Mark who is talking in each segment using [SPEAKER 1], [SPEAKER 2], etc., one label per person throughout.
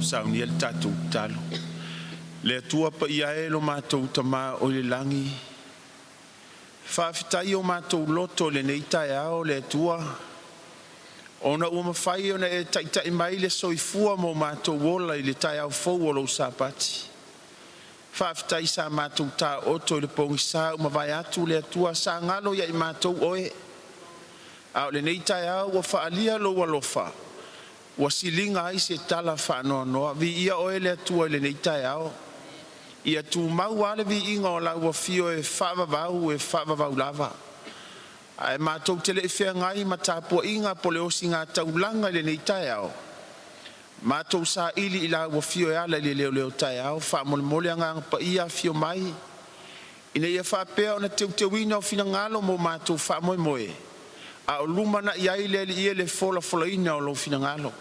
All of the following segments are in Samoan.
[SPEAKER 1] Saunia le tatou tatalo. Le Atua paia e lo matou Tama oi le lagi, faafetai i o matou loto i lenei taeao le Atua, ona ua mafai ona e taitai mai le soifua ma o matou ola i le taeao fou o lou Sapati. Faafetai sa matou taooto i le pogisa ua mavae atu le Atua sa galo ia i matou oe, a o lenei taeao ua faaalia lou alofa ua siliga ai se tala faanoanoa. Viia oe le Atua i lenei taeao, ia tumau lava le viiga o lau afio e faavavau, e faavavau lava. Ae matou te le i feagai ma tapuaiga po o le ositaulaga i lenei taeao, matou saili i lau afio e ala i le leoleo taeao. Faamolemole Agaga Paia, afio mai ina ia faapea ona teuteuina finagalo ma o matou faamoemoe, a o lumanai ai le Alii e le folafolaina o lou finagalo.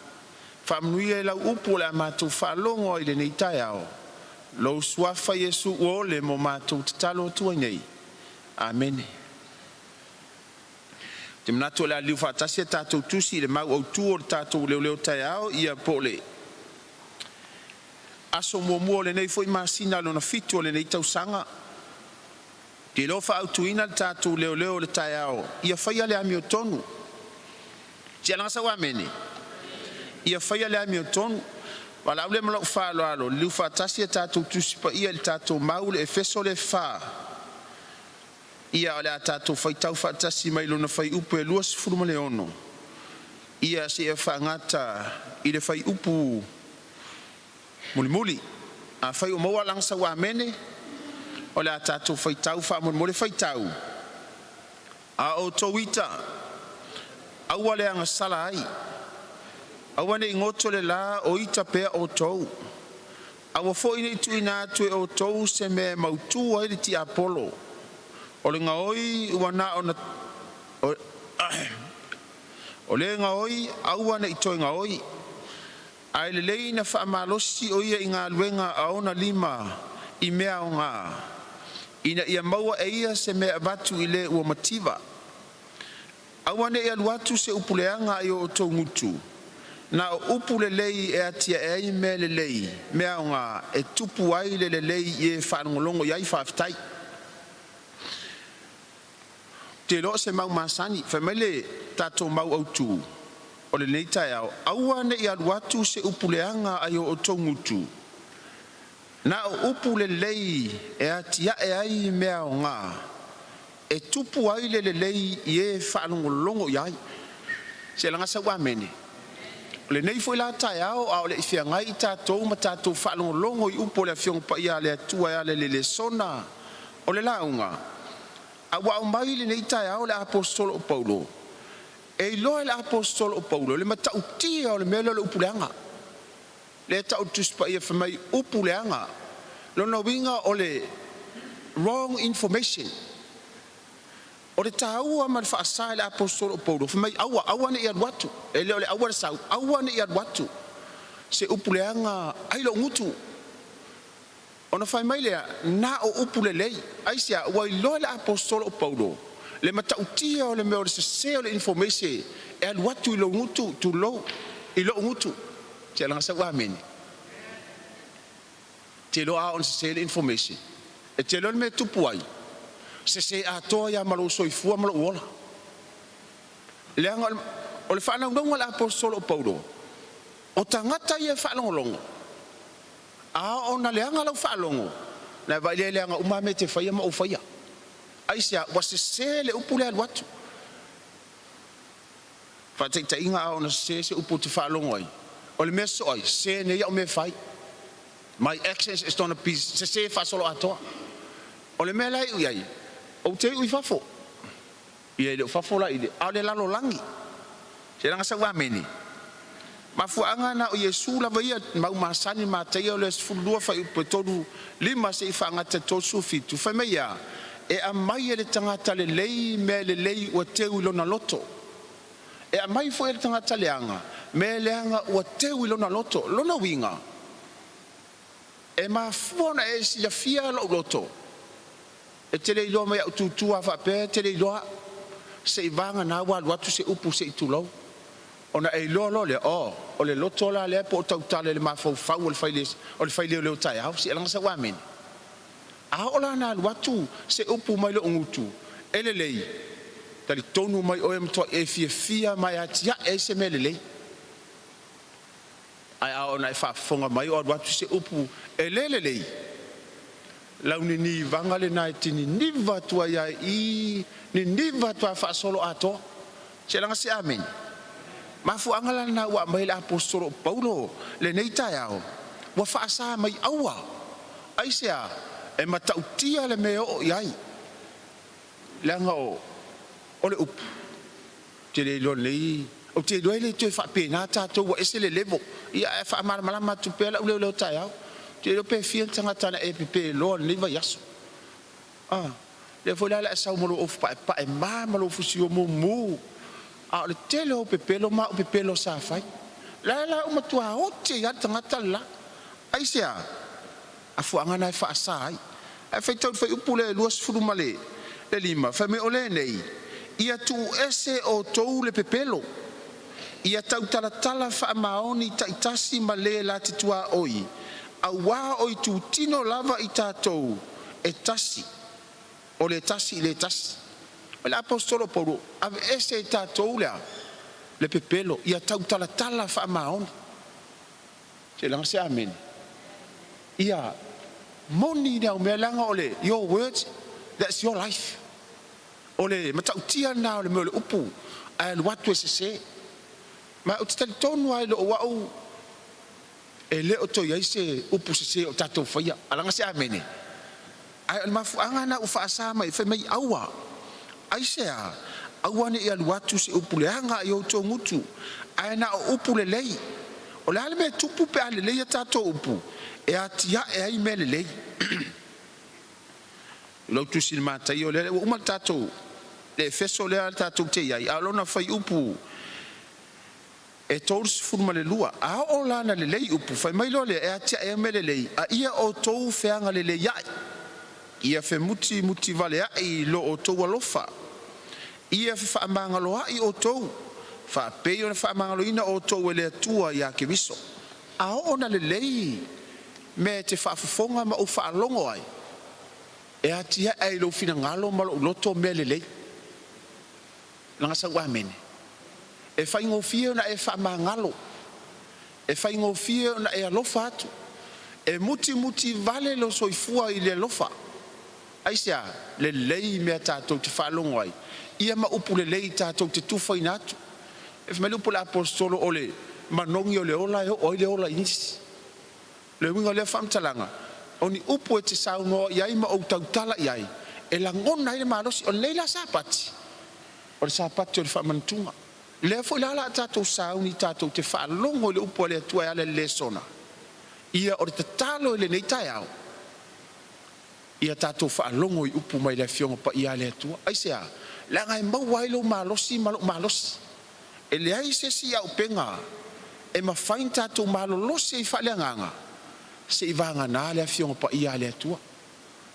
[SPEAKER 1] Faamanuia i lau upu o le a matou faalogo ai i lenei taeao, lou suafa Iesu ua ole mo matou tatalo atu ai nei. Amene. Ou te manatu o le a liliu faatasi a tatou tusi i le mau autu o le tatou leoleo taeao, ia po o le aso muamua o lenei foi masina lona fitu o lenei tausaga. Ou te iloa faaautuina le tatou leoleo o le taeao, ia faia le amiotonu. Sialaga sau amene. Ia faia le amiotonu. Valaau lea ma lou faaaloalo, liliu faatasi a tatou Tusi Paia i le tatou mau le Efeso le 4, ia o le a tatou faitau faatasi mai lona fuaiupu e 26 ia seia faagata i le fuaiupu mulimuli. Afai ua maua alaga sau amene, o le a tatou faitau faamolemole faitau. A outou ita, aua le agasala ai, aua ne i goto le la o ita pea outou. Aua foi ne i tuuina atu e outou se mea e mautu ai le tiapolo. O le gaoi ua na ona o le gaoi, aua ne i toe gaoi, ae lelei na faamalosi o ia i galuega a ona lima i mea aoga, ina ia maua e ia se mea e avatu i le ua mativa. Aua ne i alu atu se upu leaga mai o outou gutu, na o upu lelei e atiae ai mea lelei, mea aoga e tupu ai le lelei i e faalogologo i ai. Faafetai. Te iloa o se mau masani. Fai mai le tatou mau autu o lenei taeao, aua ne i alu atu se upu leaga ai o outou gutu, na o upu lelei e atiae ai mea aoga, e tupu ai le lelei i e faalogologo i ai. Se laga sau amene. O lenei foi la taeao a o le i feagai i tatou ma tatou faalogologo i upu o le Afioga Paia a le Atua e ala i le lesona o le lauga, a ua aumai lenei taeao le aposetolo o Paulo, e iloa e le aposetolo o Paulo le matautia o le mea lea o le upu leaga. Lea e tau i le Tusi Paia fai mai upu leaga. Lona uiga o le wrong information. O le taua ma le faasa e le aposetolo o Paulo, fai mai aua, aua ne i alu atu. E le o le aua le sau, aua ne i alu atu se upu leaga ai lou gutu. Ona fai mai lea, na o upu lelei. Aisea? Ua iloa e le aposetolo o Paulo le matautia o le mea o le sese o le information e alu atu i lou gutu, tulou, i lou gutu. Se laga sau amene. Te iloa a ona sese le information, e te iloa le mea e tupu ai, sese atoa ia ma lou soifua ma lou ola. Leaga o le faanaunauga a le aposetolo o Paulo, o tagata ia e faalogologo, a ona leaga lau faalogo, na e vaai lea e leaga uma mea e te faia ma ou faia. Aisea? Ua sese le upu lea alu atu. Faataitaiga, a ona sese se upu te faalogo ai, o le mea soo ai, sese nei au mea fai. My actions is gonna be sese faasolo atoa. O le mea la iu ai, ou te iu i fafo. Ia e le o fafo la i le, a o le lalolagi. Se laga sau amene. Mafuaaga na o Iesu lava ia mau masani Mataia o le 12 fuaiupu e 35 seia faagata 37, fai mai ia, e aumai e le tagata lelei mea lelei ua teu i lona loto. E aumai foi e le tagata leaga mea leaga ua teu i lona loto. Lona uiga, e mafua ona e silafia lou loto, e te le iloa mai au tutua faapea, e te le iloa, se i vagana ua alu atu se upu se i tulou. Ona e iloa loa lea, oh, o le loto la lea po o tautala i le mafaufau o le faileoleo taeao, sialaga sau amene. A oo la na alu atu se upu mai lou gutu, e lelei, talitonu mai oe matuai e fiafia ma e atiae ai se mea lelei. Ae a oo ina e faafofoga mai o alu atu se upu e le lelei, launinivaga lena e te niniva atu ai lava i i, niniva atu lava faasoloatoa. Seiloga se amene. Mafuaaga la lena ua aumai ai le aposetolo o Paulo lenei taeao, ua faasa mai aua. Aisea? E matautia le mea e oo i ai, leaga o le upu. Ou te le iloa nei, ou te iloa e le toe faapena tatou ua ese le level. Ia ae faamalamalama atu pea lau leoleo taeao. Ou te iloa pe fia ni tagata na e pepeloa i lenei vaiaso. Ah, lea foi la o le a e sau ma lou ofu paepae ma ma lou fusiua mumu. A o le tele o au pepelo ma au pepelo sa fai. La la ua matua oti ai lava le tagata le la. Aisea? Afuaga na e faasa ai. Ae faitau i le fuaiupu lea e 25, fai mai o lenei, ia tuuese outou le pepelo, ia tautalatala faamaoni taitasi ma le la te tuaoi, auā o itutino lava i tatou e tasi, o le tasi i le tasi. O le aposetolo o Paulo, aveese i tatou lea le pepelo, ia tautalatala faamaoni. Seiloga se amene. Ia moni le aumea leaga o le your words, that's your life. O le matautia lena o le mea o le upu, ae alu atu e sese. Ma ou te talitonu lava i lou au e le o toe i ai se upu sese o tatou faia. Alaga se amene. Ae o le mafuaaga lena ua faasa mai fai mai aua. Aisea? Aua ne i alu atu se upu leaga i outou gutu, ae na o upu lelei. O le a le mea e tupu pe a lelei a tatou upu, e atiae ai mea lelei. O lau tusi i le Mataio lea ua uma le tatou le Efeso lea le tatou te i ai, a o lona fuaiupu e 32, a oo la na lelei upu, fai mai loa lea e atiae ai mea lelei, a ia outou feagalelei ai, ia femutimutivalea i lo outou alofa, ia fefaamagaloai outou, faapei ona faamagaloina outou e le Atua ia Keriso. A oo na lelei mea e te faafofoga ma ou faalogo ai, e atiae ai i lou finagalo ma lou loto mea lelei. Laga sau amene. E faigofie ona e faamagalo, e faigofie ona e alofa atu, e mutimuti vale lou soifua i le alofa. Aisea? Lelei mea tatou te faalogo ai, ia ma upu lelei tatou te tufaina atu. E fai mai le upu a le aposetolo o le manogi o le ola e oo ai le ola i nisi. Le uiga o lea faamatalaga, o ni upu e te saunoa i ai ma ou tautala i ai, e lagona ai le malosi. O lenei la Sapati, o le Sapati o le faamanatuga. Lea foi la o le a tatou sauni tatou te faalogo i le upu a le Atua e ala i le lesona. Ia o le tatalo i lenei taeao, ia tatou faalogo i upu mai le Afioga Paia a le Atua. Aisea? Leaga e maua ai lou malosi ma lou malosi. E leai se isi auupega e mafai ona tatou malolosi ai faaleagaga seivagana le Afioga Paia a le Atua.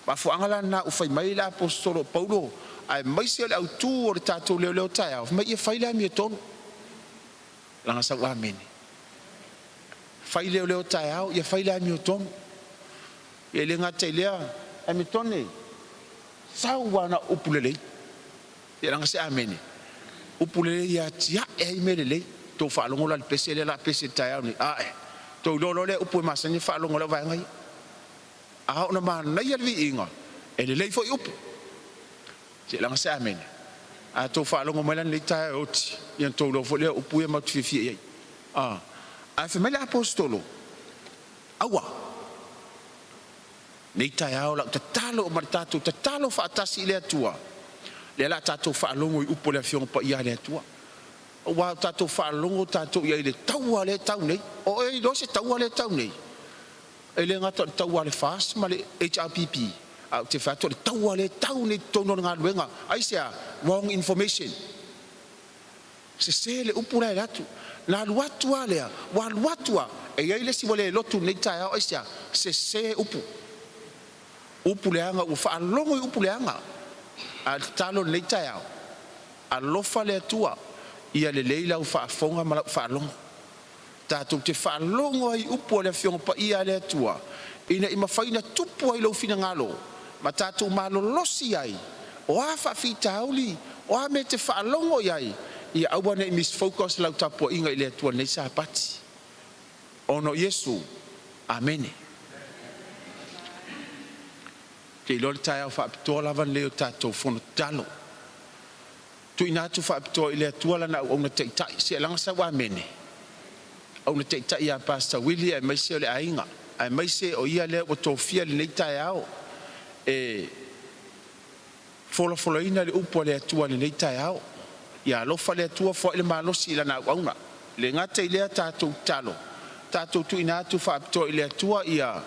[SPEAKER 1] Mafuaaga la lena ua fai mai le aposetolo o Paulo aemaise o le autū o le tatou leoleo taeao, fai mai ia fai le amiotonu. Laga sau amene. Fai leoleo taeao, ia fai le amiotonu. E le gata i lea, amiotonu sau lava na o upu lelei. Ia laga se amene. Upu lelei ia atiae ai mea lelei. Tou faalogo la i le pese lea o le a pese i le taeao nei. Ae, tou iloa loa lea upu e masani ona faalogo i lau vaega ia. A oo ina manaia le viiga, e lelei foi upu. Seiloga se amene. A tou faalogo mai la i lenei taeao e oti, ia ona tou iloa foi lea o upu ia matou te fiafia i ai. Ae fai mai le aposetolo, aua. Nei taeao lau tatalo ma le tatou tatalo faatasi i le Atua, lea o le a tatou faalogo i upu o le Afioga Paia a le Atua. Aua o tatou faalogo tatou i ai i le taua lea e tau nei. O e iloa se taua lea e tau nei? E le gata o le taua a le FAST ma le HRPP, a ou te fai atu o le taua lea e tau nei i totonu o le galuega. Aisea? Wrong information. Sese le upu la e atu. Na alu atu lava lea, ua alu atu lava. E i ai le isi ua le lotu i lenei taeao, aisea? Sese upu. Upu leaga ua faalogo i upu leaga. A o le tatalo i lenei taeao, alofa le Atua. Ia lelei lau faafofoga ma lau faalogo. Tatou te faalogo ai i upu a le Afioga Paia a le Atua ina ia mafai ona tupu ai lou finagalo ma tatou malolosi ai. O a faafitauli, o a mea e te faalogo i ai, ia aua ne i misfocus lau tapuaiga i le Atua i lenei Sapati. Ona o Iesu, amene. Ou te iloa o le taeao faapitoa lava lenei o le tatou fono tatalo. Tuuina atu faapitoa i le Atua lana auauna taitai, se i alaga sau amene. Auauna taitai ia Pastor Willie aemaise o le aiga, aemaise o ia lea ua tofia i lenei taeao e folafolaina le upu a le Atua i lenei taeao. Ia alofa le Atua foai le malosi i lana auauna. E le gata i lea tatou tatalo, tatou tuuina atu faapitoa i le Atua ia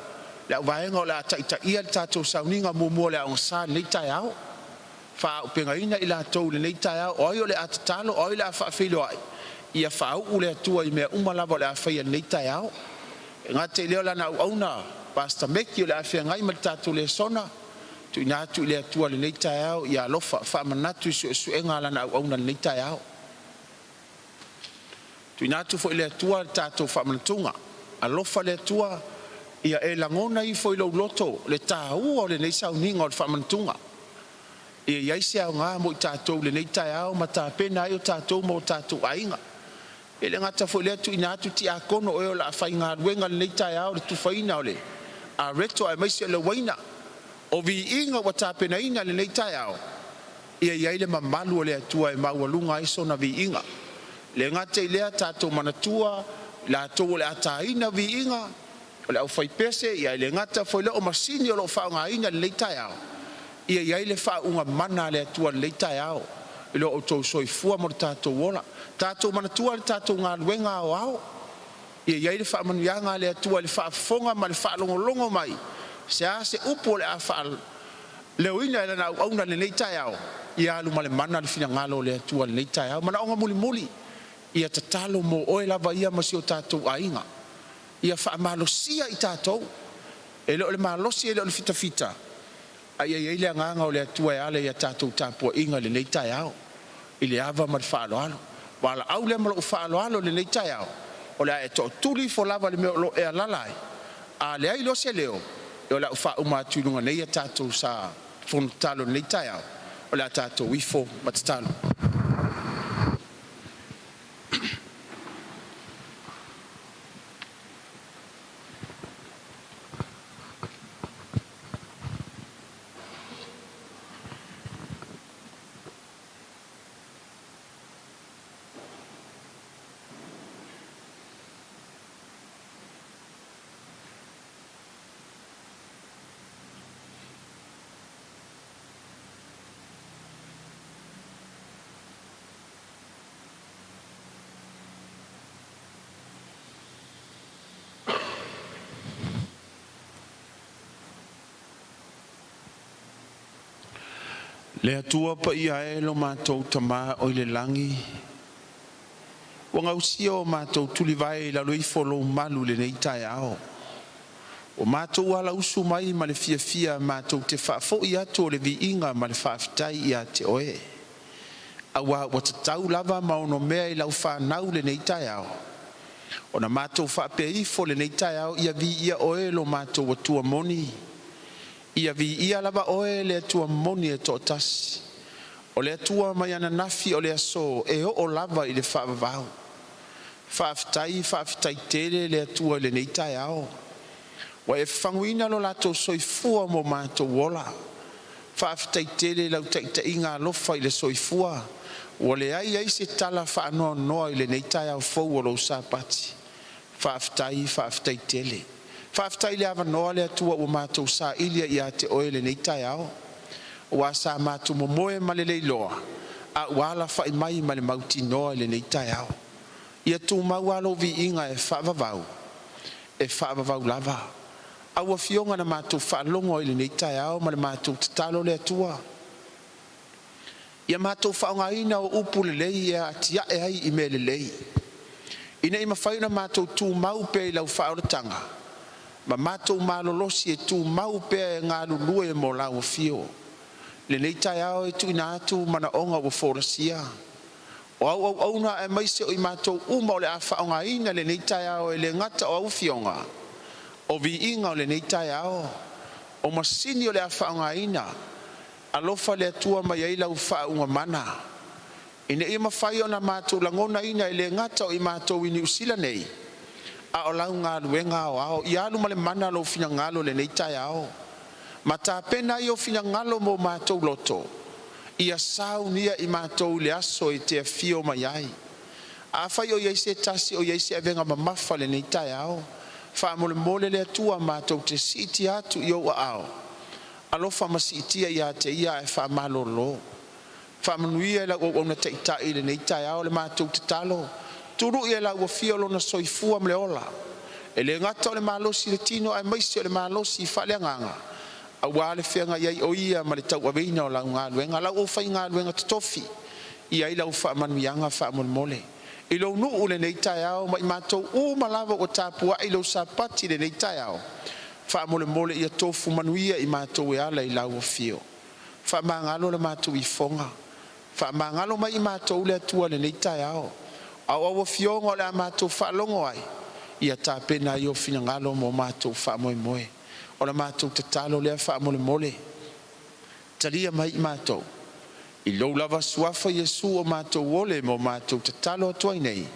[SPEAKER 1] le auvaega o le a taitaia le tatou sauniga muamua o le aogasa i lenei taeao. Faaauupegaina i latou i lenei taeao, o ai o le a tatalo, o ai o le a faafeiloai, ia faauu le Atua i mea uma lava o le a faia i lenei taeao. E le gata i lea o lana auauna Pastor Meki o le a feagai ma le tatou lesona, tuuina atu i le Atua i lenei taeao, ia alofa faamanatu i suesuega a lana auauna i lenei taeao. Tuuina atu foi i le Atua le tatou faamanatuga, alofa le Atua ia e lagona ifo i lou loto le taua o lenei sauniga o le faamanatuga. Ia i ai se aoga mo i tatou i lenei taeao ma tapena ai o tatou ma o tatou aiga. E le gata foi i lea tuuina atu tiakono o e o le a faigaluega i lenei taeao i le tufaina o le areto aemaise o le uaina. O viiga ua tapenaina i lenei taeao, ia i ai le mamalu o le Atua e maualuga ai sona viiga. E le gata i lea tatou manatua i latou o le a taina viiga, o le aufaipese, ae le gata foi i lea o masini o lo o faaaogaina i lenei taeao, ia i ai le faauuga mana a le Atua i lenei taeao i lo outou soifua ma lo tatou ola. Tatou manatua le tatou galuega aoao, ia i ai le faamanuiaga a le Atua i le faafofoga ma le faalogologo mai, se a se upu o le a faaleoina e lana auauna i lenei taeao, ia alu ma le mana le finagalo o le Atua i lenei taeao. Manaoga mulimuli, ia tatalo mo oe lava ia ma si o tatou aiga. Ia faamalosia i tatou, e le o le malosi e le o le fitafita, a ia i ai le agaga o le Atua e ala i a tatou tapuaiga i lenei taeao i le ava ma le faaaloalo. O valaau lea ma lou faaaloalo i lenei taeao, o le a e tootuli ifo lava i le mea o lo o e alaala ai. A leai loa se leo, o le a ou faauma atu i luga nei a tatou fono tatalo i lenei taeao, o le a tatou ifo ma tatalo. Le Atua Paia e lo matou Tama oi le lagi, ua gausia o matou tulivae i lalo ifo o Lou malu i lenei taeao. Ua matou alausu mai ma le fiafia matou te faafoi atu o le viiga ma le faafetai ia te Oe, aua ua tatau lava ma onomea i lau fanau lenei taeao. Ona matou faapea ifo i lenei taeao, ia viia Oe lo matou Atua moni, ia viia lava Oe le Atua moni e toatasi, o le Atua mai ananafi, o le aso, e oo lava i le faavavau. Faafetai, faafetai tele le Atua i lenei taeao, ua e fafaguina lo latou soifua ma o matou ola. Faafetai tele i lau taitaiga alofa i le soifua, ua leai ai se tala faanoanoa i lenei taeao fou o lou Sapati. Faafetai, faafetai tele. Faafetai i le avanoa le Atua ua matou saili ai ia te Oe i lenei taeao, aua sa matou momoe ma le le iloa, a ua alafai mai ma le mautinoa i lenei taeao. Ia tumau lava lou viiga e faavavau, e faavavau lava. A ua Afioga na matou faalogo ai i lenei taeao ma le matou tatalo le Atua, ia matou faaaogaina o upu lelei e atiae ai i mea lelei, ina ia mafai ona matou tumau pea i lau faaolataga ma matou malolosi e tumau pea e galulue mo lau afio. I lenei taeao e tuuina atu manaoga ua folasia. O au auauna aemaise o i matou uma o le a faaaogaina lenei taeao, e le gata o au afioga, o viiga o lenei taeao, o masini o le a faaaogaina, alofa le Atua ma ia i ai lau faauuga mana, ina ia mafai ona matou lagonaina e le gata o i matou i Niu Sila nei, a o lau galuega aoao. Ia alu ma le mana lou finagalo i lenei taeao, ma tapena ai ou finagalo mo o matou loto, ia saunia i matou i le aso e te afio mai ai. Afai o i ai se tasi o i ai se avega mamafa i lenei taeao, faamolemole le Atua matou te siitia atu i ou aao, alofa ma siitia ia te Ia ae faamalolo. Faamanuia i lau auauna taitai i lenei taeao le matou tatalo, tului e lau Afio lona soifua ma le ola, e le gata o le malosi i le tino aemaise o le malosi faaleagaga aua le feagai ai o ia ma le tauaveina o lau galuega. Lau aufaigaluega totofi, ia i ai lau faamanuiaga faamolemole i lou nuu i lenei taeao ma i matou uma lava ua tapuai lou Sapati i lenei taeao, faamolemole ia tofu manuia i matou e ala i lau afio. Faamagalo le matou ifoga, faamagalo mai i matou le Atua i lenei taeao, a o au afioga o le a matou faalogo ai, ia tapena ai ou finagalo mo matou faamoemoe. O le matou tatalo lea faamolemole, talia mai i matou, i lou lava Suafa Iesu ua matou ole ma o matou tatalo atu ai nei.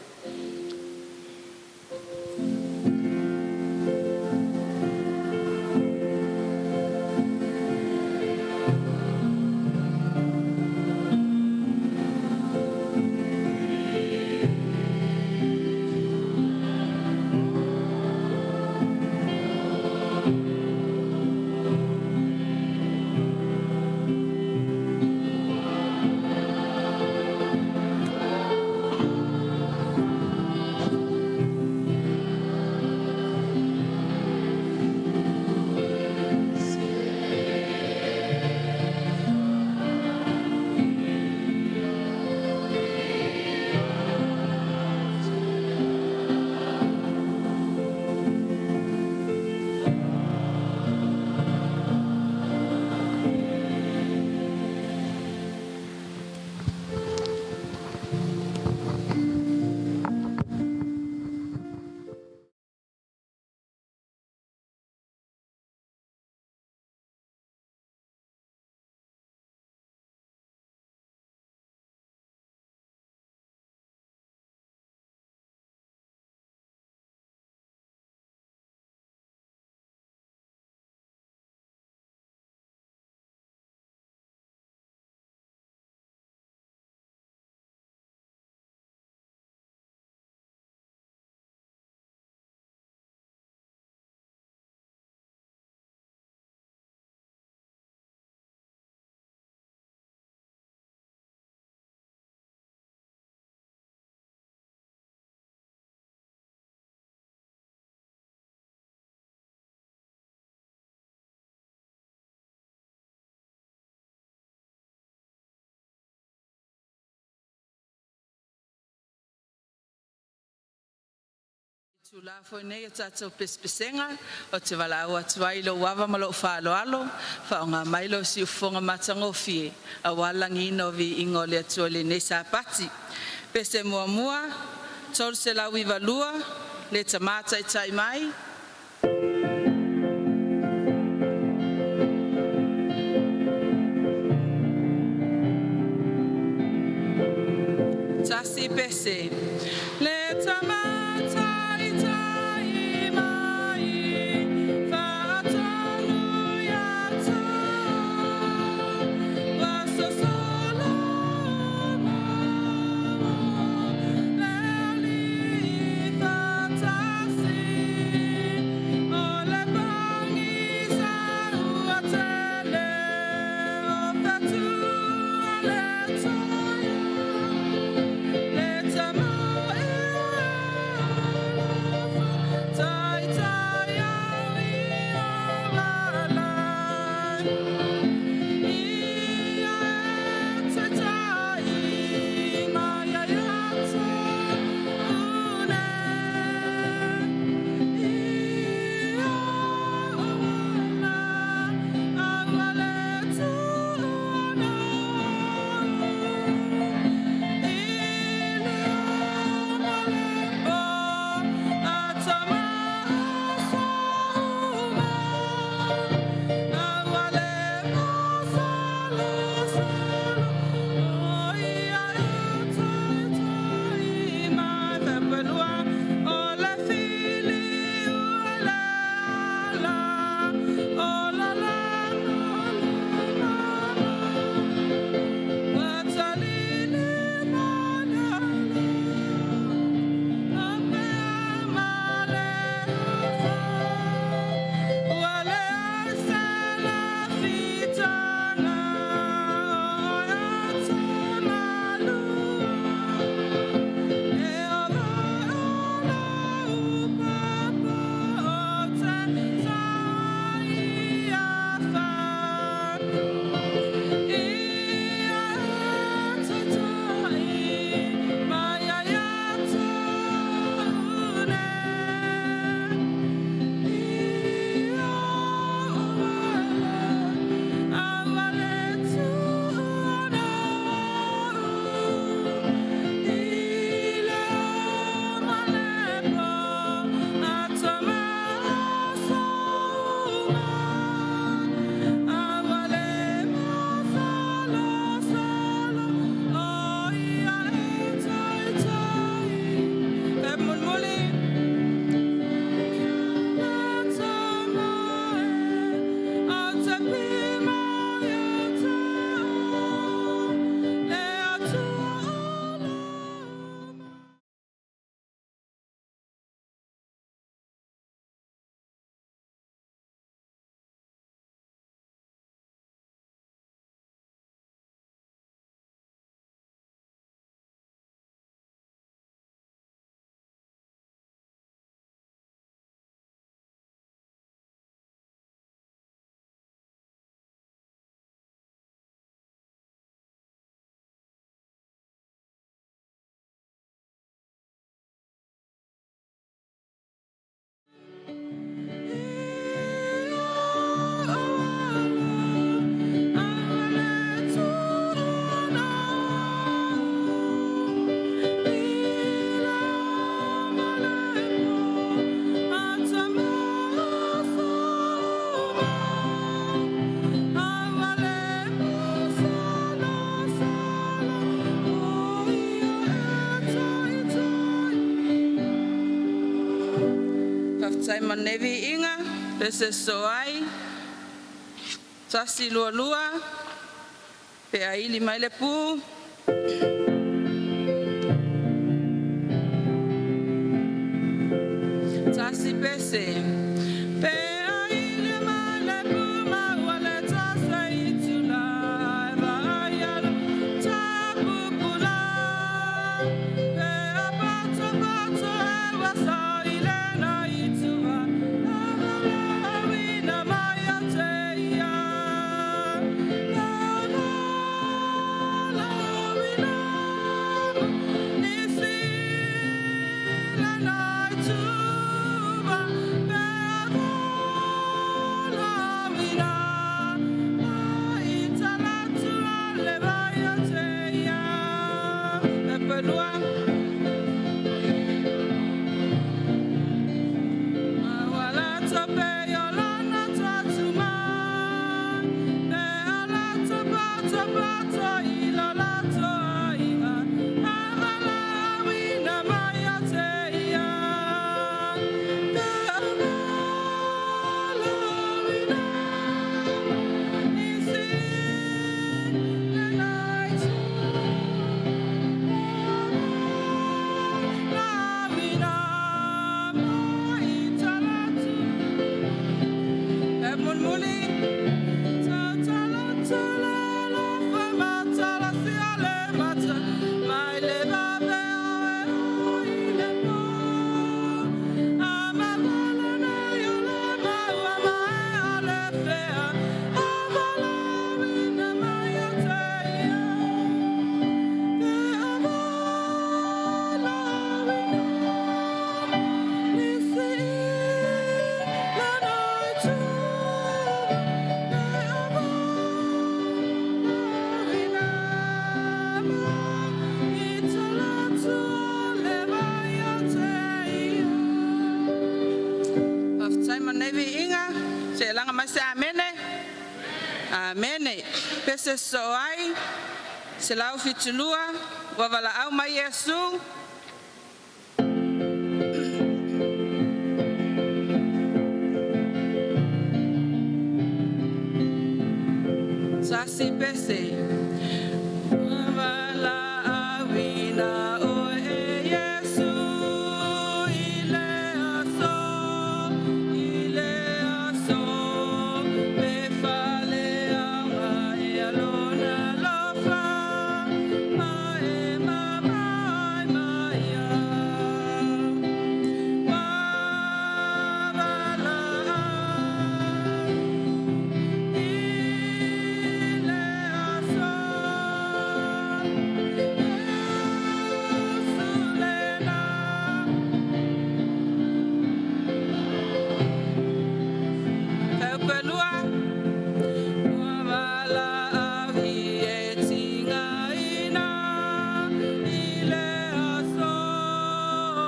[SPEAKER 2] Itula foi lenei o tatou pesepesega, ou te valaau atu ai i lou ava ma lou faaaloalo faaaoga mai lou siufofoga matagofie aua le lagiina o le viiga o le Atua i lenei Sapati. Pese muamua 392, Le Tama Taitai Mai. 1 pese. Le Taitai mai, faatonu ia Aso Solo le Alii faatasi, o le pogisa ua tele, o fetu a le toia, le Tama. ma lenei viiga, pese sosoo ai, 1, 2, 2, pe aili mai le pu. 1 pese. Pe aili mai le pu maua le tasa i tula e vaai ala tapupula. Pe a pato pato e wasa i lena i tua a mai a te ia. Pe a lauina nisi lena i tua pe a lauina mai talatu a le vai a te ia. Pepa lua. Muli. Faafetai ma lenei viiga, se laga mai se amene. Amene. Pese sosoo ai, 172, ua valaau mai Iesu. 1 pese. Ua valaauina oe e Iesu i le aso, i le aso, pe faleaoga e alona lofa, ma e mamai maia. Ua valaau i le aso, Iesu lena. Kaupalua. Ua valaau i e tigaina i le aso,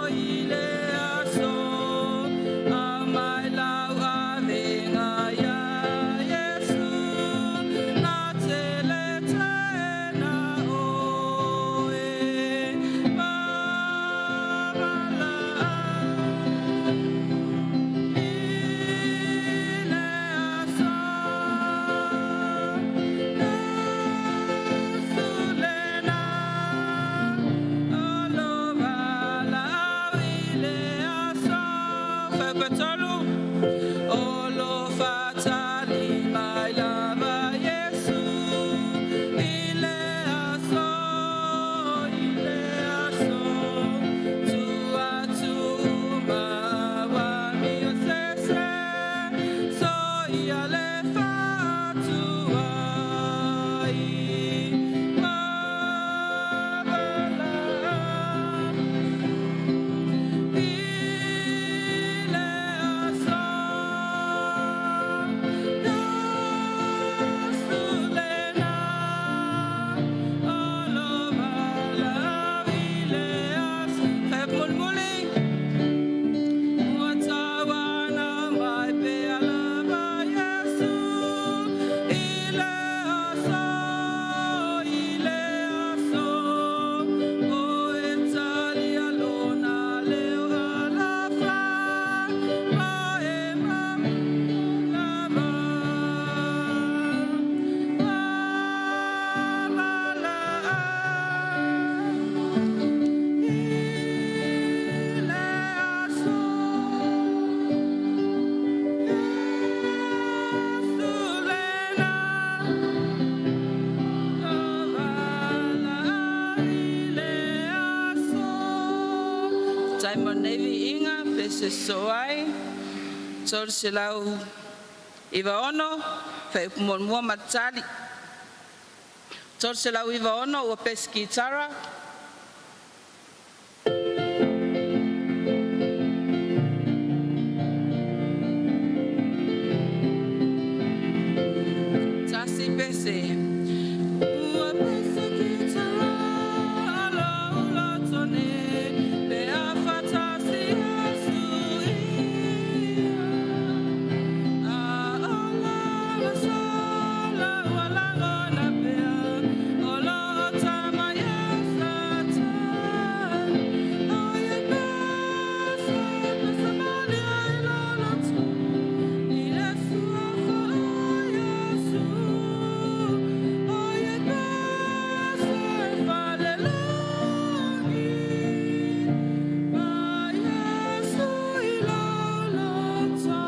[SPEAKER 2] i le aso, aumai lau avega iā Iesu, na te le teena oe. Ua valaau i le aso, Iesu lena. O lo valaau i le aso. Faupatolu. O lo faatali mai lava Iesu i le aso, i le aso, tuu atu uma au amio sese, soia le faatuai. Ua valaau i le aso. Lenei viiga pe sosoo ai 396 Fuaiupu Muamua ma le Tali. 396 ua pesi kitara. Tasi pese. Ua pese kitara lou loto nei pe a faatasi Iesu ia. A ola ma sola ua lagona pea o loo tama ia Satani. O ia pese, pese malie i lou loto i le suafa o Iesu. O ia pese falelagi ma Iesu i lou loto.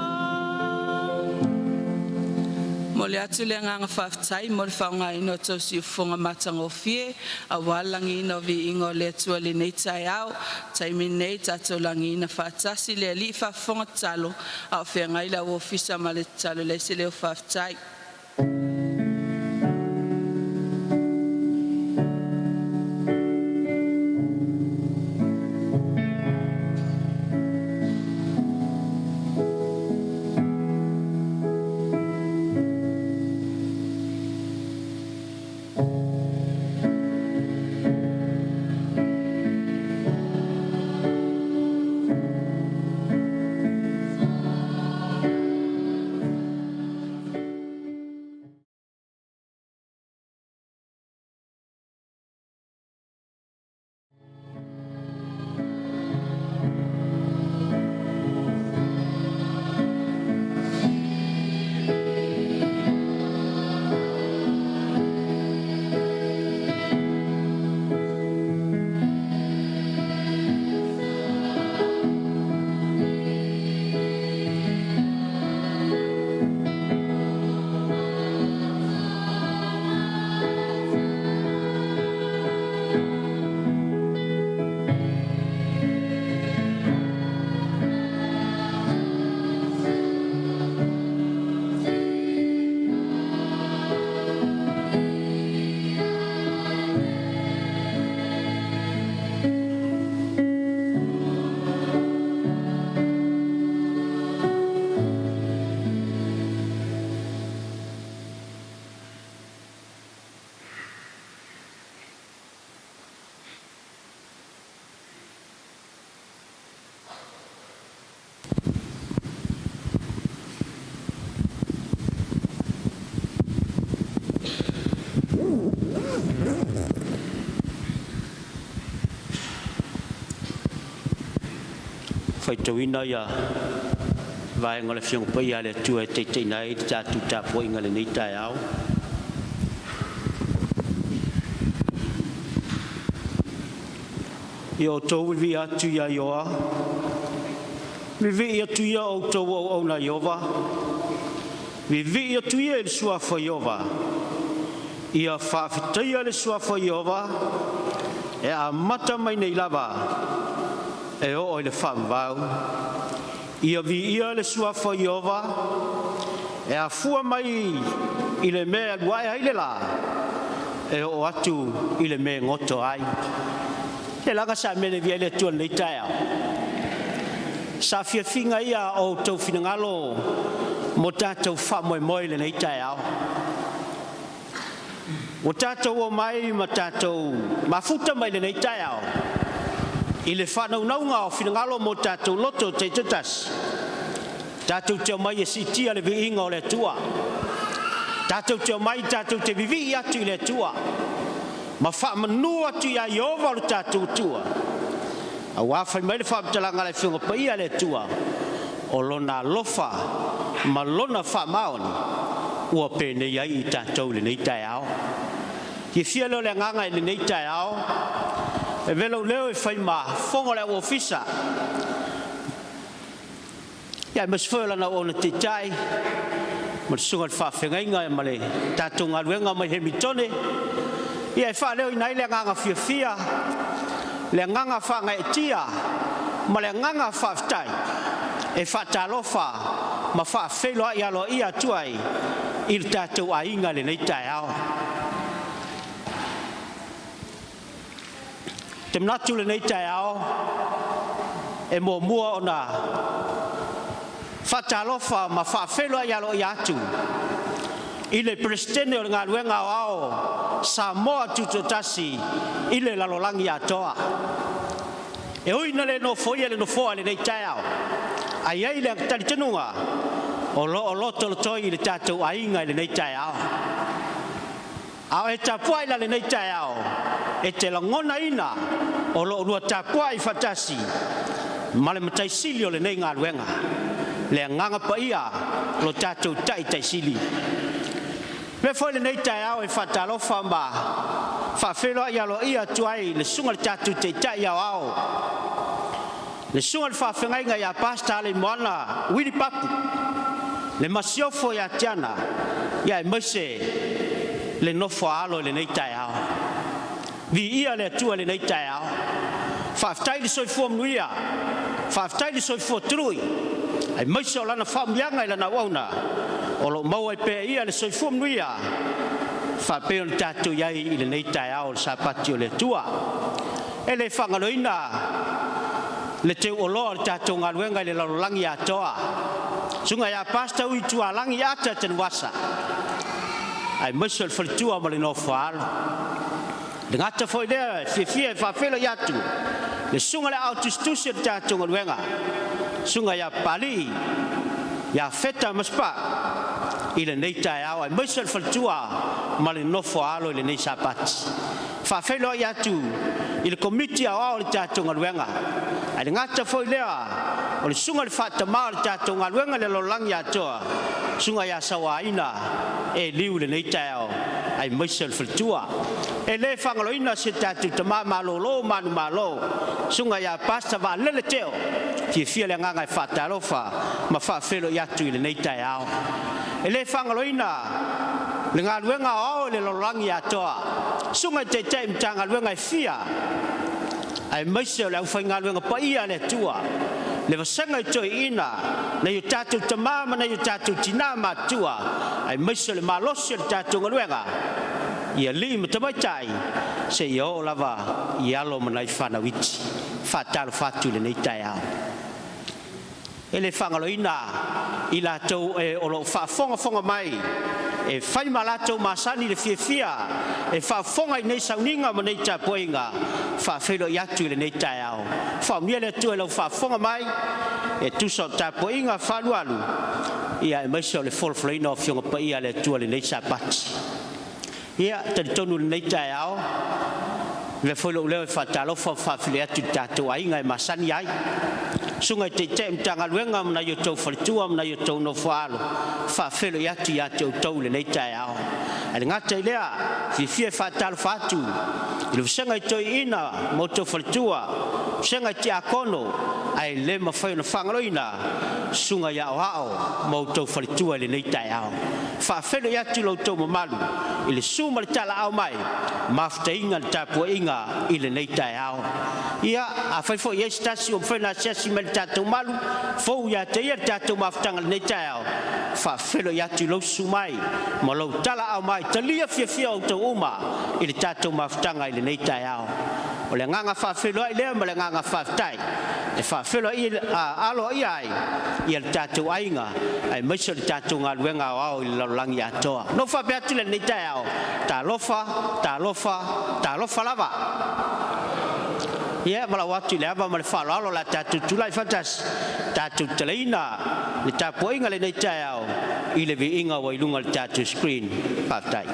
[SPEAKER 2] Momoli atu le agaga faafetai mo le faaaogaina o tou siufofoga matagofie aua le lagiina o viiga o le Atua i lenei taeao. Taimi lenei tatou lagiina faatasi le Alii faafofoga tatalo a o feagai le au ofisa ma le tatalo e leai se leo faafetai.
[SPEAKER 3] Faitauina ia vaega o le Afioga Paia a le Atua e taitaiina ai le tatou tapuaiga i lenei taeao. Ia outou viivii atu ia Ioa, vivii atu ia outou o auauna a Ieova, vivii atu ia i le suafa o Ieova. Ia faafetaia le suafa o Ieova e amata mai nei lava e oo i le faavavau. Ia viia le suafa o Ieova e afua mai i le mea e alu ae ai le la e oo atu i le mea e goto ai. E laga sa mele via le Atua i lenei taeao. Sa fiafiga ia o outou finagalo mo tatou faamoemoe i lenei taeao. Ua tatou omai ma tatou mafuta mai lenei taeao i le faanaunauga o finagalo mo tatou loto taitoatasi, tatou te omai e siitia le viiga o le Atua. Tatou te omai tatou te vivii atu i le Atua ma faamanu atu ia Ieova lo tatou Atua, auā fai mai le faamatalaga a le Afioga Paia a le Atua, o Lona alofa ma Lona faamaoni ua penei ai i tatou i lenei taeao. Fiafia lea o le agaga i lenei taeao e avea lou leo e fai ma fofoga o le au ofisa, ia aemaise foi o lana auauna taitai ma le susuga i le faafeagaiga ma le tatou galuega mai Hemitone, ia e faaleoina ai le agaga fiafia, le agaga faagaeetia. ma le agaga faafetai e faatalofa ma faafeiloai aloaia atu ai i le tatou aiga i lenei taeao. Ou te manatu i lenei taeao e muamua ona faatalofa ma faafeiloai aloaia atu i le Peresetene o le Galuega Aoao Samoa Tutoatasi i le lalolagi atoa. E ui ina le nofoia le nofoa i lenei taeao, ae i ai le talitonuga o lo o lotolotoi i le tatou aiga i lenei taeao. A o e tapuai la lenei taeao, e te lagonaina o lo oulua tapuai faatasi ma le Matai Sili o lenei galuega, le Agaga Paia, lo tatou Taitai Sili. E avea foi lenei taeao e faatalofa ma faafeiloai aloaia atu ai i le susuga i le tatou Taitai Aoao, le susuga i le Faafeagaiga ia Pastor Alaimoana Uili Papu, le Masiofo ia Tiana, aemaise le nofo a alo i lenei taeao. Viia le Atua i lenei taeao. Faafetai le soifua manuia, faafetai le soifua tului, aemaise o lana faamanuiaga i lana auauna o lo o maua ai pea e ia le soifua manuia faapea ona tatou i ai i lenei taeao o le Sapati o le Atua. E le faagaloina le teuoloa o le tatou galuega i le lalolagi atoa, susuga ia Pastor Ui Tualagi Ata Tanuvasa, aemaise o le faletua ma le nofo a alo. Le gata foi lea e fiafia e faafeiloai atu le susuga i le Aao Tusitusi o le tatou galuega, susuga ia Papalii ia Feta Masepau i lenei taeao, aemaise o le faletua ma le nofo a alo i lenei Sapati. Faafeiloai atu i le Komiti Aoao o le tatou galuega, ae le gata foi lea o le susuga i le faatama o le tatou galuega i le lalolagi atoa, susuga ia Sauaina Eliu i lenei taeao, aemaise o le faletua. E le faagaloina si o tatou tama malolo manumalo, susuga ia Pastor Vaalele Teo. E fiafia le agaga e faatalofa ma faafeiloai atu i lenei taeao. E le faagaloina le galuega aoao i le lalolagi atoa, susuga i taitai o Matagaluega e fia, aemaise o le aufaigaluega paia a le Atua, le vasega i toeaiina, nai o tatou tama ma nai o tatou tina matutua, aemaise o le malosi o le tatou galuega i alii ma tamaitai seia oo lava i alo ma nai fanau iti. Faatalofa atu i lenei taeao. E le faagaloina i latou e o lo o faafogafoga mai e fai ma latou masani le fiafia e faafofoga i nei sauniga ma nei tapuaiga. Faafeiloai atu i lenei taeao. Faamanuia le Atua i lau faafofoga mai e tusa o tapuaiga faaalualu, ia aemaise o le folafolaina o Afioga Paia a le Atua i lenei Sapati. Ia, talitonu i lenei taeao, avea foi lou leo e faatalofa ma faafeiloai atu i le tatou aiga e masani ai, susuga i Taitai o Matagaluega ma nai o outou faletua ma nai o outou nofo-a-alo, faafeiloai atu ia te outou i lenei taeao. Ae le gata i lea, fiafia e faatalofa atu i le vasega i toeaiina ma outou faletua, vasega i tiakono, ae le mafai ona faagaloina susuga i aoao ma outou faletua i lenei taeao. Faafeiloai atu i lo outou mamalu i le susu ma le talaaao mai, mafutaina le tapuaiga i lenei taeao. Ia, afai foi e i ai se tasi ua mafai ona asiasi mai i le tatou malu, fou ia te ia le tatou mafutaga i lenei taeao, faafeiloai atu i lou susu mai ma lou talaaao mai, talia fiafia outou uma i le tatou mafutaga i lenei taeao. O le agaga faafeiloai lea ma le agaga faafetai e faafeiloai aloaia ai ia le tatou aiga aemaise o le tatou galuega aoao i le lalolagi atoa. Ona ou faapea atu lea i lenei taeao, talofa, talofa, talofa lava. Ia, valaau atu i le ava ma le faaaloalo o le a tatou tulai faatasi tatou tatalaina le tapuaiga i lenei taeao i le viiga ua i luga o le tatou screen. Faafetai.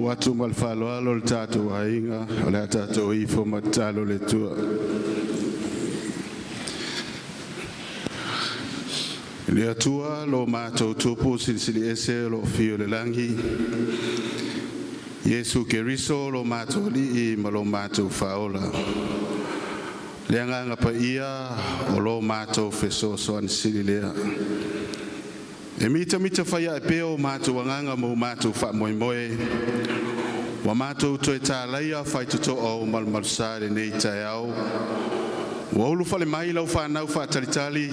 [SPEAKER 4] Oo atu ma le faaaloalo le tatou aiga o le a tatou ifo ma tatalo i le Atua. Le Atua lo matou Tupu Silisili Ese o lo o afio i le lagi, Iesu Keriso lo matou Alii ma lo matou Faaola, le Agaga Paia o lo matou fesoasoani sili lea, e mitamita faiae pea o matou agaga ma o matou faamoemoe, ua matou toe talaia faitotoa o ou malumalusa i lenei taeao, ua ulufale mai lau fanau faatalitali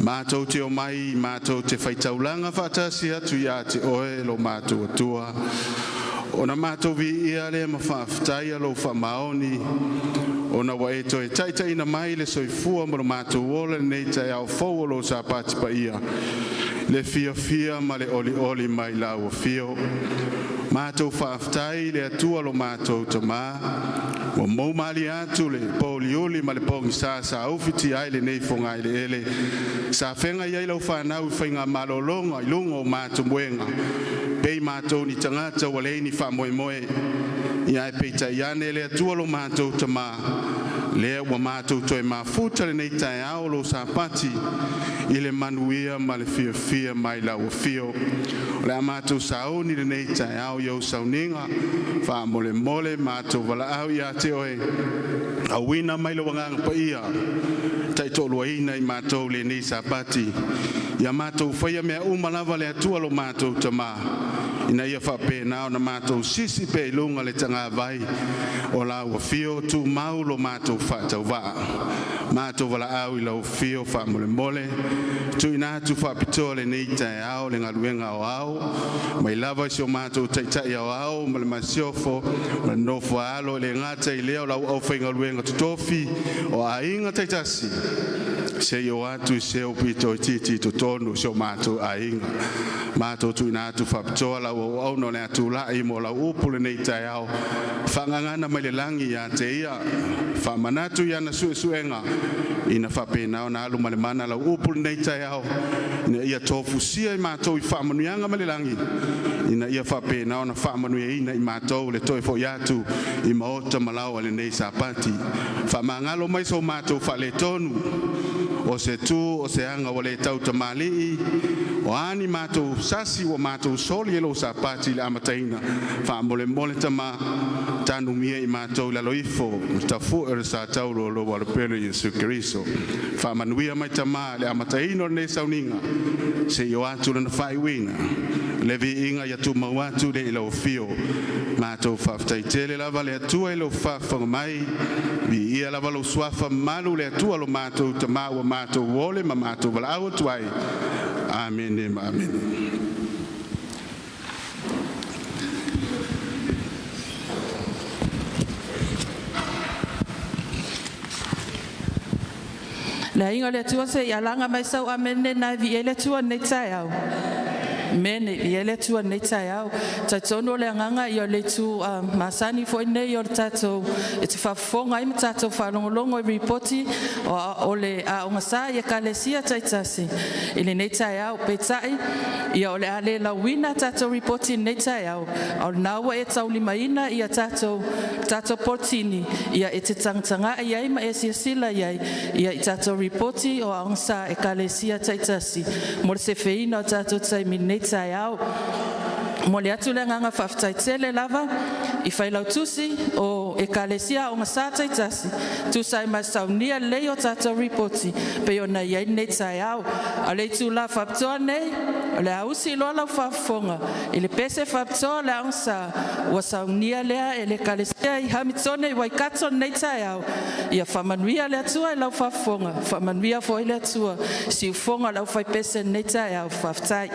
[SPEAKER 4] matou te omai matou te faitaulaga faatasi atu ia te Oe lo matou Atua, ona matou viia lea ma faafetaia lou faamaoni, ona ua e toe taitaiina mai le soifua ma lo matou ola i lenei taeao fou o lou Sapati paia, le fiafia ma le olioli mai lau afio. Matou faafetai i le Atua lo matou Tama, ua mou malie atu le pouliuli ma le pogisa sa ufitia ai lenei fogaeleele sa feagai ai lau fanau i faigamalologa i luga o matou moega, pei matou o ni tagata ua leai ni faamoemoe. Ia ae peitai ane le Atua lo matou Tama, lea ua matou toe mafuta i lenei taeao o lou Sapati i le manuia ma le fiafia mai lau afio. O le a matou sauni i lenei taeao i ou sauniga, faamolemole matou valaau ia te oe, auina mai lou Agaga Paia e taitoaluaina i matou i lenei Sapati, ia matou faia mea uma lava le Atua lo matou Tama, ina ia faapena ona matou sisi pea i luga le tagavai o lau afio, tumau lo matou faatauvaa. Matou valaau i lau afio faamolemole, tuuina atu faapitoa lenei taeao le galuega aoao mai lava i si o matou Taitai Aoao ma le Masiofo ma le nofo a alo, e le gata i lea o lau aufaigaluega totofi o aiga taitasi, seia oo atu i se aupito itiiti i totonu o si o matou aiga. Matou tuuina atu faapitoa lau auauna o le a tulai mo lau upu i lenei taeao, faagagana mai le lagi ia te ia, faamanatu i ana suesuega, ina faapena ona alu ma le mana lau upu i lenei taeao, ina ia tofusia i matou i faamanuiaga mai le lagi, ina ia faapena ona faamanuiaina i matou le toe foi atu i maota ma laoa i lenei Sapati. Faamagalo mai so matou faaletonu, o se tu o se aga ua le tautamalii, o a ni matou sasi ua matou soli e lou Sapati i le amataina, faamolemole Tama, tanumia i matou i lalo ifo o le tafu'e o le sa tauro o lou Alopele Iesu Keriso. Faamanuia mai Tama i le amataina o lenei sauniga seia oo atu i lona faaiuina. Le viiga ia tumau atu lea i lau afio. Matou faafetai tele lava le Atua i lou faafofoga mai, viia lava lou Suafa mamalu le Atua lo matou Tama ua matou ole ma matou valaau atu ai. Amene ma amene.
[SPEAKER 2] Le aiga o le Atua se i alaga mai sau amene na e viia ai le Atua i lenei taeao. Amene, viia le Atua i lenei taeao. Talitonu o le agaga ia o le itu masani foi lenei o le tatou e te faafofoga ai ma tatou faalogologo i lipoti o le aoga sa i ekalesia taitasi i lenei taeao. Peitai ia o le a le lauina tatou lipoti i lenei taeao, a o lena ua e taulimaina ia tatou Poloatini e te tagatagai ai ma e silasila i ai i tatou lipoti o Aoga Sa a Ekalesia taitasi mo le sefeina o tatou taimi i lenei taeao. E momoli atu le agaga faafetai tele lava i Failautusi o Ekalesia Aoga Sa taitasi tusa ai ma le saunia lelei o tatou lipoti pei ona i ai lenei taeao. A o le itula faapitoa lenei o le a usi loa lau faafofoga i le pese faapitoa o le Aoga Sa ua saunia lea e le Ekalesia i Hamiltone i Waikato i lenei taeao. Ia faamanuia le Atua i lau faafofoga, faamanuia foi le Atua i siufofoga o le aufaipese i lenei taeao. Faafetai.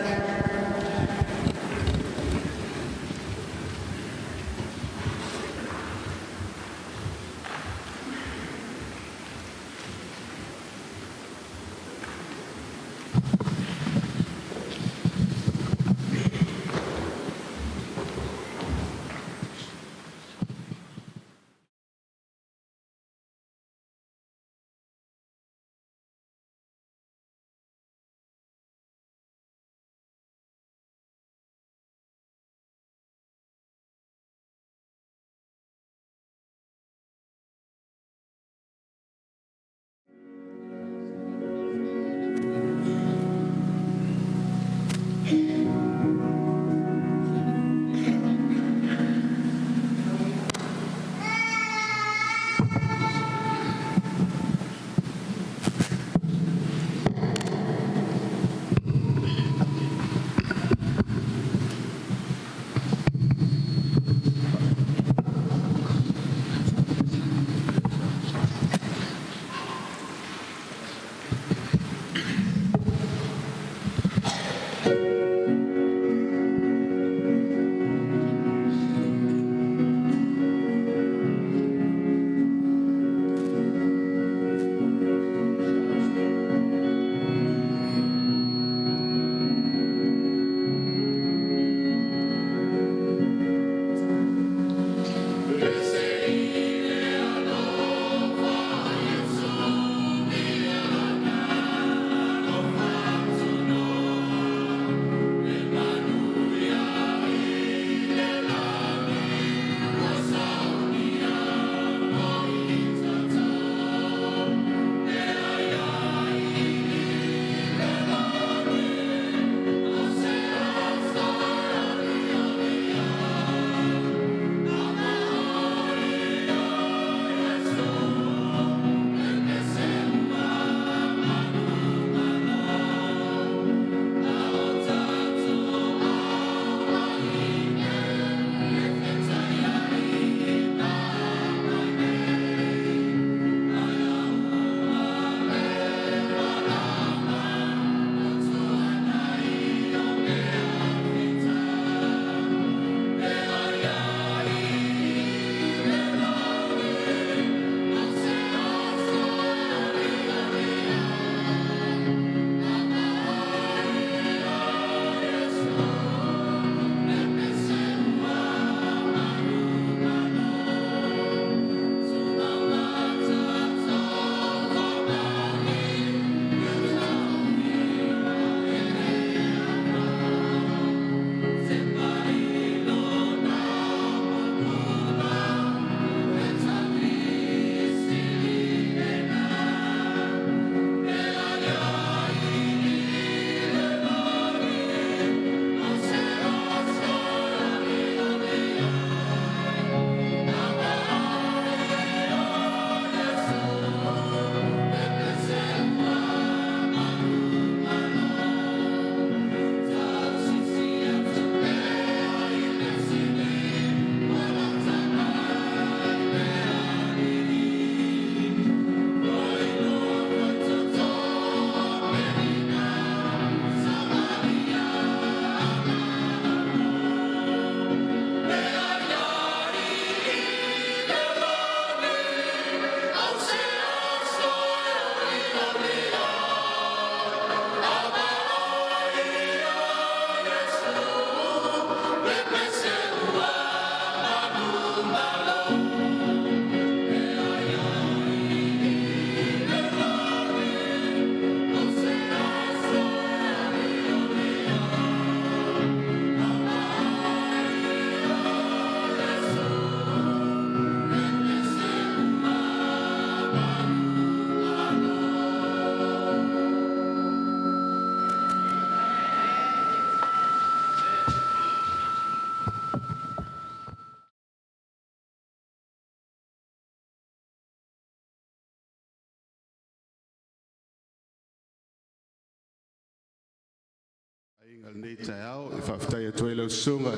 [SPEAKER 4] Lenei taeao e faafetai atu ai lau susuga i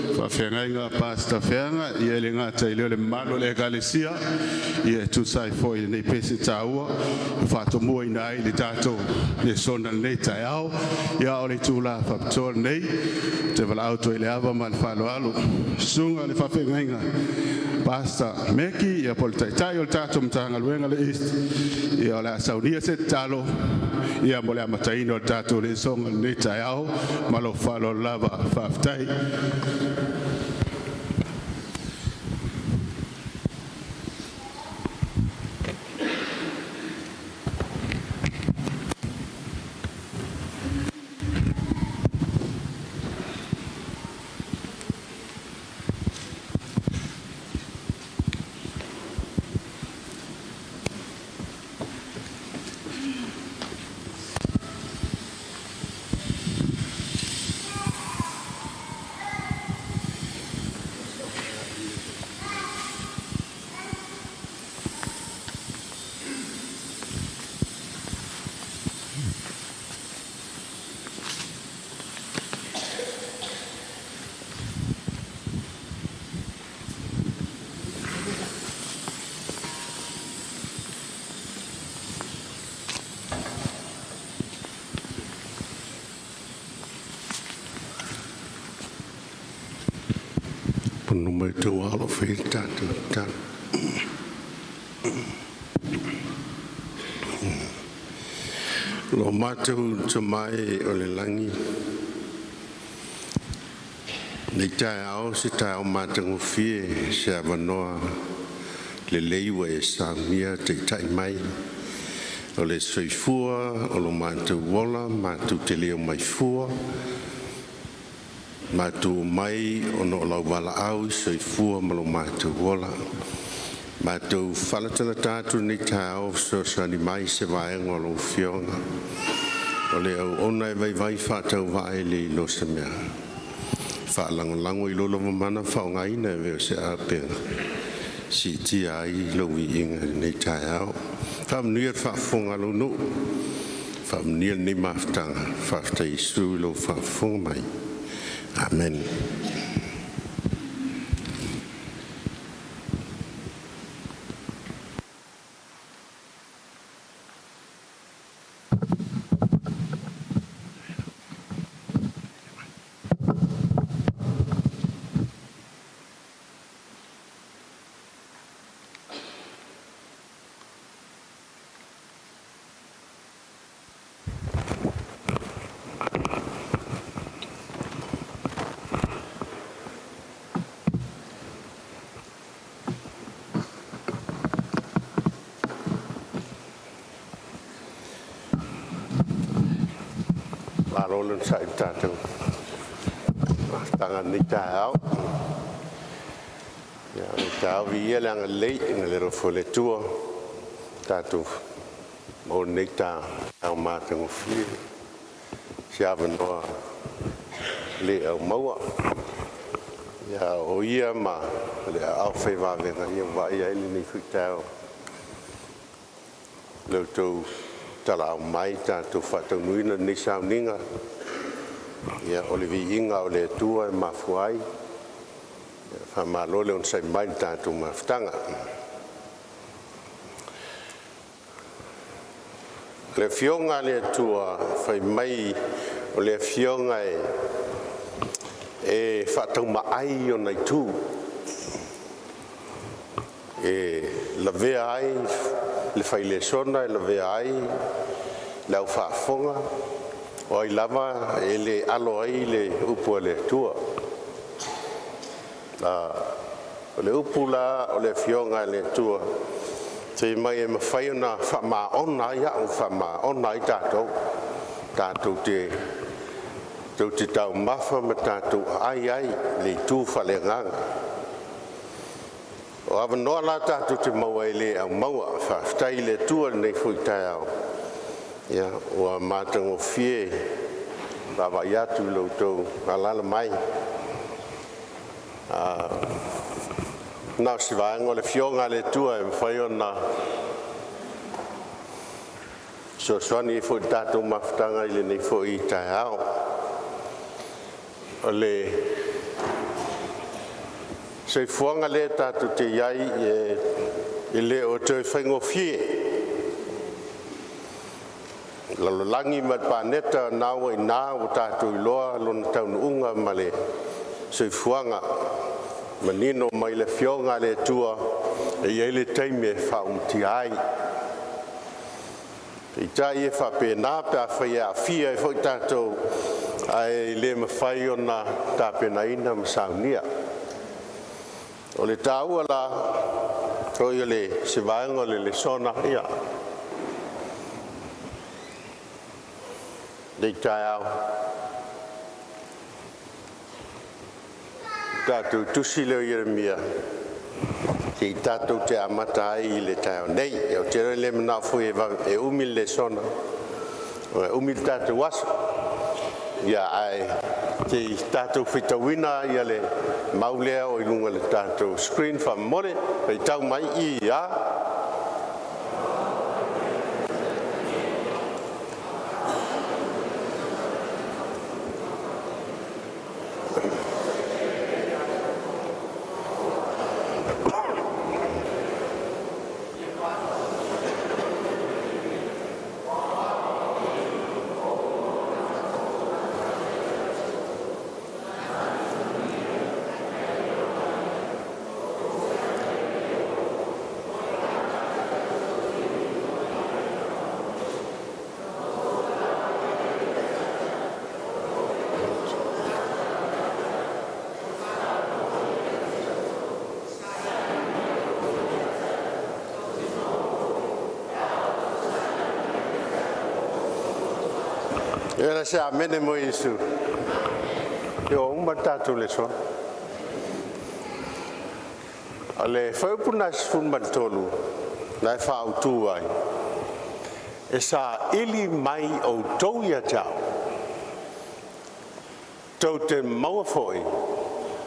[SPEAKER 4] le faafeagaiga Pastor Feaga, ia e le gata i lea o le mamalu o le Ekalesia, ia e tusa ai foi i lenei pese taua ua faatomuaina ai le tatou lesona i lenei taeao. Ia, o le itula faapitoa lenei ou te valaau atu ai i le ava ma le faaaloalo susuga i le faafeagaiga Pastor Meki, ia po o le taitai o le tatou Matagaluega o le East, ia o le a saunia se tatalo ia mo le amataina o le tatou lesona i lenei taeao. Ma lou faaaloalo lava, faafetai. Tatou tatalo. Lo matou Tama e o le lagi, nei taeao o se taeao matagofie, se avanoa lelei ua e saunia taitai mai o le soifua o lo matou ola, matou te le omai fua, matou omai ona o lau valaau. Soifua ma lo matou ola. Matou faalatalata atu i lenei taeao, fesoasoani mai se vaega o lau Afioga, o le auauna e vaivai faatauvaa e le iloa se mea. Faalagolago i lou lava mana faaaogaina e avea o se auupega, siitia ai lou viiga i lenei taeao. Faamanuia le faafofoga a lou nuu, faamanuia lenei mafutaga. Faafetai Iesu i lou faafofoga mai. Amene. Malo le onosai i le tatou mafutaga i lenei taeao. Ia viia le agalelei ma le alofa o le Atua ua tatou maua nei taeao matagofie, se avanoa le aumaua. A o ia ma le aao fai vaega ua vaaia ai lenei foi taeao i lo outou talaau mai tatou faataunuuina lenei sauniga. Ia o le viiga o le Atua e mafua ai. Faamalo le onosai mai i le tatou mafutaga. O le Afioga a le Atua fai mai o le Afioga e faataumaai ona itu, e lavea ai le failesona, e lavea ai le au faafofoga, o ai lava e le alo ai le upu a le Atua. O le upu la o le Afioga a le Atua fai mai e mafai ona faamaona ai au, faamaona ai tatou, tatou te taumafa ma tatou aai ai i le itu faaleagaga. O avanoa la tatou te maua e le aumaua. Faafetai i le Atua i lenei foi taeao, ua matagofie le vaavaai atu i lo outou alaala mai. Na o se vaega o le Afioga a le Atua e mafai ona fesoasoani ai foi i le tatou mafutaga i lenei foi taeao.
[SPEAKER 5] O le soifuaga lea tatou te i ai e le o toe faigofie. O le lalolagi ma le paneta o lena ua i ina ua tatou iloa lona taunuuga ma le soifuaga, manino mai le Afioga a le Atua, e i ai le taimi e faaumatia ai. Peitai e faapena pe afai e aafia ai foi tatou ae le mafai ona tapenaina ma saunia. O le taua la foi o le se vaega o le lesona ia lenei taeao, tatou tusi lea o Ieremia se i tatou te amata ai i le taeao nei. Ou te le manao foi e umi le lesona, e umi le tatou aso. Ia ae se i tatou faitauina le mau lea o i luga o le tatou screen faamolemole. Faitau mai i a. Ia o se amene mo Iesu. Ia ua uma le tatou lesona. O le fuaiupu lena e 13 na e faautu ai, e saili mai outou ia te au, tou te maua foi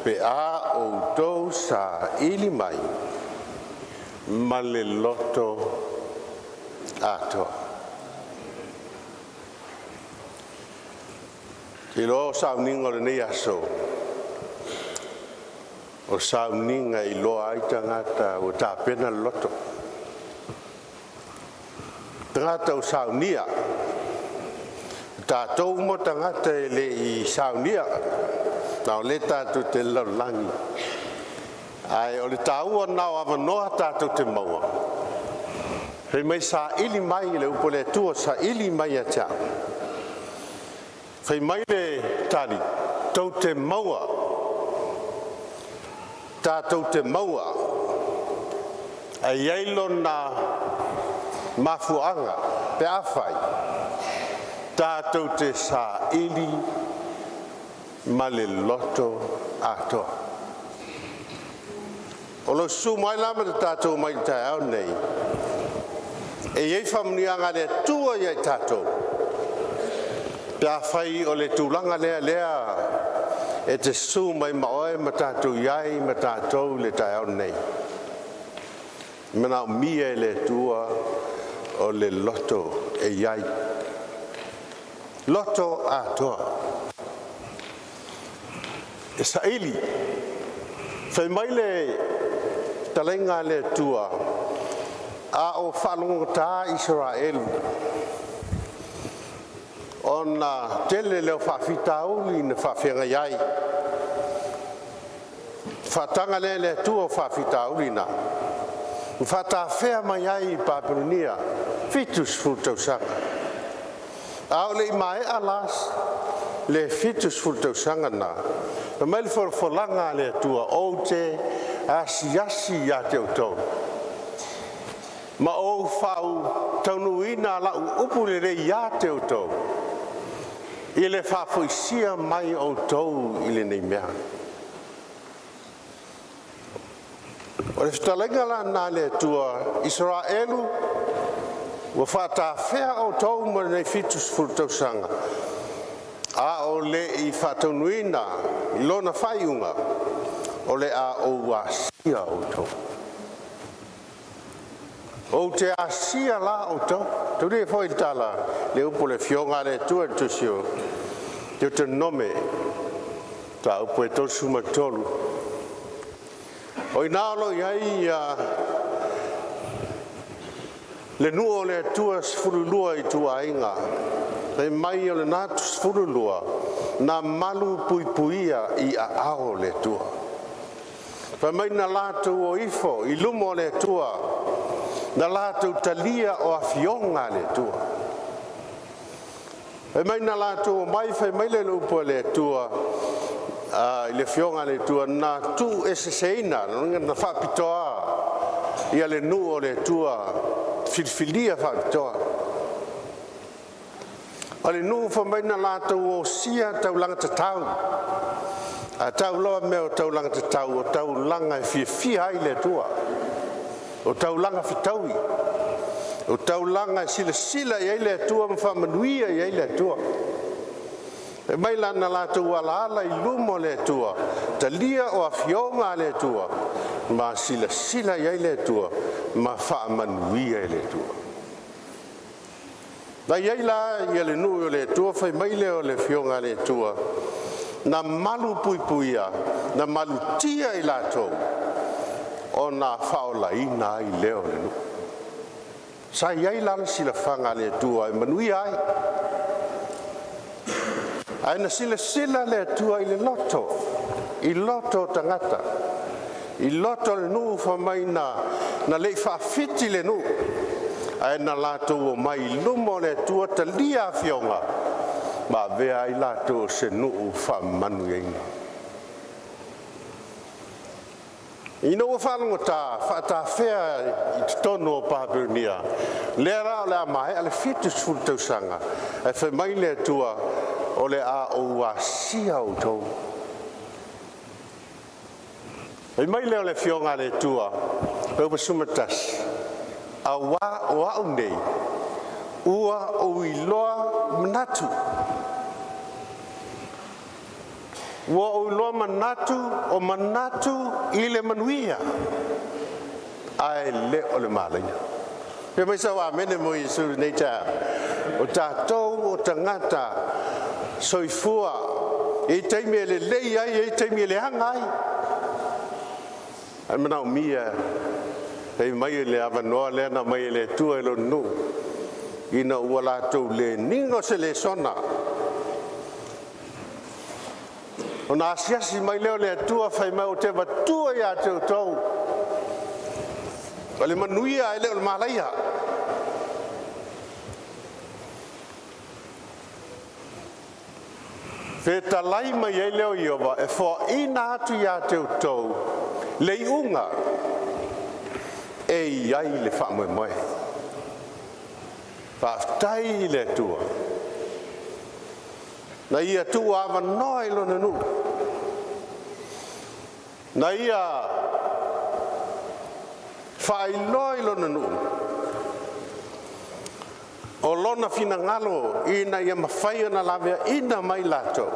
[SPEAKER 5] pe a outou saili mai ma le loto atoa. I loa sauniga o lenei aso, o sauniga e iloa ai tagata ua tapena le loto, tagata ua saunia. O tatou uma tagata e le i saunia, a o lea tatou te i le lalolagi, ae o le taua lena o avanoa tatou te maua. Fai mai saili mai le upu a le Atua, saili mai ia te au. Fai mai le tali, tou te maua, tatou te maua, ae i ai lona mafuaaga pe afai tatou te saili ma le loto atoa. O lou susu mai la ma le tatou omai i le taeao lenei, e i ai faamanuiaga a le Atua ia i tatou pe afai o le tulaga lea lea e te susu mai ma oe ma tatou i ai ma tatou i le taeao lenei. E manaomia e le Atua o le loto e i ai, loto atoa. E saili, fai mai le fetalaiga a le Atua, a o faalogogata Isaraelu ona tele lea o faafitauli na faafeagai ai, faataga lea e le Atua o faafitauli na, na faatafea mai ai i Papelonia 70 tausaga. A o le i maea la le 70 tausaga na, fai mai le folafolaga a le Atua, ou te asiasi ia te outou ma ou faataunuuina lau upu lelei ia te outou i le faafoisia mai o outou i lenei mea. O le fetalaiga la lena a le Atua, Isaraelu, ua faatafea outou mo lenei 70 tausaga, a o le i faataunuuina i lona faaiuga, o le a ou asia outou. Ou te asia la outou. Taulia foi le tala le upu a le Afioga a le Atua i le tusi o Deuteronome. Mataupu e 33. O i ina o lo o i ai ia le nuu o le Atua e 12 ituaiga, fai mai o lena 12 na malu puipuia i aao o le Atua. Fai mai na latou o ifo i luma o le Atua, na latou talia o afioga a le Atua. Fai mai na latou omai, fai mai le upu a le Atua i le Afioga a le Atua, na tuueseseina, lona uiga na faapitoa ia le nuu o le Atua, filifilia faapitoa. O le nuu fai mai na latou osia taulaga tatau. A tau loa mea o taulaga tatau, o taulaga e fiafia ai le Atua, o taulaga fetaui, o taulaga e silasila i ai le Atua ma faamanuia i ai le Atua. E mai la na latou alaala i luma o le Atua, talia o afioga a le Atua, ma silasila i ai le Atua ma faamanuia e le Atua. Na i ai la ia le nuu o le Atua, fai mai lea o le Afioga a le Atua, na malu puipuia, na malutia i latou, ona faaolaina ai lea o le nuu. Sa i ai la le silafaga a le Atua e manuia ai. Ae na silasila le Atua i le loto, i loto o tagata, i loto o le nuu, fai mai na le i faafiti le nuu, ae na latou omai i luma o le Atua talia afioga ma avea ai latou o se nuu faamanuiaina. Ina ua faalogotā faatafea i totonu o Papelonia, lea la o le a maea le 70 tausaga, ae fai mai le Atua, o le a ou asia outou. Fai mai lea o le Afioga a le Atua, Fuaiupu 11, auā o a'u nei ua ou iloa manatu, ua ou iloa manatu o manatu i le manuia, ae le o le malaia. Fai mai sau amene mo Iesu i lenei taeao. O tatou o tagata soifua, e i ai taimi e lelei ai, e i ai taimi e leaga ai. Ae manaomia e mai le avanoa lea na aumai e le Atua i lona nuu, ina ua latou le niga o se lesona. Ona asiasi mai lea o le Atua fai mai, ou te avatua ia te outou o le manuia ae le o le malaia. Fetalai mai ai lea o Ieova e foaina atu ia te outou le iuga e i ai le faamoemoe. Faafetai i le Atua na ia tuuavanoa i lona nuu, na ia faailoa i lona nuu o lona finagalo ina ia mafai ona laveaina mai latou.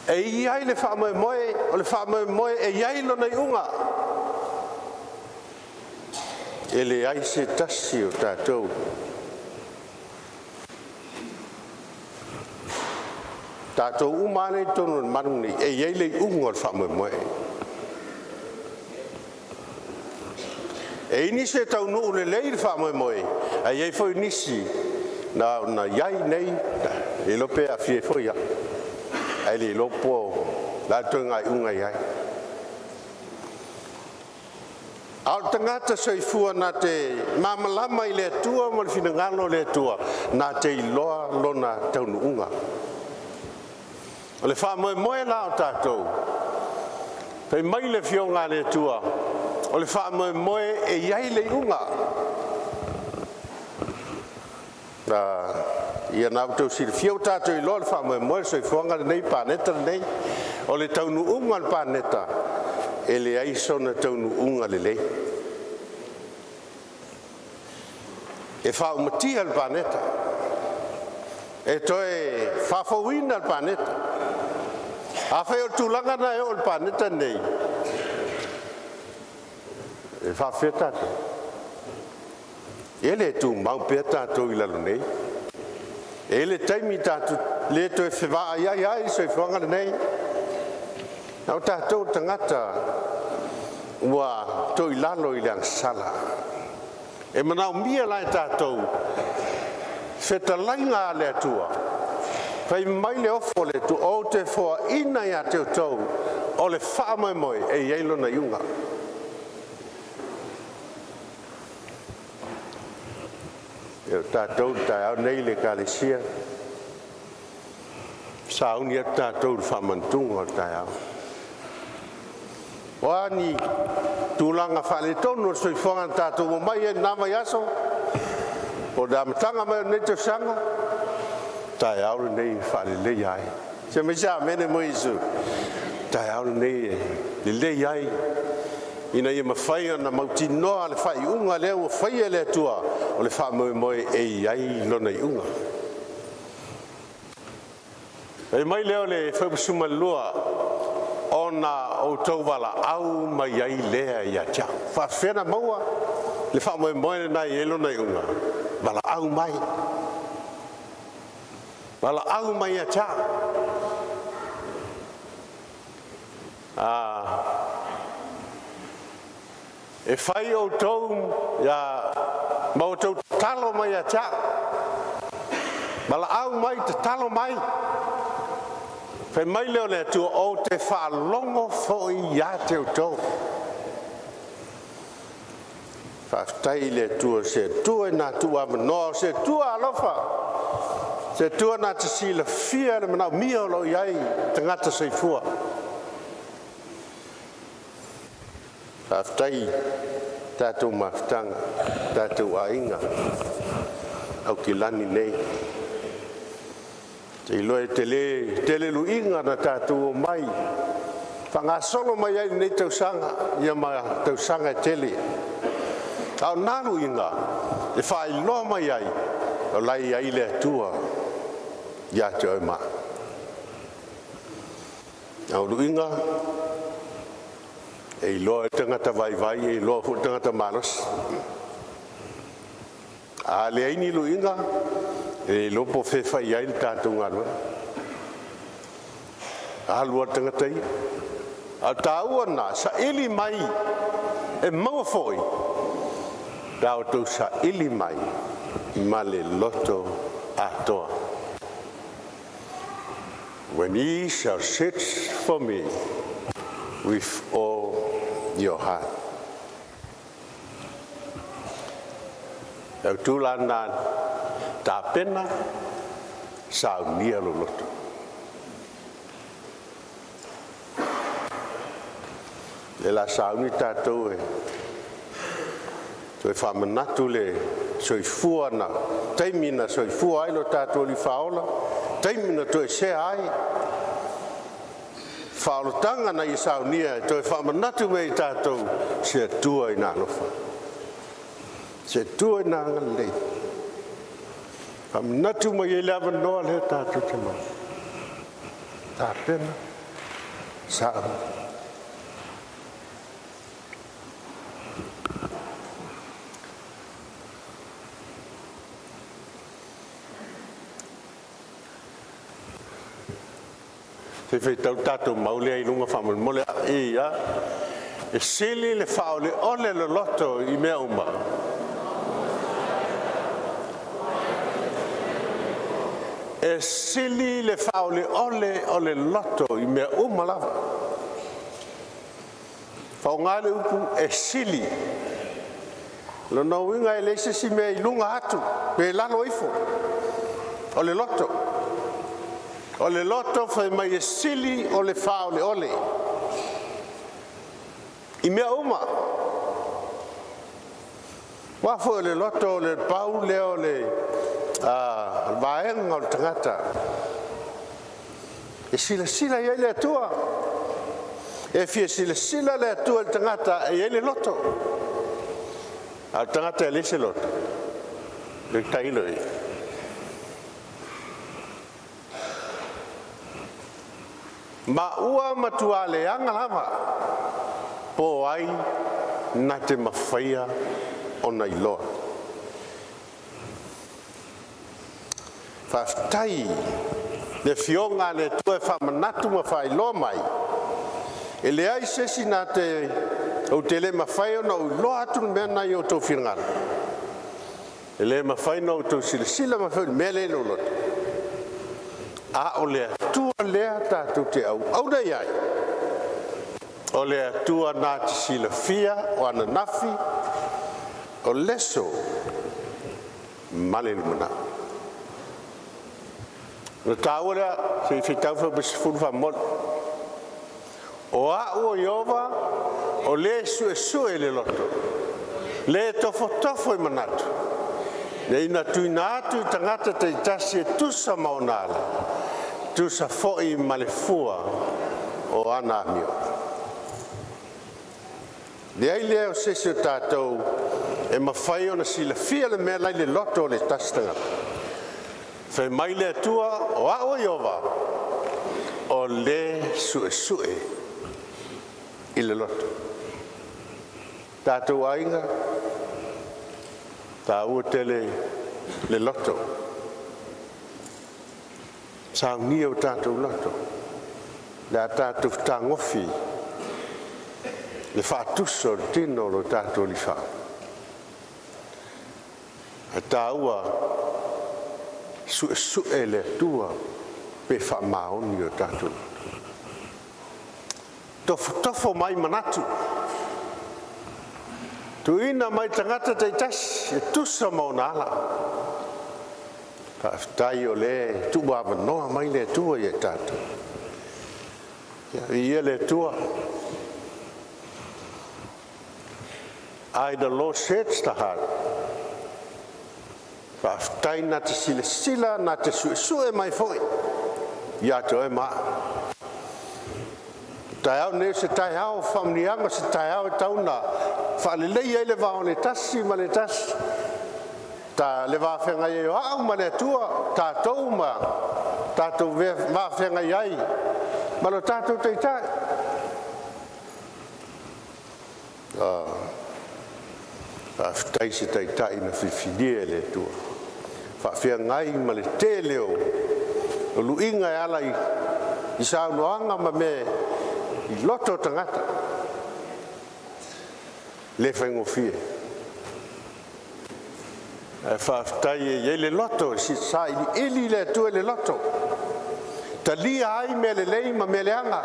[SPEAKER 5] E i ai le faamoemoe, o le faamoemoe e i ai lona iuga. E leai se tasi o tatou tatou uma lava lea e i totonu o le malu lenei, e i ai le iuga o le faamoemoe. E i ai nisi e taunuu lelei le faamoemoe, ae i ai foi nisi na ona i ai nei, le iloa pe aafia ai foi au, ae le iloa po o le a le ituaiga iuga e i ai. A o le tagata soifua na te malamalama i le Atua ma le finagalo o le Atua, na te iloa lona taunuuga. O le faamoemoe la o tatou, fai mai le Afioga a le Atua, o le faamoemoe e i ai le iuga. Ia na ua outou silafia ua tatou iloa le faamoemoe o le soifuaga lenei i le paleta lenei. O le taunuuga o le paleta, e leai sona taunuuga lelei. E faaumatia le paleta, e toe faafouina le paleta. Afai o le tulaga lena e oo i le paleta lenei, e faapefea tatou? E le tumau pea tatou i lalo nei. E i ai le taimi tatou te le toe fevaai ai i le soifuaga lenei, a o tatou o tagata ua toilalo i le agasala. E manaomia la e tatou fetalaiga a le Atua, fai mai le ofo a le Atua, “Ou te foaina ia te outou o le faamoemoe e i ai lona iuga.” O tatou i le taeao lenei le Ekalesia, sauni atu tatou i le faamanatuga o le taeao. O a ni tulaga faaletonu o le soifuaga na tatou omai ai i lena vaiaso, po o le amataga mai o lenei tausaga, o le taeao lenei e faaleleia ai. Fai mai se amene mo Iesu. O le taeao lenei e lelei ai, ina ia mafai ona mautinoa le faaiuga lea ua faia e le Atua, o le faamoemoe e i ai lona iuga. Fai mai lea o le fuaiupu 12, “Ona outou valaau mai ai lea ia te au.” E faapefea ona maua le faamoemoe lena e i ai lona iuga? Valaau mai, valaau mai ia te au. E fai outou ma outou tatalo mai ia te au, valaau mai, tatalo mai, fai mai lea o le Atua, ou te faalogo foi ia te outou. Faafetai i le Atua o se Atua na te tuuavanoa, o se Atua alofa, o se Atua na te silafia le manaomia o lo o i ai tagata soifua. Faafetai i tatou mafutaga, tatou aiga Aukilani nei, ou te iloa e tele luiga na tatou omai faagasolo mai ai i lenei tausaga ma tausaga e tele. A o na luiga e faailoa mai ai, o la e i ai le Atua ia te oe ma au. A o luiga, e iloa ai le tagata vaivai e iloa foi le tagata malosi. A leai ni luiga, e le iloa po o fea e fai i ai le tatou galuega, alu lava le tagata ia. A o le taua lena, saili mai e maua foi pe a outou saili mai ma le loto atoa. When ye shall search for me with all your heart. E autu la lena, tapena, saunia lou loto. O le a sauni tatou e toe faamanatu le soifua na taimi na soifua ai lo tatou Alii Faaola, taimi na toesea ai, faaolataga na ia saunia e toe faamanatu mai ia i tatou, se Atua ina alofa, se Atua ina agalelei, faamanatu mai ai le avanoa lea tatou te maua. Tapena, sauni. Se i faitau le tatou mau lea i luga faamolemole. Ia, e sili le faaoleole loloto i mea uma e sili le faaoleole o le loto i mea uma lava. Faaaoga le upu e sili. O lona uiga e leai se isi mea e i luga atu pe lalo ifo o le loto. O le loto fai mai e sili o le faaoleole i mea uma. Aua foi o le loto o le pau lea o le vaega o le tagata e silasila i ai le Atua. E fia silasila le Atua i le tagata e i ai le loto, a o le tagata e leai se loto, e tailo i ai. Ma ua matua leaga lava, po o ai na te mafaia ona iloa. Faafetai le Afioga a le Atua e faamanatu ma faailoa mai, e leai se isi na te ou te le mafai ona ou iloa atu le mea lena i o outou finagalo, e le mafai ona outou silasila mai foi i le mea lea i lou loto, a o le Atua lea tatou te auauna i ai, o le Atua na te silafia o ananafi, o le aso ma le lumanai. Ona taua lea, se i faitau le fuaiupu 10 faamolemole. O au o Ieova o le suesue le loto, le tofotofo i manatu, ina ia tuuina atu i tagata taitasi e tusa ma ona ala, e tusa foi ma le fua o ana amio. Leai lea o se isi o tatou e mafai ona silafia le mea la e i le loto o le tasi tagata. Fai mai le Atua, o au o Ieova, o le suesue i le loto. Tatou aiga, e taua tele le loto, saunia o tatou loto pe a tatou fetagofi i le faatusa o le tino o lo tatou Alii. Ae taua, suesue e le Atua pe faamaoni o tatou loto. Tofotofo mai manatu, tuuina mai i tagata taitasi e tusa ma ona ala. Faafetai o lea e tuuavanoa mai le Atua ia i tatou. Ia, viia le Atua. I the Lord search the heart. Faafetai na te silasila na te suesue mai foi ia te oe ma au. O le taeao lenei o se taeao o faamanuiaga, o se taeao e tau ona faaleleia ai le va o le tasi ma le tasi, le va feagai ai o au ma le Atua, tatou ma tatou va feagai ai ma lo tatou Taitai. Faafetai i se Taitai na filifilia e le Atua, faafeagai ma le tele o luiga e ala i saunoaga ma mea i loto o tagata. E le faigofie. Ae faafetai e i ai le loto e sailiili le Atua i le loto, talia ai mea lelei ma mea leaga.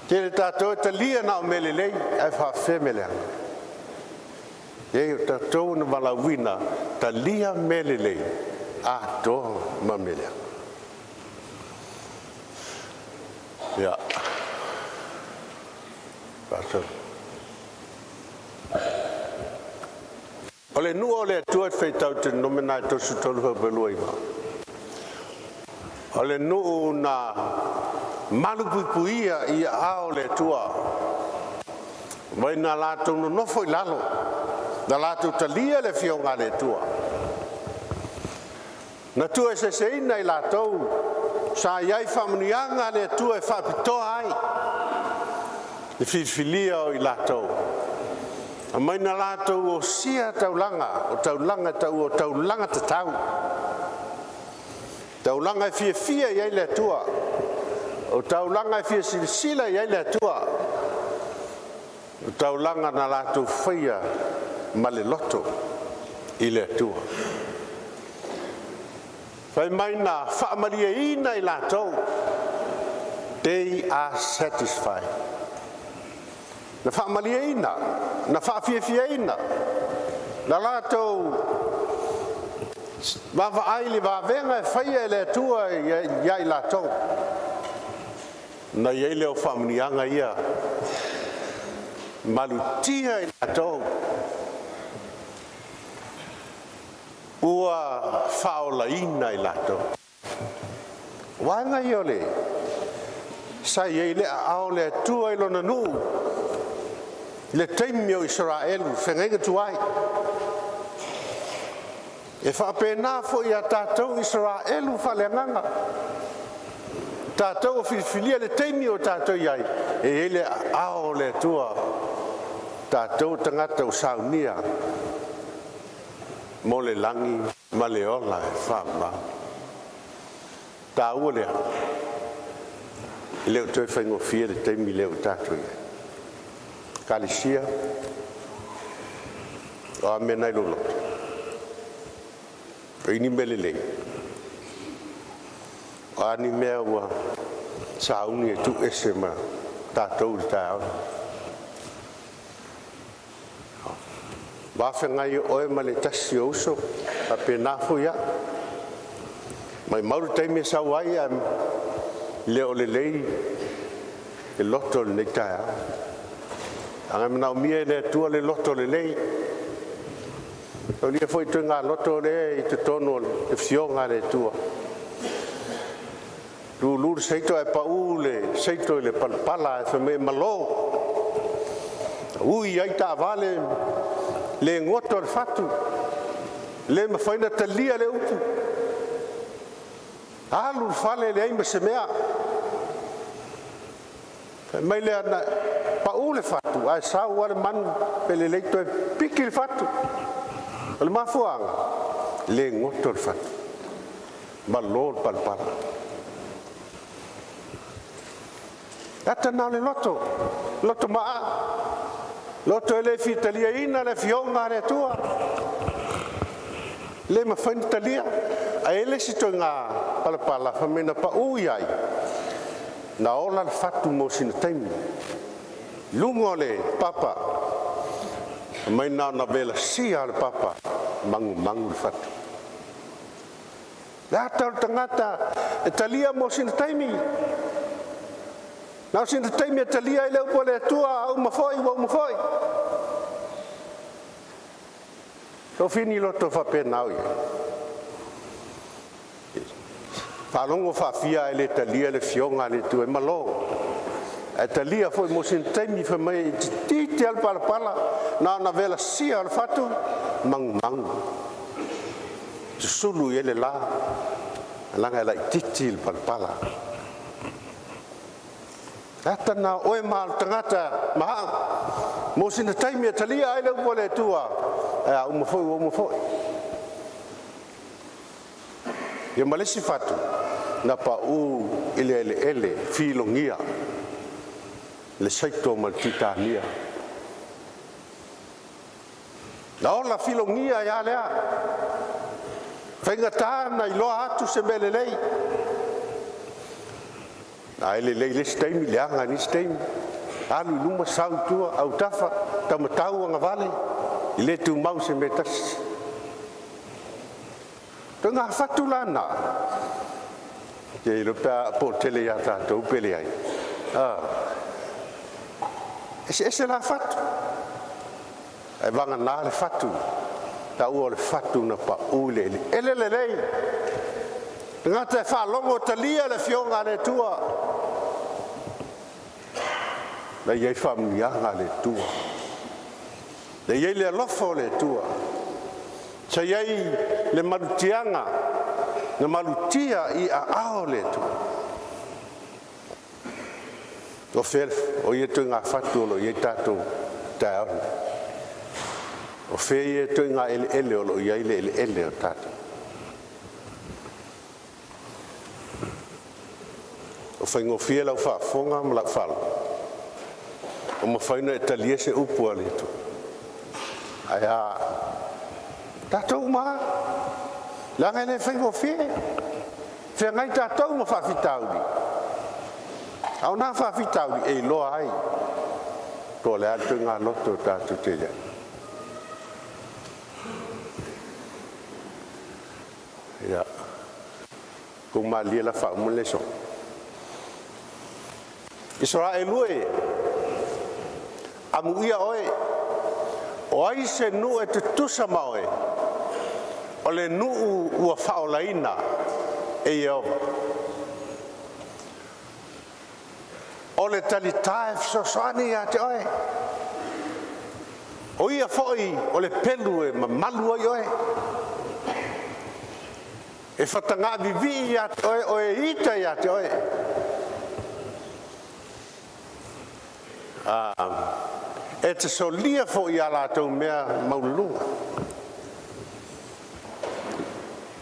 [SPEAKER 5] E tele tatou e talia na o mea lelei, ae faafefea mea leaga? E leai, o tatou na valaauina, talia mea lelei atoa ma mea leaga. Ia, o le nuu o le Atua e te faitau Deuteronomio 33 fuaiupu 29. O le nuu na malupuipuia i aao o le Atua, mai na latou nonofo i lalo, na latou talia le afioga a le Atua, na tuueseseina i latou, sa i ai faamanuiaga a le Atua e faapitoa ai le filifilia o i latou, aumai na latou osia taulaga, o taulaga e taua o taulaga tatau, taulaga e fiafia i ai le Atua, o taulaga e fia silasila i ai le Atua, o taulaga na latou faia ma le loto i le Atua. Fai mai na faamalieina i latou, they are satisfied. Na faamalieina, na faafiafiaina, na latou vaavaai i le vavega e faia e le Atua ia i latou, na i ai lea o faamanuiaga ia, malutia i latou, ua faaolaina i latou. O vaega ia o le sa i ai le aao o le Atua i lona nuu i le taimi o Isaraelu, feagaiga tuai. E faapena foi ia tatou Isaraelu faaleagaga, tatou o filifilia i le taimi o tatou i ai, e i ai le aao o le Atua, tatou o tagata ua saunia. Mo le lagi ma le ola e faamau. Taua lea, e le o toe faigofie le taimi lea ua tatou i ai. Ekalesia, o a mea na i lou loto? O i ni mea lelei? O a ni mea ua sauni e tuuese ma tatou i le taeao lenei? Va feagai oe ma le tasi o uso, faapena foi au. Maumau le taimi e sau ai ae le o lelei le loto i lenei taeao. Leaga e manaomia e le Atua le loto lelei. Taulia foi ituaiga loto lea e i totonu o le afioga a le Atua. Lulu le saito ae pau le saito i le palapala ae fai mai e malo. Ui ai taavale, le goto le fatu, le mafai ona talia le upu, alu le fale leai ma se mea. Fai mai lea na pau le fatu ae sau lava le manu felelei toe piki le fatu. O le mafuaaga, le goto le fatu, malo le palapala. E ata na o le loto, loto maa, loto e le fia taliaina le afioga a le Atua, le mafai ona talia. Ae i ai le isi ituaiga palapala fai mai na pau i ai, na ola le fatu mo sina taimi. Luga o le papa, fai mai na ona velasia lava o le papa, magumagu le fatu. Le ata o le tagata e talia mo sina taimi. Na o sina taimi e talia ai le upu a le Atua, a uma foi ua uma foi. Tofini loto faapena o ia. Faalogo faafia ae le talia le afioga a le Atua e malo. Ae talia foi mo sina taimi fai mai e itiiti lava le palapala, na ona velasia o le fatu, magumagu. Susulu i ai le la, leaga e laitiiti le palapala. E ata na o oe ma le tagata ma au, mo sina taimi e talia ai le upu a le Atua, ae a uma foi ua uma foi. Ia ma le isi fatu, na pau i le eleele filogia, le saito ma le titania. Na ola filogia ai lava lea, faigata na iloa atu se mea lelei. Ae lelei le isi taimi, leaga le isi taimi, alu i luma sau i tua, autafa, taumatau agavale, e le tumau i se mea e tasi. Ituaiga fatu la na, ou te le iloa pe a po o tele ia tatou pe leai. Eseese la fatu, ae vagana le fatu, taua o le fatu na pau i le eleele lelei. Tagata e faalogo talia le afioga a le Atua. Na i ai faamanuiaga a le Atua. Na i ai le alofa o le Atua. Sa i ai le malutiaga, na malutia i aao o le Atua. O fea o ia ituaiga fatu o lo o i ai tatou taeao nei? O fea ia ituaiga eleele o lo o i ai le eleele o tatou? O faigofie lau faafofoga ma lau faalogo. O mafai ona e talia se upu a le Atua. Ae a tatou uma lava, leaga e le faigofie. Feagai tatou ma faafitauli. A o na faafitauli e iloa ai po o le a le ituaiga loto tatou te i ai. Ia, tou malilie o le a faauma le aso. Isaraelu e, amuia oe, o ai se nuu e tutusa ma oe, o le nuu ua faaolaina e Ieova. O le talita e fesoasoani ia te oe, o ia foi o le pelu e mamalu ai oe. E fatagavivii ia te oe o e ita ia te oe. E te solia foi ia latou mea maululuga.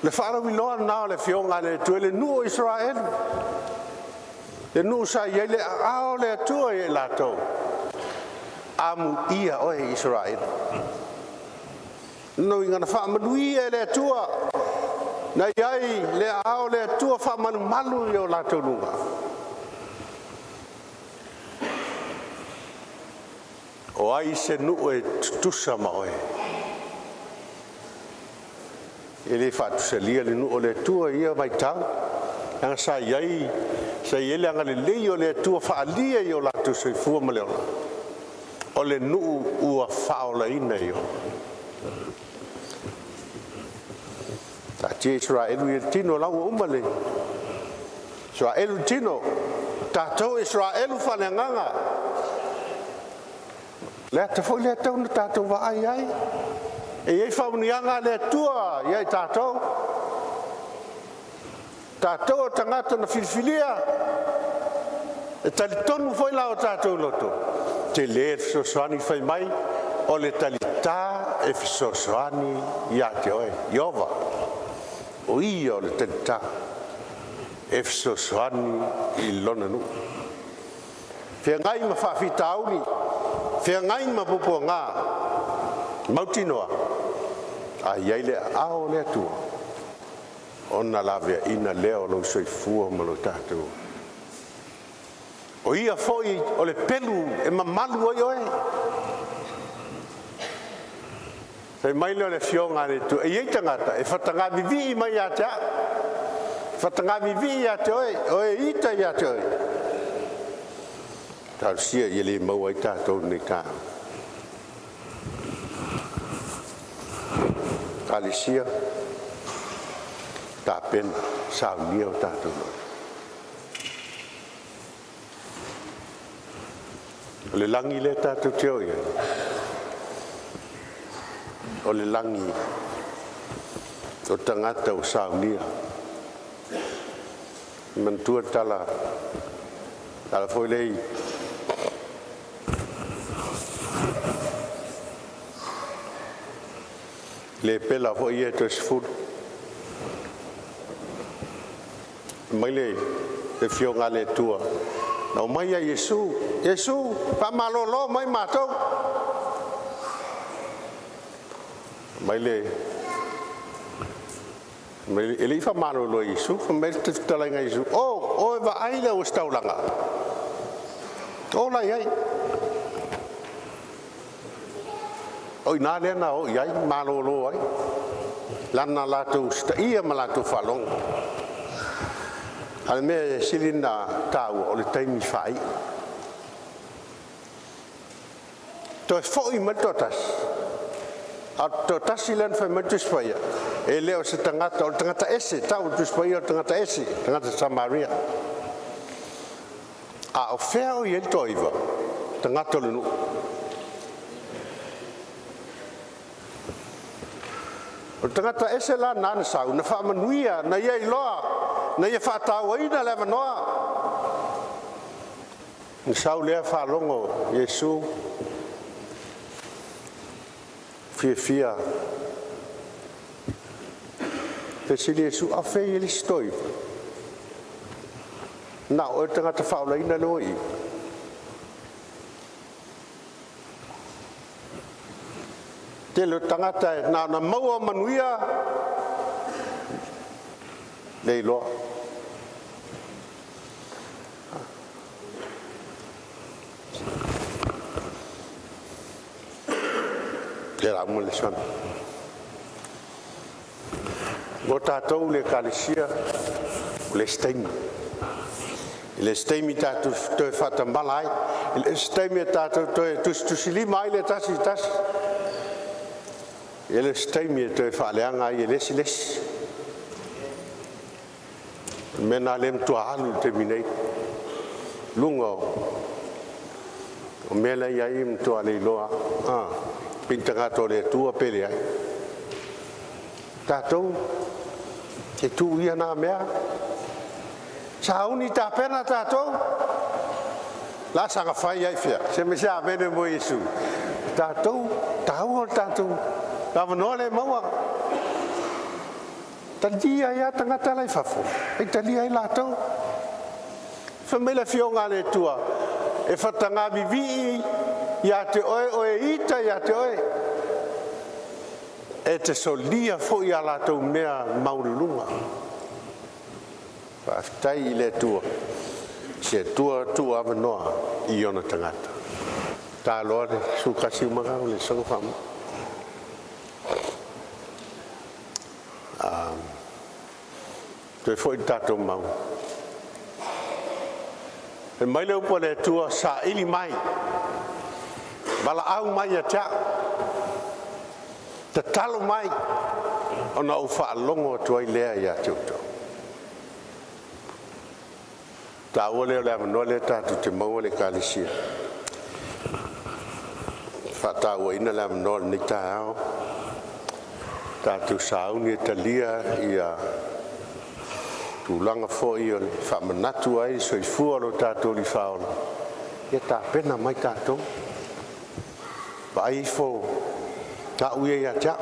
[SPEAKER 5] Le faalauiloa lena o le Afioga a le Atua i le nuu o Isaraelu, le nuu sa i ai le aao o le Atua ia i latou, amuia oe Isaraelu. Lona uiga na faamanuia e le Atua, na i ai le aao o le Atua faamalumalu i o latou luga. O ai se nuu e tutusa ma oe? E le faatusalia le nuu o le Atua i ia vaitau, leaga sa i ai le agalelei o le Atua faaalia i o latou soifua ma le ola, o le nuu ua faaolaina e Ieova. Taatia Isaraelu ia i le tino, o la ua uma le Isaraelu i le tino, o tatou o Isaraelu faaleagaga. O le ata foi lea e tatau ona tatou vaai ai, e i ai faamanuiaga a le Atua ia i tatou, tatou o tagata na filifilia, e talitonu foi la tatou loto, e tele le fesoasoani. Fai mai o le talita e fesoasoani ia te oe, Ieova, o Ia o le talita e fesoasoani i lona nuu. Feagai ma faafitauli, feagai ma puapuaga, mautinoa a i ai le aao o le Atua, ona laveaiina lea o lou soifua ma lo tatou ola. O Ia foi o le pelu e mamalu ai oe. Fai mai lea o le Afioga a le Atua, e i ai tagata e faataga vivii mai ia te au, faataga vivii ia te oe, o e ita ia te oe. Talosia ia le maua ai tatou i lenei taeao. Ekalesia, tapena, saunia o tatou loto. O le lagi lea tatou te o i ai, o le lagi o tagata ua saunia. E manatua le tala, le ala foi lea i lepela foi ia e toe 10. Fai mai le Afioga a le Atua na omai ia Iesu, Iesu faamalolo mai matou. Fai mai le, e le i faamalolo e Iesu, fai mai le fetalaiga a Iesu, o, o e vaai le au ositaulaga, o la e i ai. O i ina lea na o i ai malolo ai, leaga na latou usitaia ma latou faalogo. A o le mea e sili ona taua, o le taimi faaiu. Toe foi mai le toatasi, a o le toatasi lea na fai mai le Tusi Paia, e le o se tagata o le tagata ese, e tau e le Tusi Paia o le tagata ese, le tagata Samaria. A o fea o i ai le toaiva? Tagata o le nuu. O le tagata ese la lena na sau, na faamanuia, na ia iloa, na ia faatauaina le avanoa. Na sau lea faalogo Iesu, fiafia, fesili Iesu, a o fea e i ai le isi toaiva? Na o oe le tagata faaolaina lea ua i i. Tele o tagata na ona maua o manuia, le iloa. Ia o le a Mo tatou le Ekalesia, o le isi taimi, i le isi taimi tatou te toe faatamala ai, i le isi taimi e tatou te toe tusitusilima ai le tasi i le tasi, i le isi taimi e toe faaleaga ai e le isi le isi. O le mea lena o lea e matua alu i le taimi nei, i luga o mea la e i ai, e matua le iloa lava pe ni tagata o le Atua pe leai. Tatou, se tuu ia na mea, sauni tapena tatou, la saga fai lava i fea? Se ma se amene mo Iesu. Tatou, taua lo tatou avanoa lea e maua. Talia ai lava tagata la i fafo, e talia ai latou. Fai mai le Afioga a le Atua, e faataga vivii ia te oe o e ita ia te oe, e te solia foi a latou mea maualuluga. Faafetai i le Atua, se Atua tuuavanoa i ona tagata. Ta loa le 11 uma le soga faamai. Toe foi le tatou mau. E mai le upu a le Atua, saili mai, valaau mai ia te au, tatalo mai, ona ou faalogo atu ai lea ia te outou. Taua lea o le avanoa lea tatou te maua le Ekalesia, e faatauaina le avanoa i lenei taeao, tatou sauni e talia ia tulaga foi o le faamanatu ai le soifua o lo tatou Alii Faaola, ia tapena mai tatou. Vaai ifo au ia ia te au,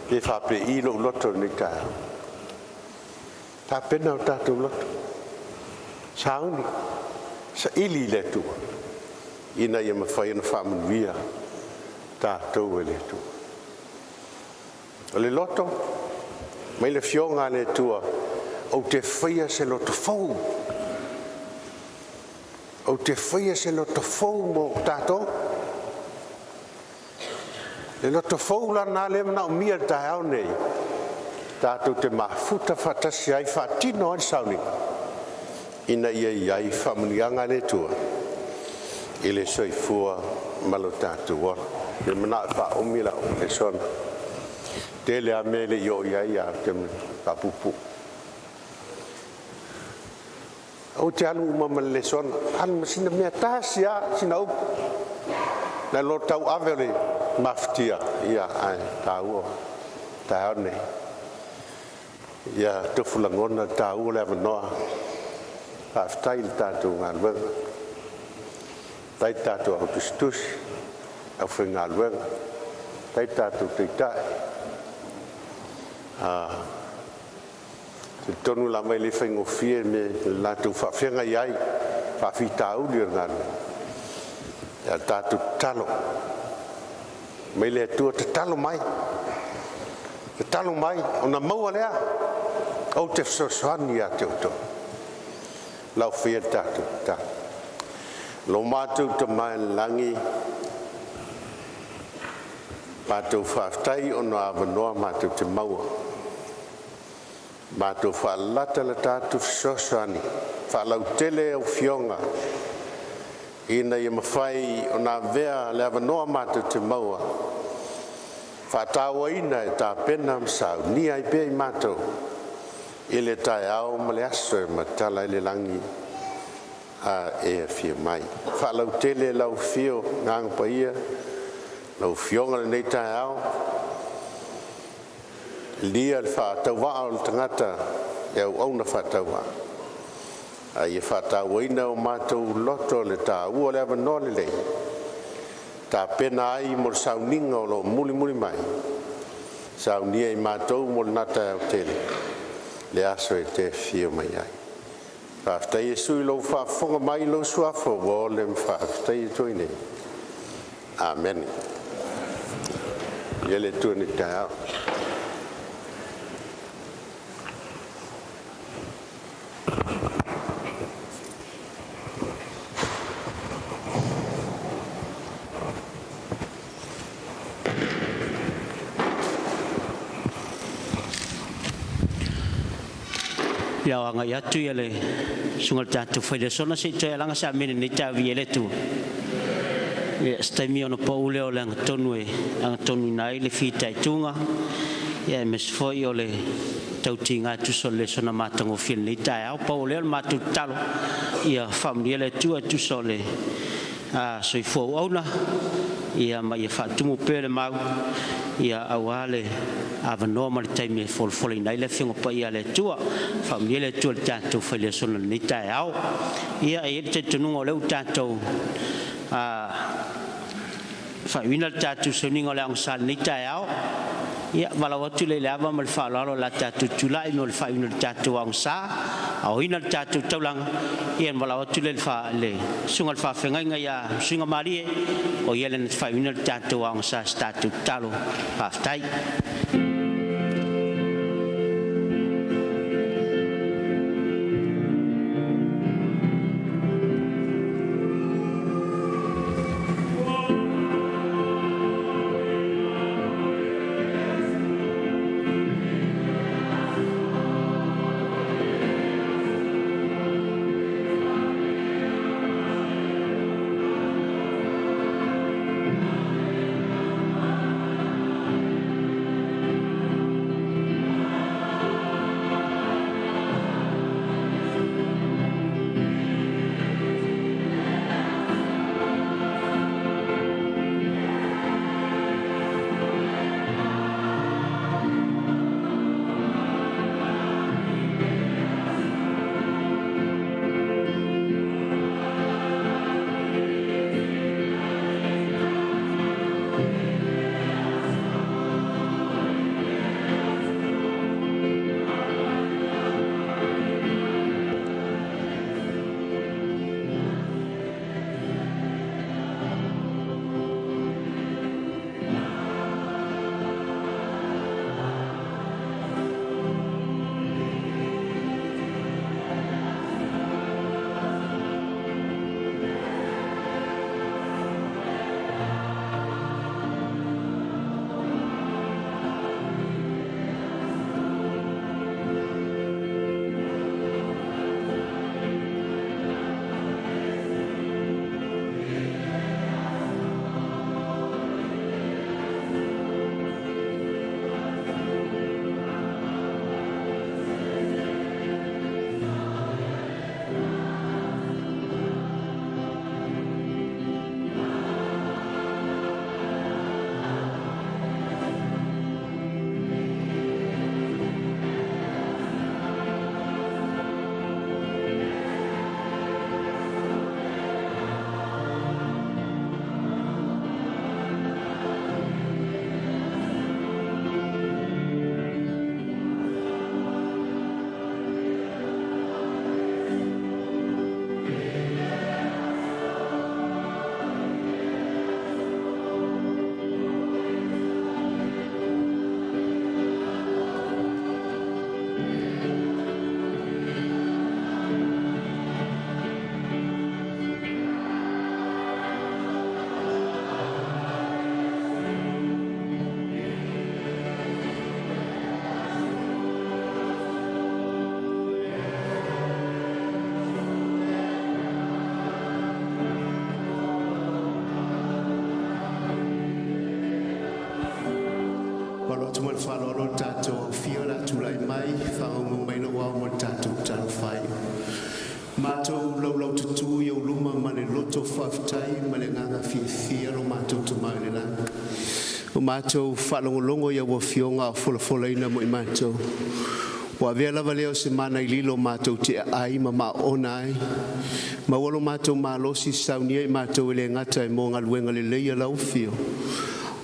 [SPEAKER 5] pe faapei lou loto i lenei taeao. Tapena o tatou loto, sauni, saili i le Atua ina ia mafai ona faamanuia tatou e le Atua. O le loto, mai le Afioga a le Atua, ou te faia se loto fou, ou te faia se loto fou mo tatou. Le loto fou la lena lea e manaomia i le taeao nei, tatou te mafuta faatasi ai faatino ai le sauniga ina ia i ai faamanuiaga a le Atua i le soifua ma lo tatou ola. Ou te manao e faaumi lau lesona, tele lava mea e le i oo i ai ae ou te faapuupuu. Aua e te alu uma ma le lesona, alu ma sina mea tasi lava, sina upu, nai lo le tauave o le mafatia, ia ae taua le taeao lenei. Ia tofu lagona le taua o le avanoa. Faafetai i le tatou galuega, faafetai i le tatou au tusitusi, le aufaigaluega, faafetai i le tatou Taitai. E talitonu lava e le faigofie le latou faafeagai ai i faafitauli o le galuega. A o le tatou tatalo, fai mai le Atua, tatalo mai, tatalo mai ona maua lea, ou te fesoasoani ia te outou. O lau faia le tatou tatalo. Lo matou Tama i le lagi, matou faafetai ona o avanoa matou te maua, matou faalatalata atu fesoasoani faalautele au Afioga ina ia mafai ona avea le avanoa matou te maua faatauaina e tapena ma saunia ai pea i matou i le taeao ma le aso e matala ai le lagi a e afio mai. Faalautele lau afio Agaga Paia, lau Afioga i lenei taeao, lia le faatauvaa o le tagata e auauna faatauvaa, a ia faatauaina e o matou loto le taua o le avanoa lenei, e tapena ai mo le sauniga o lo o mulimuli mai, saunia e matou mo lena taeao tele, le aso e te afio mai ai. Faafetai Iesu i lou faafofoga mai i lou Suafa ua ole ma faafetaia atu ai nei. Amene. Ia le Atua i lenei taeao.
[SPEAKER 3] Ia o agai atu ia le susuga i le tatou Failesona se i toe alaga se amene i lenei taeao viia ai le Atua. Ia se taimi ona pau lea o le agatonu e agatonuina ai le fitaituga ia aemaise foi o le tautiga e tusa o le lesona matagofie i lenei taeao. Pau o lea o le matou tatalo ia faamanuia le Atua e tusa o le soifua auauna ia ma ia faatumu pea le mau ia aua le avanoa ma le taimi e folafolaina ai le Afioga Paia a le Atua. Faamanuia le Atua i le tatou failesola i lenei taeao. Ia e i ai le talitonuga o lea ua tatou faaiuina le tatou sauniga o le aogasa i lenei taeao. Ia valaau atu lea i le ava ma le faaaloalo o le a tatou tulai mo le faaiuina o le tatou aogasa, aoina le tatou taulaga. Ia ona valaau atu lea i le susuga i le faafeagaiga ia Suigamālie o ia lea na te faaiuina le tatou aogasa i se tatou tatalo. Faafetai.
[SPEAKER 6] Alo atu ma le faaaloalo le tatou aofia o le a tulai mai e faagaugau mai lou ao mo le tatou tatalo faaiu. Matou laulaututu i ou luma ma le loto faafetai ma le agaga fiafia lo matou Tama i le lagi. Ua matou faalogologo i a ua afioga a o folafolaina mo i matou. Ua avea lava lea o se mana i lilo matou te aai ma maona ai. Maua lo matou malosi saunia i matou e le gata e mo galuega lelei a lau Afio,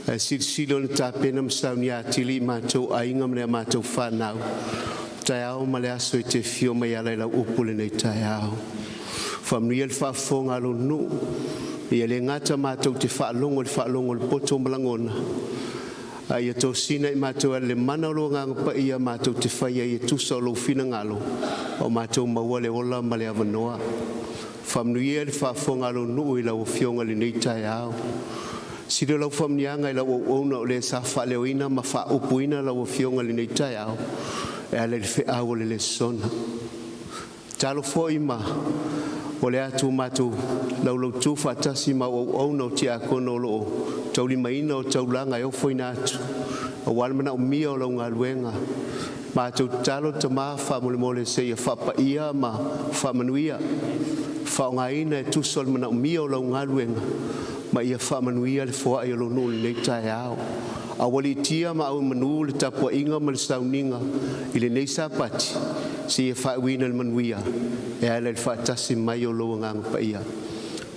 [SPEAKER 6] ae silisili ona tapena ma saunia atili i matou aiga ma le matou fanau, taeao ma le aso e te afio mai ala i lau upu lenei taeao. Faamanuia le faafofoga a lou nuu, ia le gata matou te faalogo i le faalogo a le poto ma lagona, a ia tosina i matou e ala i le mana o lou Agaga Paia matou te faia ai e tusa o lou finagalo, ma o matou maua le ola ma le avanoa. Faamanuia le faafofoga a lou nuu i lau Afioga i lenei taeao. Sili o lau faamanuiaga i lau auauna o le sa faaleoina ma faaupuina lau Afioga i lenei taeao e ala i le feau o le lesona. Talo foi ma o le atu matou laulautu faatasi ma au auauna o tiakono o loo taulimaina o taulaga e ofoina atu aua le manaomia o lau galuega. Matou tatalo Tama faamolemole seia faapaia ma faamanuia, faaaogaina e tusa o le manaomia o lau galuega, ma ia faamanuia le foai o lou nuu i lenei taeao. Aualiitia ma auomanu le tapuaiga ma le sauniga i lenei Sapati seia faaiuina i le manuia e ala i le faatasi mai o lou Agaga Paia.